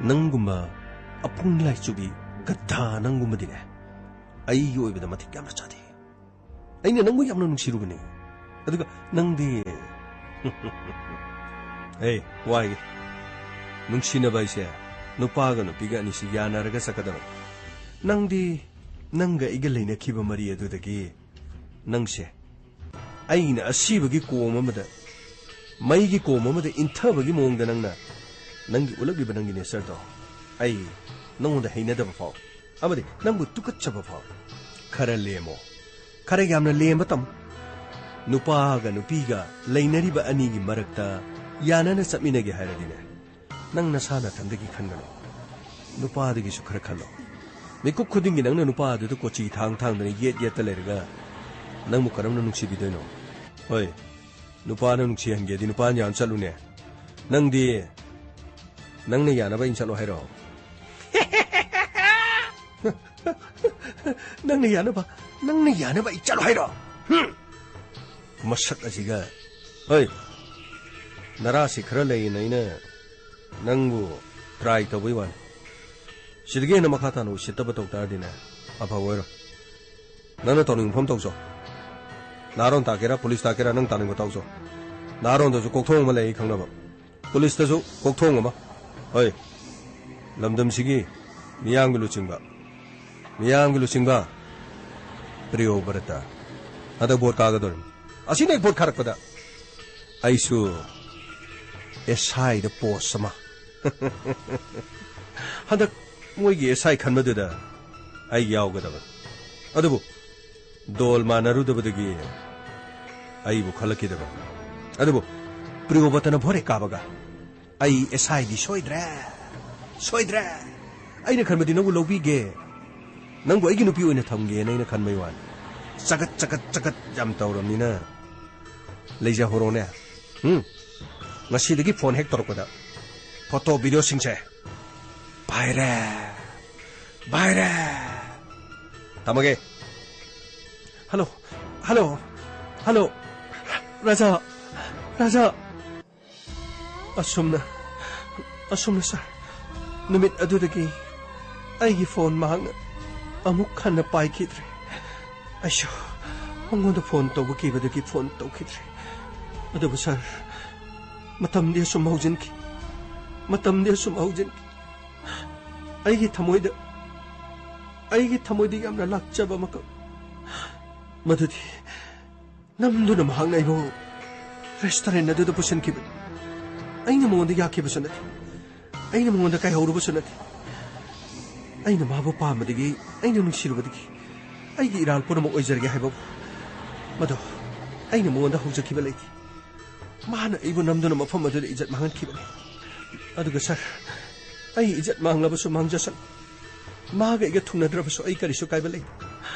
ꯅꯪꯒꯨꯝꯕ ꯑꯄꯪ ꯂꯥꯏꯆꯨꯕꯤ ꯒꯙꯥ ꯅꯪꯒꯨꯝꯕꯗꯤꯅꯦ, ꯑꯩꯒꯤ ꯑꯣꯏꯕꯗ ꯃꯇꯤꯛ ꯌꯥꯝꯅ ꯆꯥꯗꯦ꯫ ꯑꯩꯅ ꯅꯪꯕꯨ ꯌꯥꯝꯅ ꯅꯨꯡꯁꯤꯔꯨꯕꯅꯤ꯫ ꯑꯗꯨꯒ ꯅꯪꯗꯤ? ꯑꯦ, ꯋꯥꯏꯒꯦ꯫ ꯅꯨꯡꯁꯤꯅꯕ ꯍꯥꯏꯁꯦ ꯅꯨꯄꯥꯒ ꯅꯨꯄꯤꯒ ꯑꯅꯤꯁꯤ ꯌꯥꯅꯔꯒ ꯆꯠꯀꯗꯕꯅꯤ꯫ ꯅꯪꯗꯤ ꯅꯪꯒ ꯑꯩꯒ ꯂꯩꯅꯈꯤꯕ ꯃꯔꯤ ꯑꯗꯨꯗꯒꯤ ꯅꯪꯁꯦ ꯑꯩꯅ ꯑꯁꯤꯕꯒꯤ ꯀꯣꯝ ꯑꯃꯗ, ꯃꯩꯒꯤ ꯀꯣꯝ ꯑꯃꯗ ꯏꯟꯊꯕꯒꯤ ꯃꯑꯣꯡꯗ ꯅꯪꯅ ꯅꯪꯒꯤ ꯎꯠꯂꯛꯂꯤꯕ ꯅꯪꯒꯤ ꯅꯦꯆꯔꯗꯣ ꯑꯩ ꯅꯪꯉꯣꯟꯗ ꯍꯩꯅꯗꯕ ꯐꯥꯎ, ꯑꯃꯗꯤ ꯅꯪꯕꯨ ꯇꯨꯀꯠꯆꯕ ꯐꯥꯎ꯫ ꯈꯔ ꯂꯦꯝꯃꯣ, ꯈꯔ ꯌꯥꯝꯅ ꯂꯦꯝꯕ ꯇꯝꯃꯨ꯫ ꯅꯨꯄꯥꯒ ꯅꯨꯄꯤꯒ ꯂꯩꯅꯔꯤꯕ ꯑꯅꯤꯒꯤ ꯃꯔꯛꯇ ꯌꯥꯅꯅ ꯆꯠꯃꯤꯟꯅꯒꯦ ꯍꯥꯏꯔꯗꯤꯅꯦ, ꯅꯪ ꯅꯁꯥ ꯅꯊꯟꯗꯒꯤ ꯈꯟꯒꯅꯨ꯫ ꯅꯨꯄꯥꯗꯨꯒꯤꯁꯨ ꯈꯔ ꯈꯜꯂꯣ꯫ ꯃꯤꯀꯨꯞ ꯈꯨꯗꯤꯡꯒꯤ ꯅꯪꯅ ꯅꯨꯄꯥ ꯑꯗꯨꯗ ꯀꯣꯆꯤ ꯊꯥꯡ ꯊꯥꯡꯗꯅ ꯌꯦꯠ ꯌꯦꯠꯇ ꯂꯩꯔꯒ ꯅꯪꯕꯨ ꯀꯔꯝꯅ ꯅꯨꯡꯁꯤꯕꯤꯗꯣꯏꯅꯣ? ꯍꯣꯏ, ꯅꯨꯄꯥꯅ ꯅꯨꯡꯁꯤꯍꯟꯒꯦꯗꯤ ꯅꯨꯄꯥꯅ ꯌꯥꯝ ꯆꯠꯂꯨꯅꯦ꯫ ꯅꯪꯗꯤ ꯅꯪꯅ ꯌꯥꯅꯕ ꯑꯩꯅ ꯆꯠꯂꯣ ꯍꯥꯏꯔꯣ? ꯅꯪꯅ ꯌꯥꯅꯕ, ꯅꯪꯅ ꯌꯥꯅꯕ ꯑꯩ ꯆꯠꯂꯣ ꯍꯥꯏꯔꯣ? ꯍꯨꯝ! ꯃꯁꯛ ꯑꯁꯤꯒ꯫ ꯍꯣꯏ, ꯅꯔꯥꯁꯤ ꯈꯔ ꯂꯩꯌꯦꯅ ꯑꯩꯅ ꯅꯪꯕꯨ ꯇ꯭ꯔꯥꯏ ꯇꯧꯕꯩ ꯋꯥꯅꯤ꯫ ꯁꯤꯗꯒꯤ ꯍꯦꯟꯅ ꯃꯈꯥ ꯇꯥꯅ ꯎꯁꯤꯠꯇꯕ ꯇꯧ ꯇꯥꯔꯗꯤꯅꯦ, ꯑꯐꯕ ꯑꯣꯏꯔꯣꯏ꯫ ꯅꯪꯅ ꯇꯧꯅꯤꯡꯕ ꯃꯐꯝ ꯇꯧꯆꯣ꯫ ꯅꯍꯥꯔꯣꯟ ꯇꯥꯛꯀꯦꯔꯥ, ꯄꯨꯂꯤꯁ ꯇꯥꯛꯀꯦꯔꯥ, ꯅꯪ ꯇꯥꯅꯤꯡꯕ ꯇꯧꯆꯣ꯫ ꯅꯍꯥꯔꯣꯟꯗꯁꯨ ꯀꯣꯛꯊꯣꯡ ꯑꯃ ꯂꯩ ꯑꯩ ꯈꯪꯅꯕ꯫ ꯄꯨꯂꯤꯁꯇꯁꯨ ꯀꯣꯛꯊꯣꯡ ꯑꯃ꯫ ꯍꯣꯏ, ꯂꯝꯗꯝꯁꯤꯒꯤ ꯃꯤꯌꯥꯝꯒꯤ ꯂꯨꯆꯤꯡꯕ, ꯃꯤꯌꯥꯝꯒꯤ ꯂꯨꯆꯤꯡꯕ꯫ ꯄ꯭ꯔꯤꯌꯣꯕ꯭ꯔꯇ, ꯍꯟꯗꯛ ꯚꯣꯠ ꯀꯥꯒꯗꯧꯔꯤꯃꯤ꯫ ꯑꯁꯤꯅ ꯍꯦꯛ ꯚꯣꯠ ꯀꯥꯔꯛꯄꯗ ꯑꯩꯁꯨ ꯑꯦꯁ ꯑꯥꯏꯗ ꯄꯣꯁ ꯑꯃ꯫ ꯍꯟꯗꯛ ꯃꯣꯏꯒꯤ ꯑꯦꯁ ꯑꯥꯏ ꯈꯟꯕꯗꯨꯗ ꯑꯩ ꯌꯥꯎꯒꯗꯕꯅꯤ꯫ ꯑꯗꯨꯕꯨ ꯗꯣꯜ ꯃꯥꯟꯅꯔꯨꯗꯕꯗꯒꯤ ꯑꯩꯕꯨ ꯈꯜꯂꯛꯈꯤꯗꯕ꯫ ꯑꯗꯨꯕꯨ ꯄ꯭ꯔꯤꯌꯣꯕ꯭ꯔꯇꯅ ꯚꯣꯠ ꯍꯦꯛ ꯀꯥꯕꯒ ꯑꯩ ꯑꯦꯁ ꯑꯥꯏꯗꯤ ꯁꯣꯏꯗ꯭ꯔꯦ, ꯁꯣꯏꯗ꯭ꯔꯦ꯫ ꯑꯩꯅ ꯈꯟꯕꯗꯤ ꯅꯪꯕꯨ ꯂꯧꯕꯤꯒꯦ, ꯅꯪꯕꯨ ꯑꯩꯒꯤ ꯅꯨꯄꯤ ꯑꯣꯏꯅ ꯊꯝꯒꯦꯅ ꯑꯩꯅ ꯈꯟꯕꯩ ꯋꯥꯅꯤ꯫ ꯆꯒꯠ ꯆꯒꯠ ꯆꯒꯠ ꯌꯥꯝ ꯇꯧꯔꯕꯅꯤꯅ ꯂꯩꯖꯍꯧꯔꯣꯅꯦ꯫ ꯎꯝ? ꯉꯁꯤꯗꯒꯤ ꯐꯣꯟ ꯍꯦꯛ ꯇꯧꯔꯛꯄꯗ ꯐꯣꯇꯣ ꯚꯤꯗꯤꯑꯣꯁꯤꯡꯁꯦ ꯄꯥꯏꯔꯦ, ꯄꯥꯏꯔꯦ꯫ ꯊꯝꯃꯒꯦ꯫ Hello, hello, hello. Raja, Raja. ꯑꯁꯨꯝꯅ, ꯑꯁꯨꯝꯅ ꯁꯥꯔ, ꯅꯨꯃꯤꯠ ꯑꯗꯨꯗꯒꯤ ꯑꯩꯒꯤ ꯐꯣꯟ ꯃꯍꯥꯛꯅ ꯑꯃꯨꯛ ꯍꯟꯅ ꯄꯥꯏꯈꯤꯗ꯭ꯔꯦ꯫ ꯑꯩꯁꯨ ꯃꯉꯣꯟꯗ ꯐꯣꯟ ꯇꯧꯕ ꯀꯤꯕꯗꯒꯤ ꯐꯣꯟ ꯇꯧꯈꯤꯗ꯭ꯔꯦ꯫ ꯑꯗꯨꯕꯨ ꯁꯥꯔ, ꯃꯇꯝꯗꯤ ꯑꯁꯨꯝ ꯍꯧꯖꯤꯟꯈꯤ, ꯃꯇꯝꯗꯤ ꯑꯁꯨꯝ ꯍꯧꯖꯤꯟꯈꯤ꯫ ꯑꯩꯒꯤ ꯊꯃꯣꯏꯗ, ꯑꯩꯒꯤ ꯊꯃꯣꯏꯗ ꯌꯥꯝꯅ ꯂꯥꯛꯆꯕ ꯑꯃꯈꯛ, ꯃꯗꯨꯗꯤ ꯅꯝꯗꯨꯅ ꯃꯍꯥꯛꯅ ꯑꯩꯕꯨ ꯔꯦꯁꯇꯨꯔꯦꯟ ꯑꯗꯨꯗ ꯄꯨꯁꯤꯟꯈꯤꯕꯅꯤ꯫ ꯑꯩꯅ ꯃꯉꯣꯟꯗ ꯌꯥꯈꯤꯕꯁꯨ ꯅꯠꯇꯦ, ꯑꯩꯅ ꯃꯉꯣꯟꯗ ꯀꯥꯏꯍꯧꯔꯨꯕꯁꯨ ꯅꯠꯇꯦ꯫ ꯑꯩꯅ ꯃꯥꯕꯨ ꯄꯥꯝꯕꯗꯒꯤ, ꯑꯩꯅ ꯅꯨꯡꯁꯤꯔꯨꯕꯗꯒꯤ ꯑꯩꯒꯤ ꯏꯔꯥꯜ ꯄꯨꯝꯅꯃꯛ ꯑꯣꯏꯖꯔꯒꯦ ꯍꯥꯏꯕꯕꯨ, ꯃꯗꯣ ꯑꯩꯅ ꯃꯉꯣꯟꯗ ꯍꯧꯖꯈꯤꯕ ꯂꯩꯇꯦ꯫ ꯃꯥꯅ ꯑꯩꯕꯨ ꯅꯝꯗꯨꯅ ꯃꯐꯝ ꯑꯗꯨꯗ ꯏꯖꯠ ꯃꯥꯡꯍꯟꯈꯤꯕꯅꯤ꯫ ꯑꯗꯨꯒ ꯁꯥꯔ, ꯑꯩ ꯏꯖꯠ ꯃꯥꯡꯂꯕꯁꯨ ꯃꯥꯡꯖꯁꯅꯨ, ꯃꯥꯒ ꯑꯩꯒ ꯊꯨꯡꯅꯗ꯭ꯔꯕꯁꯨ ꯑꯩ ꯀꯔꯤꯁꯨ ꯀꯥꯏꯕ ꯂꯩꯇꯦ꯫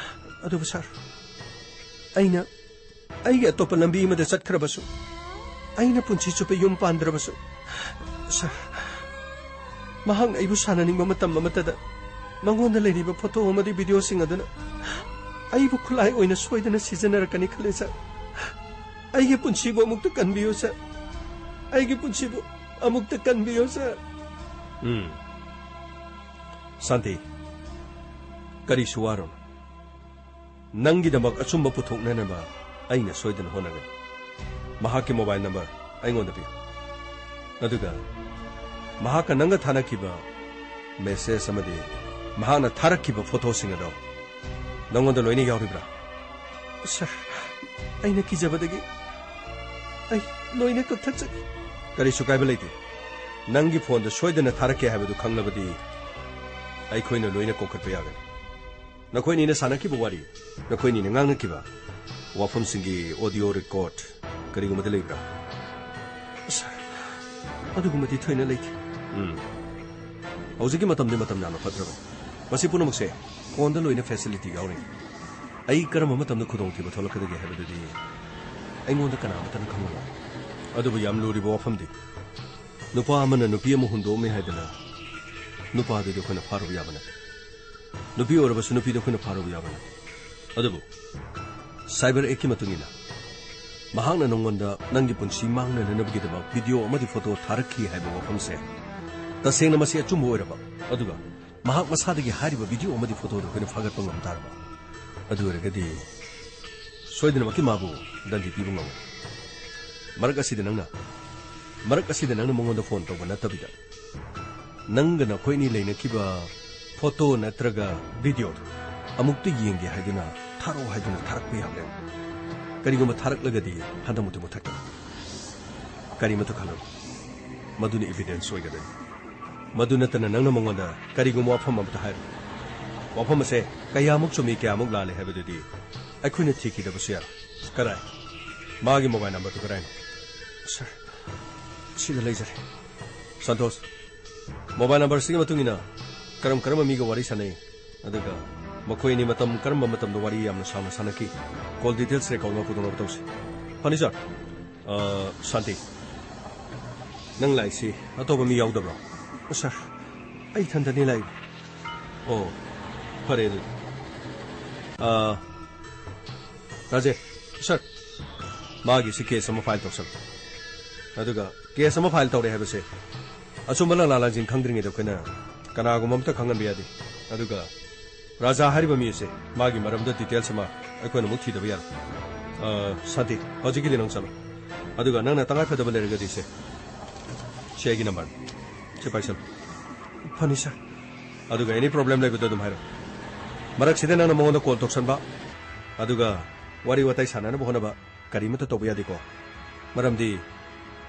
ꯑꯗꯨꯕꯨ ꯁꯥꯔ, ꯑꯩꯅ ꯑꯩꯒꯤ ꯑꯇꯣꯞꯄ ꯂꯝꯕꯤ ꯑꯃꯗ ꯆꯠꯈ꯭ꯔꯕꯁꯨ, ꯑꯩꯅ ꯄꯨꯟꯁꯤ ꯆꯨꯞꯄ ꯌꯨꯝ ꯄꯥꯟꯗ꯭ꯔꯕꯁꯨ, ꯁꯥꯔ, ꯃꯍꯥꯛꯅ ꯑꯩꯕꯨ ꯁꯥꯟꯅꯅꯤꯡꯕ ꯃꯇꯝ ꯑꯃꯠꯇꯗ ꯃꯉꯣꯟꯗ ꯂꯩꯔꯤꯕ ꯐꯣꯇꯣ ꯑꯃꯗꯤ ꯚꯤꯗꯤꯑꯣꯁꯤꯡ ꯑꯗꯨꯅ ꯑꯩꯕꯨ ꯈꯨꯠꯂꯥꯏ ꯑꯣꯏꯅ ꯁꯣꯏꯗꯅ ꯁꯤꯖꯤꯟꯅꯔꯛꯀꯅꯤ ꯈꯜꯂꯦ, ꯁꯥꯔ꯫ ꯑꯩꯒꯤ ꯄꯨꯟꯁꯤꯕꯨ ꯑꯃꯨꯛꯇ ꯀꯟꯕꯤꯌꯨ, ꯁꯥꯔ꯫ ꯑꯩꯒꯤ ꯄꯨꯟꯁꯤꯕꯨ ꯑꯃꯨꯛꯇ ꯀꯟꯕꯤꯌꯨ, ꯁꯥꯔ꯫ ꯎꯝ꯫ ꯁꯥꯟꯇꯤ, ꯀꯔꯤꯁꯨ ꯋꯥꯔꯨꯅꯨ꯫ ꯅꯪꯒꯤꯗꯃꯛ ꯑꯆꯨꯝꯕ ꯄꯨꯊꯣꯛꯅꯅꯕ ꯑꯩꯅ ꯁꯣꯏꯗꯅ ꯍꯣꯠꯅꯒꯅꯤ꯫ ꯃꯍꯥꯛꯀꯤ ꯃꯣꯕꯥꯏꯜ ꯅꯝꯕꯔ ꯑꯩꯉꯣꯟꯗ ꯄꯤꯌꯨ꯫ ꯑꯗꯨꯒ ꯃꯍꯥꯛꯀ ꯅꯪꯒ ꯊꯥꯅꯈꯤꯕ ꯃꯦꯁꯦꯖ ꯑꯃꯗꯤ ꯃꯍꯥꯛꯅ ꯊꯥꯔꯛꯈꯤꯕ ꯐꯣꯇꯣꯁꯤꯡ ꯑꯗꯣ ꯅꯪꯉꯣꯟꯗ ꯂꯣꯏꯅ ꯌꯥꯎꯔꯤꯕ꯭ꯔꯥ? ꯁꯥꯔ, ꯑꯩꯅ ꯀꯤꯖꯕꯗꯒꯤ ꯑꯩ ꯂꯣꯏꯅ ꯀꯛꯊꯠꯆꯒꯦ꯫ ꯀꯔꯤꯁꯨ ꯀꯥꯏꯕ ꯂꯩꯇꯦ꯫ ꯅꯪꯒꯤ ꯐꯣꯟꯗ ꯁꯣꯏꯗꯅ ꯊꯥꯔꯛꯀꯦ ꯍꯥꯏꯕꯗꯨ ꯈꯪꯂꯕꯗꯤ ꯑꯩꯈꯣꯏꯅ ꯂꯣꯏꯅ ꯀꯣꯛꯈꯠꯄ ꯌꯥꯒꯅꯤ꯫ ꯅꯈꯣꯏꯅꯤꯅ ꯁꯥꯟꯅꯈꯤꯕ ꯋꯥꯔꯤ, ꯅꯈꯣꯏꯅꯤꯅ ꯉꯥꯡꯅꯈꯤꯕ ꯋꯥꯐꯝꯁꯤꯡꯒꯤ audio record ꯀꯔꯤꯒꯨꯝꯕꯗ ꯂꯩꯕ꯭ꯔꯥ? ꯁꯥꯔ, ꯑꯗꯨꯒꯨꯝꯕꯗꯤ ꯊꯣꯏꯅ ꯂꯩꯇꯦ꯫ ꯎꯝ꯫ ꯍꯧꯖꯤꯛꯀꯤ ꯃꯇꯝꯗꯤ ꯃꯇꯝ ꯌꯥꯝꯅ ꯐꯠꯇ꯭ꯔꯕꯅꯤ꯫ ꯃꯁꯤ ꯄꯨꯝꯅꯃꯛꯁꯦ ꯐꯣꯟꯗ ꯂꯣꯏꯅ facility ꯌꯥꯎꯔꯤ꯫ ꯑꯩ ꯀꯔꯝꯕ ꯃꯇꯝꯗ ꯈꯨꯗꯣꯡꯊꯤꯕ ꯊꯣꯛꯂꯛꯀꯗꯒꯦ ꯍꯥꯏꯕꯗꯨꯗꯤ ꯑꯩꯉꯣꯟꯗ ꯀꯅꯥ ꯑꯃꯠꯇꯅ ꯈꯪꯂꯔꯣꯏ꯫ ꯑꯗꯨꯕꯨ ꯌꯥꯝ ꯂꯨꯔꯤꯕ ꯋꯥꯐꯝꯗꯤ, ꯅꯨꯄꯥ ꯑꯃꯅ ꯅꯨꯄꯤ ꯑꯃ ꯍꯨꯟꯗꯣꯛꯑꯝꯃꯤ ꯍꯥꯏꯗꯅ ꯅꯨꯄꯥꯗꯨꯗꯤ ꯑꯩꯈꯣꯏꯅ ꯐꯥꯔꯨꯕ ꯌꯥꯕ ꯅꯠꯇꯦ꯫ ꯅꯨꯄꯤ ꯑꯣꯏꯔꯕꯁꯨ ꯅꯨꯄꯤꯗꯣ ꯑꯩꯈꯣꯏꯅ ꯐꯥꯔꯨꯕ ꯌꯥꯕ ꯅꯠꯇꯦ꯫ ꯑꯗꯨꯕꯨ cyber act ꯀꯤ ꯃꯇꯨꯡ ꯏꯟꯅ ꯃꯍꯥꯛꯅ ꯅꯉꯣꯟꯗ ꯅꯪꯒꯤ ꯄꯨꯟꯁꯤ ꯃꯥꯡꯅꯅꯅꯕꯒꯤꯗꯃꯛ video ꯑꯃꯗꯤ photo ꯊꯥꯔꯛꯈꯤ ꯍꯥꯏꯕ ꯋꯥꯐꯝꯁꯦ ꯇꯁꯦꯡꯅ ꯃꯁꯤ ꯑꯆꯨꯝꯕ ꯑꯣꯏꯔꯕ, ꯑꯗꯨꯒ ꯃꯍꯥꯛ ꯃꯁꯥꯗꯒꯤ ꯍꯥꯏꯔꯤꯕ video ꯑꯃꯗꯤ photo ꯗꯨ ꯑꯩꯈꯣꯏꯅ ꯐꯥꯒꯠꯄ ꯉꯝ ꯇꯥꯔꯕ, ꯑꯗꯨ ꯑꯣꯏꯔꯒꯗꯤ ꯁꯣꯏꯗꯅꯃꯛꯀꯤ ꯃꯥꯕꯨ ꯗꯟꯗꯤ ꯄꯤꯕ ꯉꯝꯃꯣꯏ꯫ ꯃꯔꯛ ꯑꯁꯤꯗ ꯅꯪꯅ, ꯃꯔꯛ ꯑꯁꯤꯗ ꯅꯪꯅ ꯃꯉꯣꯟꯗ ꯐꯣꯟ ꯇꯧꯕ ꯅꯠꯇꯕꯤꯗ, ꯅꯪꯒ ꯅꯈꯣꯏꯅꯤ ꯂꯩꯅꯈꯤꯕ photo ꯅꯠꯇ꯭ꯔꯒ video ꯗꯨ ꯑꯃꯨꯛꯇ ꯌꯦꯡꯒꯦ ꯍꯥꯏꯗꯨꯅ ꯊꯥꯔꯛꯑꯣ ꯍꯥꯏꯗꯨꯅ ꯊꯥꯔꯛꯄ ꯌꯥꯕ꯭ꯔꯥ? ꯀꯔꯤꯒꯨꯝꯕ ꯊꯥꯔꯛꯂꯒꯗꯤ ꯍꯟꯗꯛꯃꯛꯇꯤ ꯃꯨꯊꯠꯀꯅꯤ꯫ ꯀꯔꯤꯃꯠꯇ ꯈꯜꯂꯨ, ꯃꯗꯨꯅ evidence ꯑꯣꯏꯒꯗꯣꯏꯅꯤ꯫ ꯃꯗꯨ ꯅꯠꯇꯅ ꯅꯪꯅ ꯃꯉꯣꯟꯗ ꯀꯔꯤꯒꯨꯝꯕ ꯋꯥꯐꯝ ꯑꯃꯠꯇ ꯍꯥꯏꯔꯨ꯫ ꯋꯥꯐꯝ ꯑꯁꯦ ꯀꯌꯥꯃꯨꯛ ꯆꯨꯝꯃꯤ, ꯀꯌꯥꯃꯨꯛ ꯂꯥꯜꯂꯤ ꯍꯥꯏꯕꯗꯨꯗꯤ ꯑꯩꯈꯣꯏꯅ ꯊꯤꯈꯤꯗꯕꯁꯨ ꯌꯥꯔꯣꯏ꯫ ꯀꯗꯥꯏ? ꯃꯥꯒꯤ mobile number ꯗꯨ ꯀꯗꯥꯏꯅꯣ? ꯁꯥꯔ, ꯁꯤꯗ ꯂꯩꯖꯔꯦ꯫ ꯁꯟꯇꯣꯁ, mobile number ꯁꯤꯒꯤ ꯃꯇꯨꯡ ꯏꯟꯅ ꯀꯔꯝ ꯀꯔꯝꯕ ꯃꯤꯒ ꯋꯥꯔꯤ ꯁꯥꯟꯅꯩ, ꯑꯗꯨꯒ ꯃꯈꯣꯏ ꯑꯅꯤ ꯃꯇꯝ ꯀꯔꯝꯕ ꯃꯇꯝꯗ ꯋꯥꯔꯤ ꯌꯥꯝꯅ ꯁꯥꯡꯅ ꯁꯥꯟꯅꯈꯤ, call details record ꯑꯃ ꯄꯨꯊꯣꯛꯅꯕ ꯇꯧꯁꯤ꯫ ꯐꯅꯤ, ꯁꯥꯔ꯫ ꯑ, ꯁꯥꯟꯇꯤ, ꯅꯪ ꯂꯥꯛꯏꯁꯤ ꯑꯇꯣꯞꯄ ꯃꯤ ꯌꯥꯎꯗꯕ꯭ꯔꯣ? ꯁꯥꯔ, ꯑꯩ ꯏꯊꯟꯇꯅꯤ ꯂꯥꯛꯏꯕ꯫ ꯑꯣ, ꯐꯔꯦ ꯑꯗꯨꯗꯤ꯫ ꯑ, ꯔꯥꯖꯦ, ꯁꯥꯔ, ꯃꯥꯒꯤꯁꯤ case ꯑꯃ file ꯇꯧꯁꯜꯂꯨ꯫ ꯑꯗꯨꯒ case ꯑꯃ file ꯇꯧꯔꯦ ꯍꯥꯏꯕꯁꯦ ꯑꯆꯨꯝꯕ ꯂꯥꯟꯂꯥ ꯂꯥꯟꯁꯤꯡ ꯈꯪꯗ꯭ꯔꯤꯉꯩꯗ ꯑꯩꯈꯣꯏꯅ ꯀꯅꯥꯒꯨꯝꯕ ꯑꯝꯇ ꯈꯪꯍꯟꯕ ꯌꯥꯗꯦ꯫ ꯑꯗꯨꯒ ꯔꯥꯖꯥ ꯍꯥꯏꯔꯤꯕ ꯃꯤ ꯑꯁꯦ, ꯃꯥꯒꯤ ꯃꯔꯝꯗ details ꯑꯃ ꯑꯩꯈꯣꯏꯅ ꯑꯃꯨꯛ ꯊꯤꯗꯕ ꯌꯥꯔꯣꯏ꯫ ꯑ, ꯁꯥꯟꯇꯤ, ꯍꯧꯖꯤꯛꯀꯤꯗꯤ ꯅꯪ ꯆꯠꯂꯣ꯫ ꯑꯗꯨꯒ ꯅꯪꯅ ꯇꯉꯥꯏ ꯐꯗꯕ ꯂꯩꯔꯒꯗꯤ ꯁꯦ, ꯁꯤ ꯑꯩꯒꯤ number ꯅꯤ꯫ ꯁꯤ ꯄꯥꯏꯁꯜꯂꯨ꯫ ꯐꯅꯤ, ꯁꯥꯔ꯫ ꯑꯗꯨꯒ any problem ꯂꯩꯕꯗꯣ ꯑꯗꯨꯝ ꯍꯥꯏꯔꯛꯑꯣ꯫ ꯃꯔꯛꯁꯤꯗ ꯅꯪꯅ ꯃꯉꯣꯟꯗ ꯀꯣꯜ ꯇꯧꯁꯟꯕ, ꯑꯗꯨꯒ ꯋꯥꯔꯤ ꯋꯥꯇꯥꯏ ꯁꯥꯟꯅꯅꯕ ꯍꯣꯠꯅꯕ ꯀꯔꯤꯃꯠꯇ ꯇꯧꯕ ꯌꯥꯗꯦꯀꯣ꯫ ꯃꯔꯝꯗꯤ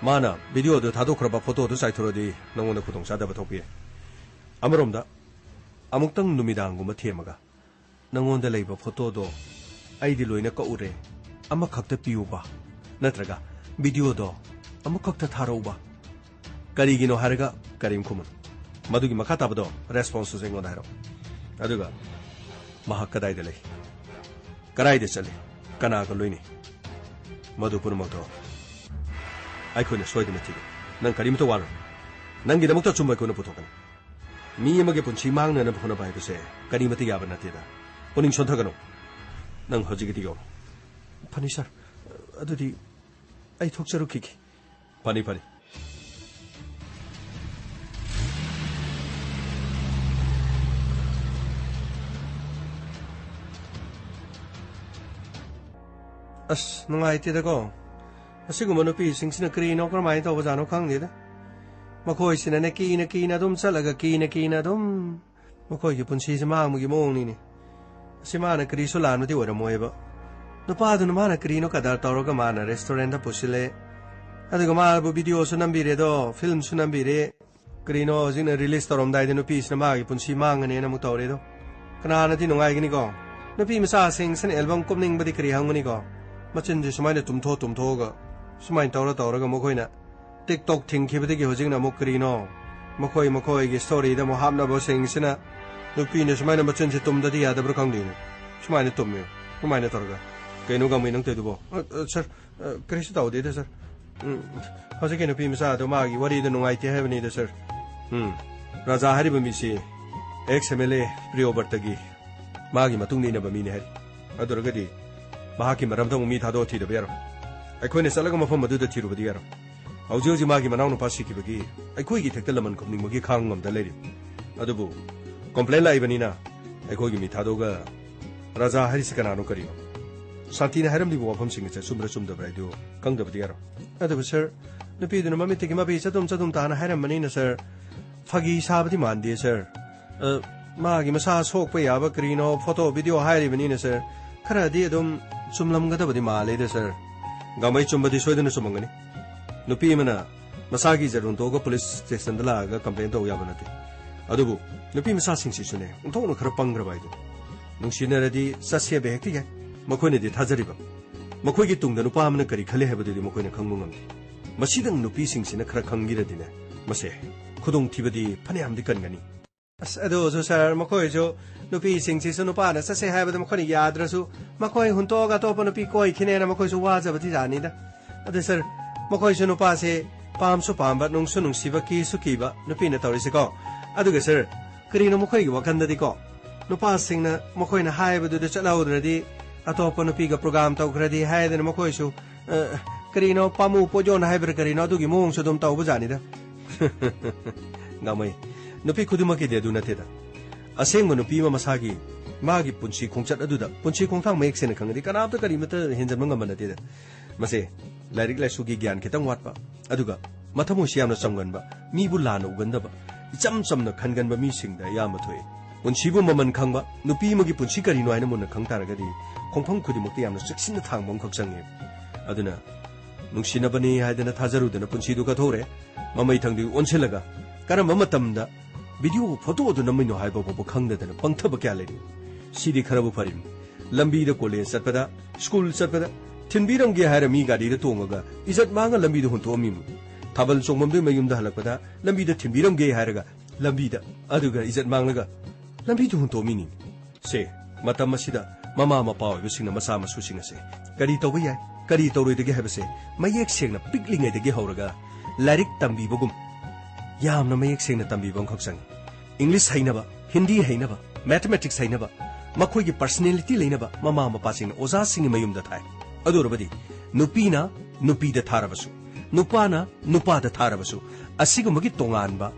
ꯃꯥꯅ ꯚꯤꯗꯤꯑꯣꯗꯨ ꯊꯥꯗꯣꯛꯈ꯭ꯔꯕ, ꯐꯣꯇꯣꯗꯨ ꯆꯥꯏꯊꯣꯔꯛꯑꯗꯤ ꯅꯪꯉꯣꯟꯗ ꯈꯨꯗꯣꯡꯆꯥꯗꯕ ꯊꯣꯛꯄ ꯌꯥꯏ꯫ ꯑꯃꯔꯣꯝꯗ, ꯑꯃꯨꯛꯇꯪ ꯅꯨꯃꯤꯗꯥꯡꯒꯨꯝꯕ ꯊꯦꯝꯃꯒ, "ꯅꯪꯉꯣꯟꯗ ꯂꯩꯕ ꯐꯣꯇꯣꯗꯣ ꯑꯩꯗꯤ ꯂꯣꯏꯅ ꯀꯛꯎꯔꯦ, ꯑꯃꯈꯛꯇ ꯄꯤꯌꯨꯕ, ꯅꯠꯇ꯭ꯔꯒ ꯚꯤꯗꯤꯑꯣꯗꯣ ꯑꯃꯈꯛꯇ ꯊꯥꯔꯛꯎꯕ, ꯀꯔꯤꯒꯤꯅꯣ?" ꯍꯥꯏꯔꯒ ꯀꯔꯤꯝ ꯈꯨꯝꯃꯨꯅꯨ꯫ ꯃꯗꯨꯒꯤ ꯃꯈꯥ ꯇꯥꯕꯗꯣ, ꯔꯦꯁꯄꯣꯟꯁꯇꯨꯁꯨ ꯑꯩꯉꯣꯟꯗ ꯍꯥꯏꯔꯛꯑꯣ꯫ ꯑꯗꯨꯒ ꯃꯍꯥꯛ ꯀꯗꯥꯏꯗ ꯂꯩ, ꯀꯗꯥꯏꯗ ꯆꯠꯂꯤ, ꯀꯅꯥꯒ ꯂꯣꯏꯅꯩ, ꯃꯗꯨ ꯄꯨꯝꯅꯃꯛꯇꯣ ꯑꯩꯈꯣꯏꯅ ꯁꯣꯏꯗꯅ ꯊꯤꯒꯅꯤ꯫ ꯅꯪ ꯀꯔꯤꯝꯇ ꯋꯥꯔꯨꯅꯨ꯫ ꯅꯪꯒꯤꯗꯃꯛꯇ ꯑꯆꯨꯝꯕ ꯑꯩꯈꯣꯏꯅ ꯄꯨꯊꯣꯛꯀꯅꯤ꯫ ꯃꯤ ꯑꯃꯒꯤ ꯄꯨꯟꯁꯤ ꯃꯥꯡꯅꯅꯕ ꯍꯣꯠꯅꯕ ꯍꯥꯏꯕꯁꯦ ꯀꯔꯤꯃꯠꯇ ꯌꯥꯕ ꯅꯠꯇꯦꯗ꯫ ꯄꯨꯛꯅꯤꯡ ꯁꯣꯟꯊꯒꯅꯨ꯫ ꯅꯪ ꯍꯧꯖꯤꯛꯀꯤꯗꯤ ꯌꯧꯔꯣ꯫ ꯐꯅꯤ ꯁꯥꯔ, ꯑꯗꯨꯗꯤ ꯑꯩ ꯊꯣꯛꯆꯔꯨꯈꯤꯒꯦ꯫ ꯐꯅꯤ, ꯐꯅꯤ꯫ ꯑꯁ, ꯅꯨꯡꯉꯥꯏꯇꯦꯗꯀꯣ꯫ ꯑꯁꯤꯒꯨꯝꯕ ꯅꯨꯄꯤꯁꯤꯡꯁꯤꯅ ꯀꯔꯤꯅꯣ, ꯀꯔꯝꯍꯥꯏꯅ ꯇꯧꯕꯖꯥꯠꯅꯣ ꯈꯪꯗꯦꯗ꯫ ꯃꯈꯣꯏꯁꯤꯅꯅꯦ, ꯀꯤꯅ ꯀꯤꯅ ꯑꯗꯨꯝ ꯆꯠꯂꯒ, ꯀꯤꯅ ꯀꯤꯅ ꯑꯗꯨꯝ ꯃꯈꯣꯏꯒꯤ ꯄꯨꯟꯁꯤꯁꯦ ꯃꯥꯡꯕꯒꯤ ꯃꯑꯣꯡꯅꯤꯅꯦ꯫ ꯑꯁꯤ ꯃꯥꯅ ꯀꯔꯤꯁꯨ ꯂꯥꯟꯕꯗꯤ ꯑꯣꯏꯔꯝꯃꯣꯏꯕ꯫ ꯅꯨꯄꯥꯗꯨꯅ ꯃꯥꯅ ꯀꯔꯤꯅꯣ ꯀꯗꯔ ꯇꯧꯔꯒ ꯃꯥꯅ ꯔꯦꯁꯇꯨꯔꯦꯟꯗ ꯄꯨꯁꯤꯜꯂꯦ꯫ ꯑꯗꯨꯒ ꯃꯥꯕꯨ ꯚꯤꯗꯤꯑꯣꯁꯨ ꯅꯝꯕꯤꯔꯦꯗꯣ, ꯐꯤꯂꯝꯁꯨ ꯅꯝꯕꯤꯔꯦ꯫ ꯀꯔꯤꯅꯣ ꯍꯧꯖꯤꯛꯅ ꯔꯤꯂꯤꯁ ꯇꯧꯔꯝꯗꯥꯏꯗ ꯅꯨꯄꯤꯁꯤꯅ ꯃꯥꯒꯤ ꯄꯨꯟꯁꯤ ꯃꯥꯡꯉꯅꯦꯅ ꯑꯃꯨꯛ ꯇꯧꯔꯦꯗꯣ꯫ ꯀꯅꯥꯅꯗꯤ ꯅꯨꯡꯉꯥꯏꯒꯅꯤꯀꯣ? ꯅꯨꯄꯤ ꯃꯆꯥꯁꯤꯡꯁꯤꯅ ꯑꯦꯜꯕꯝ ꯀꯨꯝꯅꯤꯡꯕꯗꯤ ꯀꯔꯤ ꯍꯪꯒꯅꯤꯀꯣ? ꯃꯆꯤꯟꯁꯤ ꯁꯨꯃꯥꯏꯅ ꯇꯨꯝꯊꯣꯛ ꯇꯨꯝꯊꯣꯛꯑꯒ, ꯁꯨꯃꯥꯏꯅ ꯇꯧꯔ ꯇꯧꯔꯒ ꯃꯈꯣꯏꯅ TikTok ꯊꯤꯡꯈꯤꯕꯗꯒꯤ ꯍꯧꯖꯤꯛꯅ ꯑꯃꯨꯛ ꯀꯔꯤꯅꯣ? ꯃꯈꯣꯏ ꯃꯈꯣꯏꯒꯤ ꯁ꯭ꯇꯣꯔꯤꯗ ꯑꯃꯨꯛ ꯍꯥꯞꯅꯕꯁꯤꯡꯁꯤꯅ ꯅꯨꯄꯤꯅ ꯁꯨꯃꯥꯏꯅ ꯃꯆꯤꯟꯁꯤ ꯇꯨꯝꯗꯗꯤ ꯌꯥꯗꯕ꯭ꯔꯥ ꯈꯪꯗꯦꯅꯦ꯫ ꯁꯨꯃꯥꯏꯅ ꯇꯨꯝꯃꯦ, ꯁꯨꯃꯥꯏꯅ ꯇꯧꯔꯒ꯫ ꯀꯩꯅꯣ ꯒꯥꯡꯃꯩ ꯅꯪ ꯇꯧꯏꯗꯨꯕꯣ? ꯑ, ꯑ, ꯁꯥꯔ, ꯑ, ꯀꯔꯤꯁꯨ ꯇꯧꯗꯦꯗ, ꯁꯥꯔ꯫ ꯎꯝ, ꯍꯧꯖꯤꯛꯀꯤ ꯅꯨꯄꯤ ꯃꯆꯥꯗꯣ ꯃꯥꯒꯤ ꯋꯥꯔꯤꯗ ꯅꯨꯡꯉꯥꯏꯇꯦ ꯍꯥꯏꯕꯅꯤꯗ, ꯁꯥꯔ꯫ ꯎꯝ, ꯔꯥꯖꯥ ꯍꯥꯏꯔꯤꯕ ꯃꯤꯁꯤ ex MLA ꯄ꯭ꯔꯤꯌꯣꯕ꯭ꯔꯇꯒꯤ ꯃꯥꯒꯤ ꯃꯇꯨꯡ ꯏꯟꯅꯕ ꯃꯤꯅꯤ ꯍꯥꯏꯔꯤ꯫ ꯑꯗꯨ ꯑꯣꯏꯔꯒꯗꯤ ꯃꯍꯥꯛꯀꯤ ꯃꯔꯝꯗ ꯑꯃꯨꯛ ꯃꯤ ꯊꯥꯗꯣꯛꯑ ꯊꯤꯗꯕ ꯌꯥꯔꯣꯏ꯫ ꯑꯩꯈꯣꯏꯅ ꯆꯠꯂꯒ ꯃꯐꯝ ꯑꯗꯨꯗ ꯊꯤꯔꯨꯕꯗꯤ ꯌꯥꯔꯣꯏ꯫ ꯍꯧꯖꯤꯛ ꯍꯧꯖꯤꯛ ꯃꯥꯒꯤ ꯃꯅꯥꯎꯅꯨꯄꯥ ꯁꯤꯈꯤꯕꯒꯤ ꯑꯩꯈꯣꯏꯒꯤ ꯏꯊꯛꯇ ꯂꯃꯟ ꯈꯨꯝꯅꯤꯡꯕꯒꯤ ꯈꯥꯡ ꯉꯝꯗ ꯂꯩꯔꯤ꯫ ꯑꯗꯨꯕꯨ complaint ꯂꯥꯛꯏꯕꯅꯤꯅ ꯑꯩꯈꯣꯏꯒꯤ ꯃꯤ ꯊꯥꯗꯣꯛꯑꯒ ꯔꯥꯖꯥ ꯍꯥꯏꯔꯤꯁꯤ ꯀꯅꯥꯅꯣ ꯀꯔꯤꯅꯣ? ꯁꯥꯟꯇꯤꯅ ꯍꯥꯏꯔꯝꯂꯤꯕ ꯋꯥꯐꯝꯁꯤꯡ ꯑꯁꯦ ꯆꯨꯝꯕ꯭ꯔꯥ ꯆꯨꯝꯗꯕ꯭ꯔꯥ ꯍꯥꯏꯗꯨ ꯈꯪꯗꯕꯗꯤ ꯌꯥꯔꯣꯏ꯫ ꯑꯗꯨꯕꯨ ꯁꯥꯔ, ꯅꯨꯄꯤꯗꯨꯅ ꯃꯃꯤꯠꯇꯒꯤ ꯃꯄꯤ ꯆꯗꯨꯝ ꯆꯗꯨꯝ ꯇꯥꯅ ꯍꯥꯏꯔꯝꯕꯅꯤꯅ ꯁꯥꯔ, ꯐꯥꯒꯤ ꯁꯥꯕꯗꯤ ꯃꯥꯟꯗꯦ ꯁꯥꯔ꯫ ꯑ, ꯃꯥꯒꯤ ꯃꯁꯥ ꯁꯣꯛꯄ ꯌꯥꯕ ꯀꯔꯤꯅꯣ ꯐꯣꯇꯣ ꯚꯤꯗꯤꯑꯣ ꯍꯥꯏꯔꯤꯕꯅꯤꯅ ꯁꯥꯔ, ꯈꯔꯗꯤ ꯑꯗꯨꯝ ꯆꯨꯝꯂꯝꯒꯗꯕꯗꯤ ꯃꯥꯜꯂꯦꯗ ꯁꯥꯔ꯫ ꯒꯥꯡꯃꯩ, ꯆꯨꯝꯕꯗꯤ ꯁꯣꯏꯗꯅ ꯆꯨꯝꯃꯝꯒꯅꯤ꯫ ꯅꯨꯄꯤ ꯑꯃꯅ ꯃꯁꯥꯒꯤ ꯏꯖꯠ ꯍꯨꯟꯗꯣꯛꯑꯒ ꯄꯨꯂꯤꯁ ꯁ꯭ꯇꯦꯁꯟꯗ ꯂꯥꯛꯑꯒ ꯀꯝꯄ꯭ꯂꯦꯟ ꯇꯧ ꯌꯥꯕ ꯅꯠꯇꯦ꯫ ꯑꯗꯨꯕꯨ ꯅꯨꯄꯤ ꯃꯆꯥꯁꯤꯡꯁꯤꯁꯨꯅꯦ, ꯑꯣꯟꯊꯣꯛꯅ ꯈꯔ ꯄꯪꯈ꯭ꯔꯕ ꯍꯥꯏꯗꯨꯅꯤ꯫ ꯅꯨꯡꯁꯤꯅꯔꯗꯤ ꯆꯠꯁꯦꯕ ꯍꯦꯛꯇ ꯌꯥꯏ, ꯃꯈꯣꯏꯅꯗꯤ ꯊꯥꯖꯔꯤꯕ꯫ ꯃꯈꯣꯏꯒꯤ ꯇꯨꯡꯗ ꯅꯨꯄꯥ ꯑꯃꯅ ꯀꯔꯤ ꯈꯜꯂꯤ ꯍꯥꯏꯕꯗꯨꯗꯤ ꯃꯈꯣꯏꯅ ꯈꯪꯕ ꯉꯝꯗꯦ꯫ ꯃꯁꯤꯗꯪ ꯅꯨꯄꯤꯁꯤꯡꯁꯤꯅ ꯈꯔ ꯈꯪꯕꯤꯔꯗꯤꯅꯦ, ꯃꯁꯦ ꯈꯨꯗꯣꯡꯊꯤꯕꯗꯤ ꯐꯅꯌꯥꯝꯗꯤ ꯀꯟꯒꯅꯤ꯫ ꯑꯁ, ꯑꯗꯨꯁꯨ ꯁꯥꯔ, ꯃꯈꯣꯏꯁꯨ ꯅꯨꯄꯤꯁꯤꯡꯁꯤꯁꯨ ꯅꯨꯄꯥꯅ ꯆꯠꯁꯦ ꯍꯥꯏꯕꯗ ꯃꯈꯣꯏꯅ ꯌꯥꯗ꯭ꯔꯁꯨ, ꯃꯈꯣꯏ ꯍꯨꯟꯇꯣꯛꯑꯒ ꯑꯇꯣꯞꯄ ꯅꯨꯄꯤ ꯀꯣꯏꯈꯤꯅꯦꯅ ꯃꯈꯣꯏꯁꯨ ꯋꯥꯖꯕꯗꯤ ꯖꯥꯠꯅꯤꯗ꯫ ꯑꯗꯨ ꯁꯥꯔ, ꯃꯈꯣꯏꯁꯨ ꯅꯨꯄꯥꯁꯦ ꯄꯥꯝꯁꯨ ꯄꯥꯝꯕ, ꯅꯨꯡꯁꯨ ꯅꯨꯡꯁꯤꯕ, ꯀꯤꯁꯨ ꯀꯤꯕ ꯅꯨꯄꯤꯅ ꯇꯧꯔꯤꯁꯦꯀꯣ꯫ ꯑꯗꯨꯒ ꯁꯥꯔ, ꯀꯔꯤꯅꯣ ꯃꯈꯣꯏꯒꯤ ꯋꯥꯈꯜꯗꯗꯤꯀꯣ, ꯅꯨꯄꯥꯁꯤꯡꯅ ꯃꯈꯣꯏꯅ ꯍꯥꯏꯕꯗꯨꯗ ꯆꯠꯍꯧꯗ꯭ꯔꯗꯤ ꯑꯇꯣꯞꯄ ꯅꯨꯄꯤꯒ ꯄ꯭ꯔꯣꯒꯥꯝ ꯇꯧꯈ꯭ꯔꯗꯤ ꯍꯥꯏꯗꯅ ꯃꯈꯣꯏꯁꯨ, ꯑ, ꯀꯔꯤꯅꯣ, ꯄꯥꯃꯨ ꯄꯣꯠꯌꯣꯟ ꯍꯥꯏꯕ꯭ꯔꯥ ꯀꯔꯤꯅꯣ, ꯑꯗꯨꯒꯤ ꯃꯑꯣꯡꯁꯨ ꯑꯗꯨꯝ ꯇꯧꯕ ꯖꯥꯠꯅꯤꯗ꯫ ꯒꯥꯡꯃꯩ, ꯅꯨꯄꯤ ꯈꯨꯗꯤꯡꯃꯛꯀꯤꯗꯤ ꯑꯗꯨ ꯅꯠꯇꯦꯗ꯫ ꯑꯁꯦꯡꯕ ꯅꯨꯄꯤ ꯑꯃ ꯃꯁꯥꯒꯤ, ꯃꯥꯒꯤ ꯄꯨꯟꯁꯤ ꯈꯣꯡꯆꯠ ꯑꯗꯨꯗ, ꯄꯨꯟꯁꯤ ꯈꯣꯡꯊꯥꯡ ꯃꯌꯦꯛ ꯁꯦꯡꯅ ꯈꯪꯉꯗꯤ ꯀꯅꯥꯝꯇ ꯀꯔꯤꯃꯠꯇ ꯍꯦꯟꯖꯟꯕ ꯉꯝꯕ ꯅꯠꯇꯦꯗ꯫ ꯃꯁꯦ ꯂꯥꯏꯔꯤꯛ ꯂꯥꯏꯁꯨꯒꯤ ꯒ꯭ꯌꯥꯟ ꯈꯤꯇꯪ ꯋꯥꯠꯄ, ꯑꯗꯨꯒ ꯃꯊꯃꯣꯏꯁꯤ ꯌꯥꯝꯅ ꯆꯝꯒꯟꯕ, ꯃꯤꯕꯨ ꯂꯥꯟꯅ ꯎꯒꯟꯗꯕ, ꯏꯆꯝ ꯆꯝꯅ ꯈꯟꯒꯟꯕ ꯃꯤꯁꯤꯡꯗ ꯑꯌꯥꯝꯕ ꯊꯣꯛꯏ꯫ ꯄꯨꯟꯁꯤꯕꯨ ꯃꯃꯜ ꯈꯪꯕ, ꯅꯨꯄꯤ ꯑꯃꯒꯤ ꯄꯨꯟꯁꯤ ꯀꯔꯤꯅꯣ ꯍꯥꯏꯅ ꯃꯨꯟꯅ ꯈꯪ ꯇꯥꯔꯒꯗꯤ, ꯈꯣꯡꯐꯝ ꯈꯨꯗꯤꯡꯃꯛꯇ ꯌꯥꯝꯅ ꯆꯦꯛꯁꯤꯟꯅ ꯊꯥꯡꯕ ꯑꯃꯈꯛ ꯆꯪꯉꯤ꯫ ꯑꯗꯨꯅ ꯅꯨꯡꯁꯤꯅꯕꯅꯤ ꯍꯥꯏꯗꯅ ꯊꯥꯖꯔꯨꯗꯅ ꯄꯨꯟꯁꯤꯗꯨ ꯀꯠꯊꯣꯛꯎꯔꯦ꯫ ꯃꯃꯩ ꯊꯪꯗꯨ ꯑꯣꯟꯁꯤꯜꯂꯒ ꯀꯔꯝꯕ ꯃꯇꯝꯗ ꯚꯤꯗꯤꯑꯣ ꯐꯣꯇꯣꯗꯨ ꯅꯝꯃꯤꯅꯣ ꯍꯥꯏꯕ ꯐꯥꯎꯕ ꯈꯪꯗꯗꯅ ꯄꯪꯊꯕ ꯀꯌꯥ ꯂꯩꯔꯤ꯫ ꯁꯤꯗꯤ ꯈꯔꯕꯨ ꯐꯔꯤꯕꯅꯤ꯫ ꯂꯝꯕꯤꯗ ꯀꯣꯂꯦꯖ ꯆꯠꯄꯗ, ꯁ꯭ꯀꯨꯜ ꯆꯠꯄꯗ ꯊꯤꯟꯕꯤꯔꯝꯒꯦ ꯍꯥꯏꯔ ꯃꯤ ꯒꯥꯔꯤꯗ ꯇꯣꯡꯉꯒ ꯏꯖꯠ ꯃꯥꯡꯉ ꯂꯝꯕꯤꯗ ꯍꯨꯟꯇꯣꯛꯑꯝꯃꯤꯕꯅꯤ꯫ ꯊꯥꯕꯜ ꯆꯣꯡꯐꯝꯗꯨꯒꯤ ꯃꯌꯨꯝꯗ ꯍꯜꯂꯛꯄꯗ ꯂꯝꯕꯤꯗ ꯊꯤꯟꯕꯤꯔꯝꯒꯦ ꯍꯥꯏꯔꯒ ꯂꯝꯕꯤꯗ, ꯑꯗꯨꯒ ꯏꯖꯠ ꯃꯥꯡꯂꯒ ꯂꯝꯕꯤꯗ ꯍꯨꯟꯇꯣꯛꯑꯝꯃꯤꯅꯤ꯫ ꯁꯦ, ꯃꯇꯝ ꯑꯁꯤꯗ ꯃꯃꯥ ꯃꯄꯥ ꯑꯣꯏꯕꯁꯤꯡꯅ ꯃꯆꯥ ꯃꯁꯨꯁꯤꯡ ꯑꯁꯦ ꯀꯔꯤ ꯇꯧꯕ ꯌꯥꯏ, ꯀꯔꯤ ꯇꯧꯔꯣꯏꯗꯒꯦ ꯍꯥꯏꯕꯁꯦ ꯃꯌꯦꯛ ꯁꯦꯡꯅ ꯄꯤꯛꯂꯤꯉꯩꯗꯒꯤ ꯍꯧꯔꯒ ꯂꯥꯏꯔꯤꯛ ꯇꯝꯕꯤꯕꯒꯨꯝ ꯌꯥꯝꯅ ꯃꯌꯦꯛ ꯁꯦꯡꯅ ꯇꯝꯕꯤꯕ ꯑꯃꯈꯛ ꯆꯪꯉꯤ꯫ ꯏꯪꯂꯤꯁ ꯍꯩꯅꯕ, ꯍꯤꯟꯗꯤ ꯍꯩꯅꯕ, ꯃꯦꯊꯃꯦꯇꯤꯛꯁ ꯍꯩꯅꯕ, ꯃꯈꯣꯏꯒꯤ ꯄꯔꯁꯅꯦꯂꯤꯇꯤ ꯂꯩꯅꯕ ꯃꯃꯥ ꯃꯄꯥꯁꯤꯡꯅ ꯑꯣꯖꯥꯁꯤꯡꯒꯤ ꯃꯌꯨꯝꯗ ꯊꯥꯏ꯫ ꯑꯗꯨ ꯑꯣꯏꯔꯕꯗꯤ ꯅꯨꯄꯤꯅ ꯅꯨꯄꯤꯗ ꯊꯥꯔꯕꯁꯨ, ꯅꯨꯄꯥꯅ ꯅꯨꯄꯥꯗ ꯊꯥꯔꯕꯁꯨ, ꯑꯁꯤꯒꯨꯝꯕꯒꯤ ꯇꯣꯉꯥꯟꯕ,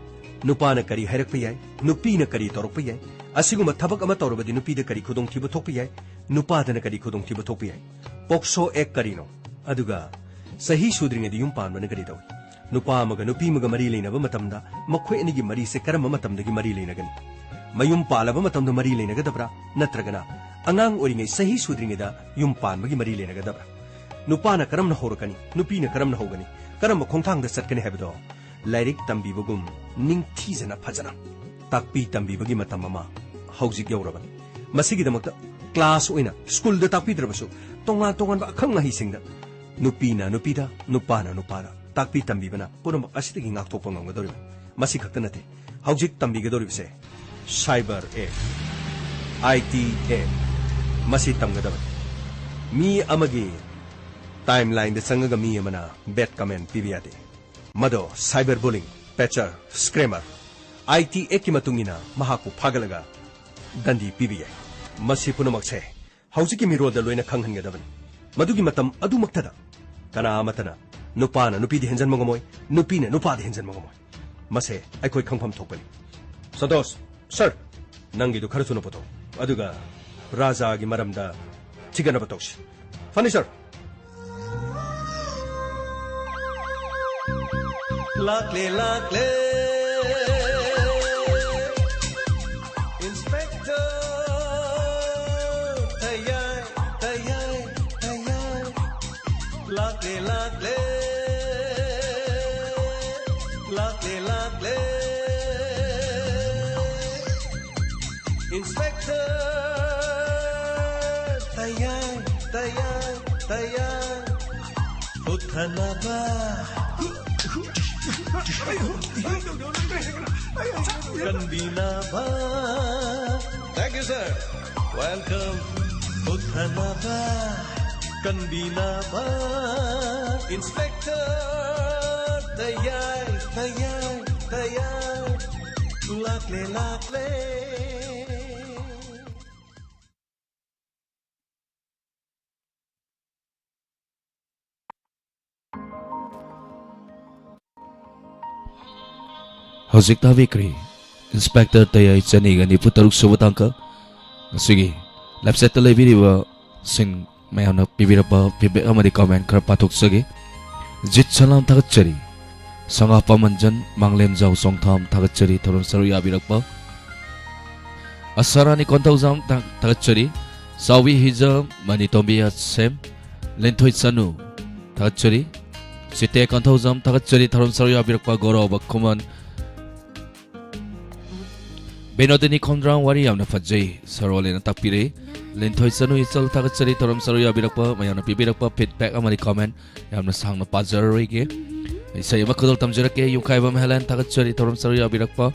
ꯅꯨꯄꯥꯅ ꯀꯔꯤ ꯍꯥꯏꯔꯛꯄ ꯌꯥꯏ, ꯅꯨꯄꯤꯅ ꯀꯔꯤ ꯇꯧꯔꯛꯄ ꯌꯥꯏ, ꯑꯁꯤꯒꯨꯝꯕ ꯊꯕꯛ ꯑꯃ ꯇꯧꯔꯕꯗꯤ ꯅꯨꯄꯤꯗ ꯀꯔꯤ ꯈꯨꯗꯣꯡꯊꯤꯕ ꯊꯣꯛꯄ ꯌꯥꯏ, ꯅꯨꯄꯥꯗꯅ ꯀꯔꯤ ꯈꯨꯗꯣꯡꯊꯤꯕ ꯊꯣꯛꯄ ꯌꯥꯏ, ꯄꯣꯛꯁꯣ ꯑꯦꯛ ꯀꯔꯤꯅꯣ, ꯑꯗꯨꯒ ꯆꯍꯤ ꯁꯨꯗ꯭ꯔꯤꯉꯩꯗ ꯌꯨꯝ ꯄꯥꯟꯕꯅ ꯀꯔꯤ ꯇꯧꯏ, ꯅꯨꯄꯥ ꯑꯃꯒ ꯅꯨꯄꯤ ꯑꯃꯒ ꯃꯔꯤ ꯂꯩꯅꯕ ꯃꯇꯝꯗ ꯃꯈꯣꯏ ꯑꯅꯤꯒꯤ ꯃꯔꯤꯁꯦ ꯀꯔꯝꯕ ꯃꯇꯝꯗꯒꯤ ꯃꯔꯤ ꯂꯩꯅꯒꯅꯤ? ꯃꯌꯨꯝ ꯄꯥꯜꯂꯕ ꯃꯇꯝꯗ ꯃꯔꯤ ꯂꯩꯅꯒꯗꯕ꯭ꯔꯥ, ꯅꯠꯇ꯭ꯔꯒꯅ ꯑꯉꯥꯡ ꯑꯣꯏꯔꯤꯉꯩ ꯆꯍꯤ ꯁꯨꯗ꯭ꯔꯤꯉꯩꯗ ꯌꯨꯝ ꯄꯥꯟꯕꯒꯤ ꯃꯔꯤ ꯂꯩꯅꯒꯗꯕ꯭ꯔꯥ? ꯅꯨꯄꯥꯅ ꯀꯔꯝꯅ ꯍꯧꯔꯛꯀꯅꯤ? ꯅꯨꯄꯤꯅ ꯀꯔꯝꯅ ꯍꯧꯒꯅꯤ? ꯀꯔꯝꯕ ꯈꯣꯡꯊꯥꯡꯗ ꯆꯠꯀꯅꯤ ꯍꯥꯏꯕꯗꯣ ꯂꯥꯏꯔꯤꯛ ꯇꯝꯕꯤꯕꯒꯨꯝ ꯅꯤꯡꯊꯤꯖꯅ ꯐꯖꯅ ꯇꯥꯛꯄꯤ ꯇꯝꯕꯤꯕꯒꯤ ꯃꯇꯝ ꯑꯃ ꯍꯧꯖꯤꯛ ꯌꯧꯔꯕꯅꯤ꯫ ꯃꯁꯤꯒꯤꯗꯃꯛꯇ ꯀ꯭ꯂꯥꯁ ꯑꯣꯏꯅ ꯁ꯭ꯀꯨꯜꯗ ꯇꯥꯛꯄꯤꯗ꯭ꯔꯕꯁꯨ ꯇꯣꯉꯥꯟ ꯇꯣꯉꯥꯟꯕ ꯑꯈꯪ ꯑꯍꯩꯁꯤꯡꯗ ꯅꯨꯄꯤꯅ ꯅꯨꯄꯤꯗ, ꯅꯨꯄꯥꯅ ꯅꯨꯄꯥꯗ ꯇꯥꯛꯄꯤ ꯇꯝꯕꯤꯕꯅ ꯄꯨꯝꯅꯃꯛ ꯑꯁꯤꯗꯒꯤ ꯉꯥꯛꯊꯣꯛꯄ ꯉꯝꯒꯗꯧꯔꯤꯕꯅꯤ꯫ ꯃꯁꯤ ꯈꯛꯇ ꯅꯠꯇꯦ, ꯍꯧꯖꯤꯛ ꯇꯝꯕꯤꯒꯗꯧꯔꯤꯕꯁꯦ cyber act, I T act, ꯃꯁꯤ ꯇꯝꯒꯗꯕꯅꯤ꯫ ꯃꯤ ꯑꯃꯒꯤ timeline ꯗ ꯆꯪꯉꯒ ꯃꯤ ꯑꯃꯅ bad comment ꯄꯤꯕ ꯌꯥꯗꯦ꯫ ꯃꯗꯣ cyber bullying, pager, scammer, I T act ꯀꯤ ꯃꯇꯨꯡ ꯏꯟꯅ ꯃꯍꯥꯛꯄꯨ ꯐꯥꯒꯠꯂꯒ ꯗꯟꯗꯤ ꯄꯤꯕ ꯌꯥꯏ꯫ ꯃꯁꯤ ꯄꯨꯝꯅꯃꯛꯁꯦ ꯍꯧꯖꯤꯛꯀꯤ ꯃꯤꯔꯣꯜꯗ ꯂꯣꯏꯅ ꯈꯪꯍꯟꯒꯗꯕꯅꯤ꯫ ꯃꯗꯨꯒꯤ ꯃꯇꯝ ꯑꯗꯨꯃꯛꯇꯗ ꯀꯅꯥ ꯑꯃꯠꯇꯅ ꯅꯨꯄꯥꯅ ꯅꯨꯄꯤꯗ ꯍꯦꯟꯖꯟꯕ ꯉꯝꯃꯣꯏ, ꯅꯨꯄꯤꯅ ꯅꯨꯄꯥꯗ ꯍꯦꯟꯖꯟꯕ ꯉꯝꯃꯣꯏ꯫ ꯃꯁꯦ ꯑꯩꯈꯣꯏ ꯈꯪꯐꯝ ꯊꯣꯛꯄꯅꯤ꯫ ꯁꯟꯇꯣꯁ, ꯁꯔ, ꯅꯪꯒꯤꯗꯨ ꯈꯔ ꯊꯨꯅ ꯄꯨꯊꯣꯛ, ꯑꯗꯨꯒ ꯔꯥꯖꯥꯒꯤ ꯃꯔꯝꯗ ꯊꯤꯒꯠꯅꯕ ꯇꯧꯁꯤ꯫ ꯐꯅꯤ, ꯁꯔ꯫ ꯂꯥꯛꯂꯦ, ꯂꯥꯛꯂꯦ꯫ Inspector ꯇꯌꯥꯏ, ꯇꯌꯥꯏ, ꯇꯌꯥꯏ꯫ ꯂꯥꯛꯂꯦ, ꯂꯥꯛꯂꯦ꯫ ꯂꯥꯛꯂꯦ, ꯂꯥꯛꯂꯦ꯫ Inspector ꯇꯌꯥꯏ, ꯇꯌꯥꯏ, ꯇꯌꯥꯏ꯫ ꯍꯨꯠꯊꯅꯕ꯫ ꯀꯟꯕꯤꯅꯕ꯫ Thank you, sir. Welcome. ꯍꯨꯠꯊꯅꯕ꯫ ꯀꯟꯕꯤꯅꯕ꯫ Inspector ꯇꯌꯥꯏ, ꯇꯌꯥꯏ, ꯇꯌꯥꯏ꯫ ꯂꯥꯛꯂꯦ, ꯂꯥꯛꯂꯦ꯫ ꯍꯧꯖꯤꯛ ꯇꯥꯕꯤꯈ꯭ꯔꯤ Inspector ꯇꯌꯥꯏ ꯆꯅꯤꯒ ꯅꯤꯐꯨ ꯇꯔꯨꯛ ꯁꯨꯕ ꯇꯥꯡꯀꯛ꯫ ꯉꯁꯤꯒꯤ live chat ꯇ ꯂꯩꯕꯤꯔꯤꯕꯁꯤꯡ ꯃꯌꯥꯝꯅ ꯄꯤꯕꯤꯔꯛꯄ feedback ꯑꯃꯗꯤ comment ꯈꯔ ꯄꯥꯊꯣꯛꯆꯒꯦ꯫ ꯖꯤꯠ ꯁꯂꯥꯝ ꯊꯥꯒꯠꯆꯔꯤ꯫ ꯁꯉꯥ ꯄꯥꯃꯟꯖꯟ, ꯃꯥꯡꯂꯦꯝꯖꯥꯎ ꯆꯣꯡꯊꯥꯝ ꯊꯥꯒꯠꯆꯔꯤ ꯊꯧꯔꯝ ꯁꯔꯨꯛ ꯌꯥꯕꯤꯔꯛꯄ꯫ ꯑꯁꯥꯔꯥꯅꯤ ꯀꯣꯟꯊꯧꯖꯝ ꯊꯥ-, ꯊꯥꯒꯠꯆꯔꯤ꯫ ꯆꯥꯎꯕꯤ ꯍꯤꯖꯝ, ꯃꯅꯤꯇꯣꯝꯕꯤ ꯑꯁꯦꯝ, ꯂꯤꯟꯊꯣꯏ ꯆꯅꯨ ꯊꯥꯒꯠꯆꯔꯤ꯫ ꯆꯤꯇꯦ ꯀꯣꯟꯊꯧꯖꯝ ꯊꯥꯒꯠꯆꯔꯤ꯫ ꯊꯧꯔꯝ ꯁꯔꯨꯛ ꯌꯥꯕꯤꯔꯛꯄ ꯒꯧꯔꯕ ꯈꯨꯃꯟ꯫ ꯕꯤꯅꯣꯗꯤꯅꯤ ꯈꯣꯡꯗ꯭ꯔꯥꯝ ꯋꯥꯔꯤ ꯌꯥꯝꯅ ꯐꯖꯩ, ꯁꯔꯣꯂꯦꯅ ꯇꯥꯛꯄꯤꯔꯛꯏ꯫ ꯂꯤꯟꯊꯣꯏ ꯆꯅꯨ ꯏꯆꯜ ꯊꯥꯒꯠꯆꯔꯤ꯫ ꯊꯧꯔꯝ ꯁꯔꯨꯛ ꯌꯥꯕꯤꯔꯛꯄ ꯃꯌꯥꯝꯅ ꯄꯤꯕꯤꯔꯛꯄ feedback ꯑꯃꯗꯤ comment ꯌꯥꯝꯅ ꯁꯥꯡꯅ ꯄꯥꯖꯔꯔꯣꯏꯒꯦ꯫ ꯏꯁꯩ ꯑꯃ ꯈꯨꯗꯣꯜ ꯇꯝꯖꯔꯛꯀꯦ, ꯌꯨꯝꯈꯥꯏꯕꯝ ꯍꯦꯂꯦꯟ ꯊꯥꯒꯠꯆꯔꯤ꯫ ꯊꯧꯔꯝ ꯁꯔꯨꯛ ꯌꯥꯕꯤꯔꯛꯄ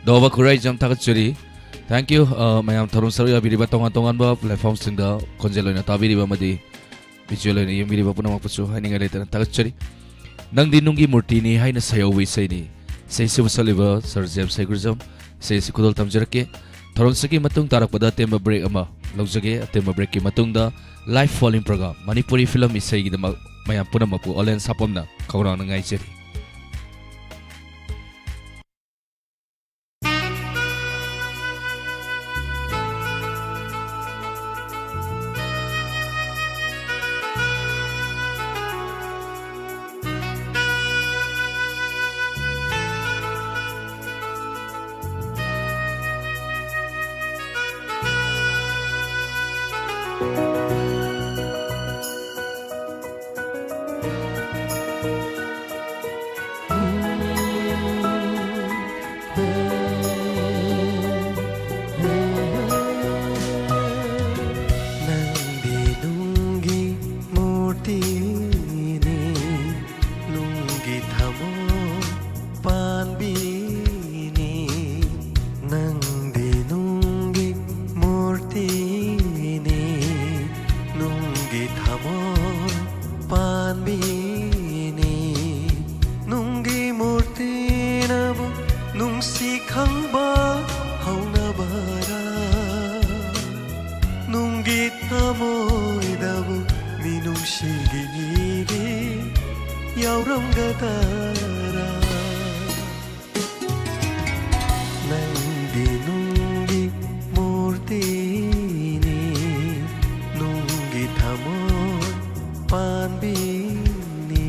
ꯗꯣꯕ ꯈꯨꯔꯥꯏꯖꯝ ꯊꯥꯒꯠꯆꯔꯤ꯫ Thank you, ꯑ, ꯃꯌꯥꯝ ꯊꯧꯔꯝ ꯁꯔꯨꯛ ꯌꯥꯕꯤꯔꯤꯕ ꯇꯣꯉꯥꯟ ꯇꯣꯉꯥꯟꯕ platformꯁꯤꯡꯗ ꯈꯣꯟꯖꯦꯜ ꯑꯣꯏꯅ ꯇꯥꯕꯤꯔꯤꯕ ꯑꯃꯗꯤ visual ꯑꯣꯏꯅ ꯌꯦꯡꯕꯤꯔꯤꯕ ꯄꯨꯝꯅꯃꯛꯄꯨꯁꯨ ꯍꯥꯏꯅꯤꯡꯉꯥꯏ ꯂꯩꯇꯅ ꯊꯥꯒꯠꯆꯔꯤ꯫ ꯅꯪꯗꯤ ꯅꯨꯡꯒꯤ ꯃꯨꯔꯇꯤꯅꯤ ꯍꯥꯏꯅ ꯁꯩꯍꯧꯕ ꯏꯁꯩꯅꯤ꯫ ꯏꯁꯩꯁꯤꯕꯨ ꯁꯛꯂꯤꯕ ꯁꯔ ꯖꯦꯝꯁ ꯍꯩꯒ꯭ꯔꯨꯖꯝ꯫ ꯏꯁꯩ ꯑꯁꯤ ꯈꯨꯗꯣꯜ ꯇꯝꯖꯔꯛꯀꯦ꯫ ꯊꯧꯔꯝꯁꯤꯒꯤ ꯃꯇꯨꯡ ꯇꯥꯔꯛꯄꯗ ꯑꯇꯦꯟꯕ break ꯑꯃ ꯂꯧꯖꯒꯦ꯫ ꯑꯇꯦꯟꯕ breakꯀꯤ ꯃꯇꯨꯡꯗ live following program Manipuri film ꯏꯁꯩꯒꯤꯗꯃꯛ ꯃꯌꯥꯝ ꯄꯨꯝꯅꯃꯛꯄꯨ ꯑꯣꯂꯦꯟ ꯁꯥꯄꯝꯅ ꯈꯧꯔꯥꯡꯅ ꯉꯥꯏꯖꯔꯤ꯫ ꯅꯪꯗꯤ ꯅꯨꯡꯒꯤ ꯃꯨꯔꯇꯤꯅꯤ, ꯅꯨꯡꯒꯤ ꯊꯃꯣꯏ ꯄꯥꯟꯕꯤꯅꯤ꯫ ꯅꯪꯗꯤ ꯅꯨꯡꯒꯤ ꯃꯨꯔꯇꯤꯅꯤ, ꯅꯨꯡꯒꯤ ꯊꯃꯣꯏ ꯄꯥꯟꯕꯤꯅꯤ꯫ ꯅꯨꯡꯒꯤ ꯃꯨꯔꯇꯤꯅꯕꯨ ꯅꯨꯡꯁꯤ ꯈꯪꯕ ꯍꯧꯅꯕꯔꯥ? ꯅꯨꯡꯒꯤ ꯊꯃꯣꯏꯗꯕꯨ ꯃꯤꯅꯨꯡꯁꯤꯒꯤ ꯏꯔꯤ ꯌꯥꯎꯔꯝꯒꯗꯔꯥ? ꯅꯪꯗꯤ ꯅꯨꯡꯒꯤ ꯃꯨꯔꯇꯤꯅꯤ, ꯅꯨꯡꯒꯤ ꯊꯃꯣꯏ ꯄꯥꯟꯕꯤꯅꯤ꯫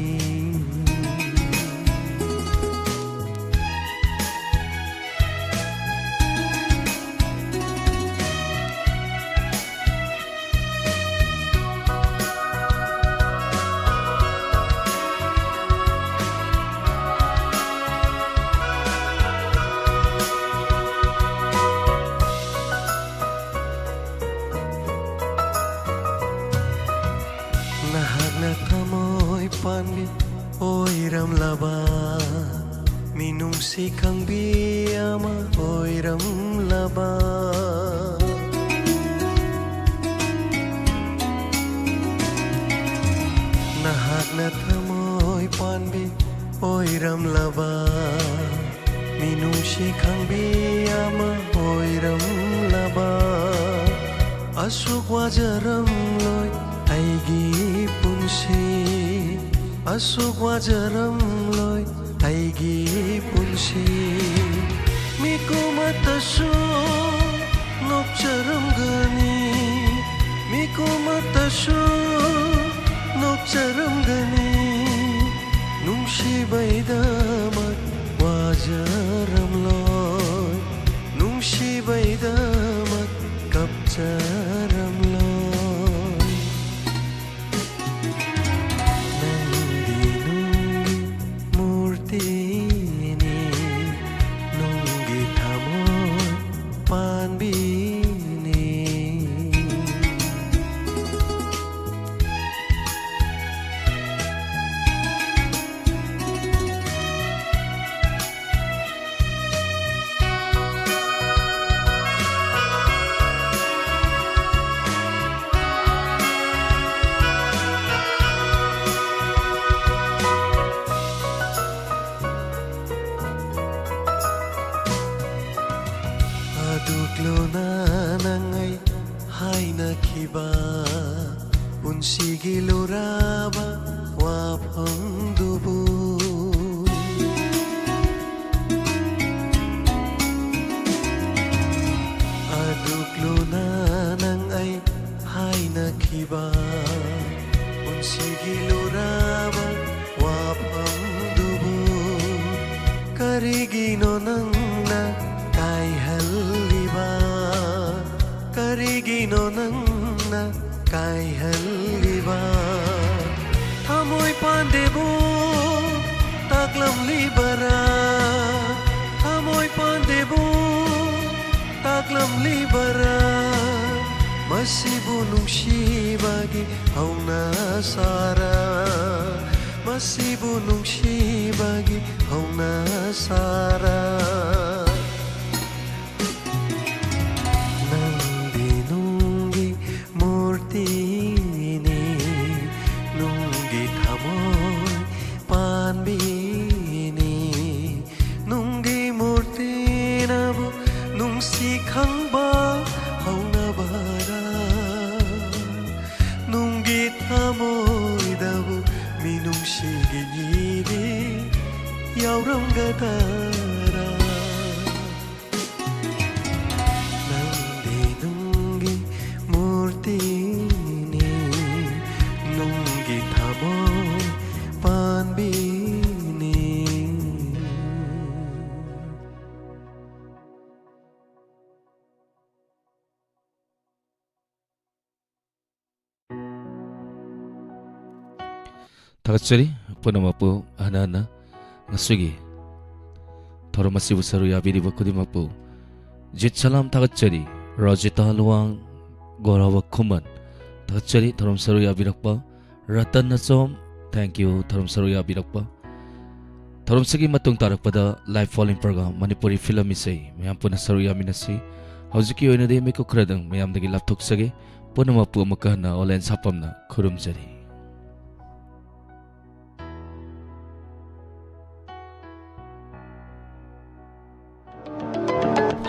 ꯃꯤꯅꯨꯡꯁꯤ ꯈꯪꯕꯤ ꯑꯃ ꯑꯣꯏꯔꯝꯂꯕ꯫ ꯅꯍꯥꯛꯅ ꯊꯃꯣꯏ ꯄꯥꯟꯕꯤ ꯑꯣꯏꯔꯝꯂꯕ꯫ ꯃꯤꯅꯨꯡꯁꯤ ꯈꯪꯕꯤ ꯑꯃ ꯑꯣꯏꯔꯝꯂꯕ꯫ ꯑꯁꯨꯛ ꯋꯥꯖꯔꯝꯂꯣꯏ ꯑꯩꯒꯤ ꯄꯨꯟꯁꯤ꯫ ꯑꯁꯨꯛ ꯋꯥꯖꯔꯝꯂꯣꯏ ꯑꯩꯒꯤ ꯄꯨꯟꯁꯤ꯫ ꯃꯤꯀꯨꯝ ꯑꯃꯠꯇꯁꯨ ꯅꯣꯛꯆꯔꯝꯒꯅꯤ꯫ ꯃꯤꯀꯨꯝ ꯑꯃꯠꯇꯁꯨ ꯅꯣꯛꯆꯔꯝꯒꯅꯤ꯫ ꯅꯨꯡꯁꯤꯕꯩꯗꯃꯛ ꯋꯥꯖꯔꯝꯂꯣꯏ꯫ ꯅꯨꯡꯁꯤꯕꯩꯗꯃꯛ ꯀꯞꯆꯔꯝꯂꯣꯏ꯫ ꯅꯪꯗꯤ ꯅꯨꯡꯒꯤ ꯃꯨꯔꯇꯤꯅꯤ, ꯅꯨꯡꯒꯤ ꯊꯃꯣꯏ ꯄꯥꯟꯕꯤꯅꯤ꯫ ꯑꯗꯨꯛ ꯂꯨꯅ ꯅꯪ ꯑꯩ ꯍꯥꯏꯅꯈꯤꯕ ꯄꯨꯟꯁꯤꯒꯤ ꯂꯨꯔꯕ ꯋꯥꯐꯝꯗꯨꯕꯨ꯫ ꯑꯗꯨꯛ ꯂꯨꯅ ꯅꯪ ꯑꯩ ꯍꯥꯏꯅꯈꯤꯕ ꯄꯨꯟꯁꯤꯒꯤ ꯂꯨꯔꯕ ꯋꯥꯐꯝꯗꯨꯕꯨ ꯀꯔꯤꯒꯤꯅꯣ ꯅꯪꯅ ꯀꯥꯏꯍꯜꯂꯤꯕ? ꯀꯔꯤꯒꯤꯅꯣ ꯅꯪꯅ ꯀꯥꯏꯍꯜꯂꯤꯕ? ꯊꯃꯣꯏ ꯄꯥꯟꯗꯦꯕꯨ ꯇꯥꯛꯂꯝꯂꯤꯕꯔꯥ? ꯊꯃꯣꯏ ꯄꯥꯟꯗꯦꯕꯨ ꯇꯥꯛꯂꯝꯂꯤꯕꯔꯥ? ꯃꯁꯤꯕꯨ ꯅꯨꯡꯁꯤꯕꯒꯤ ꯍꯧꯅ ꯁꯥꯔ? ꯃꯁꯤꯕꯨ ꯅꯨꯡꯁꯤꯕꯒꯤ ꯍꯧꯅꯁꯥꯔꯥ? ꯅꯪꯗꯤ ꯅꯨꯡꯒꯤ ꯃꯨꯔꯇꯤꯅꯤ, ꯅꯨꯡꯒꯤ ꯊꯃꯣꯏ ꯄꯥꯟꯕꯤꯅꯤ, ꯅꯨꯡꯒꯤ ꯃꯨꯔꯇꯤꯅꯕꯨ ꯅꯨꯡꯁꯤ ꯈꯪꯕ ꯍꯧꯅꯕꯔꯥ? ꯅꯨꯡꯒꯤ ꯊꯃꯣꯏꯗꯕꯨ ꯃꯤꯅꯨꯡꯁꯤꯒꯤ ꯏꯔꯦ ꯌꯥꯎꯔꯝꯒꯗꯔꯥ? ꯅꯪꯗꯤ ꯅꯨꯡꯒꯤ ꯃꯨꯔꯇꯤꯅꯤ, ꯅꯨꯡꯒꯤ ꯊꯃꯣꯏ ꯄꯥꯟꯕꯤꯅꯤ꯫ ꯊꯥꯒꯠꯆꯔꯤ ꯄꯨꯝꯅꯃꯛꯄꯨ꯫ ꯍꯟꯅ ꯍꯟꯅ ꯉꯁꯤꯒꯤ ꯊꯧꯔꯝ ꯑꯁꯤꯕꯨ ꯁꯔꯨꯛ ꯌꯥꯕꯤꯔꯤꯕ ꯈꯨꯗꯤꯡꯃꯛꯄꯨ ꯖꯤꯠ ꯁꯂꯥꯝ ꯊꯥꯒꯠꯆꯔꯤ꯫ ꯔꯣꯖꯤꯇꯥ ꯂꯨꯋꯥꯡ, ꯒꯣꯔꯥꯕ ꯈꯨꯃꯟ, ꯊꯥꯒꯠꯆꯔꯤ ꯊꯧꯔꯝ ꯁꯔꯨꯛ ꯌꯥꯕꯤꯔꯛꯄ꯫ ꯔꯇꯟ ꯑꯆꯣꯝ, thank you ꯊꯧꯔꯝ ꯁꯔꯨꯛ ꯌꯥꯕꯤꯔꯛꯄ꯫ ꯊꯧꯔꯝꯁꯤꯒꯤ ꯃꯇꯨꯡ ꯇꯥꯔꯛꯄꯗ Live Following Program Manipuri film ꯏꯁꯩ ꯃꯌꯥꯝ ꯄꯨꯟꯅ ꯁꯔꯨꯛ ꯌꯥꯃꯤꯟꯅꯁꯤ꯫ ꯍꯧꯖꯤꯛꯀꯤ ꯑꯣꯏꯅꯗꯤ ꯃꯤꯀꯨꯞ ꯈꯔꯗꯪ ꯃꯌꯥꯝꯗꯒꯤ ꯂꯥꯞꯊꯣꯛꯆꯒꯦ꯫ ꯄꯨꯝꯅꯃꯛꯄꯨ ꯑꯃꯨꯛꯀ ꯍꯟꯅ ꯑꯣꯂꯦꯟ ꯁꯥꯄꯝꯅ ꯈꯨꯔꯨꯝꯖꯔꯤ꯫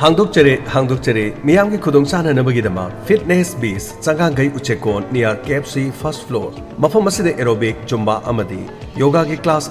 ꯍꯥꯡꯗꯣꯛꯆꯔꯦ, ꯍꯥꯡꯗꯣꯛꯆꯔꯦ꯫ ꯃꯤꯌꯥꯝꯒꯤ ꯈꯨꯗꯣꯡ ꯆꯥꯅꯅꯕꯒꯤꯗꯃꯛ Fitness Biz, ꯆꯉꯥꯡꯒꯩ ꯎꯆꯦꯛꯀꯣꯟ, near K F C first floor꯫ ꯃꯐꯝ ꯑꯁꯤꯗ aerobic, Zumba ꯑꯃꯗꯤ ꯌꯣꯒꯥꯒꯤ class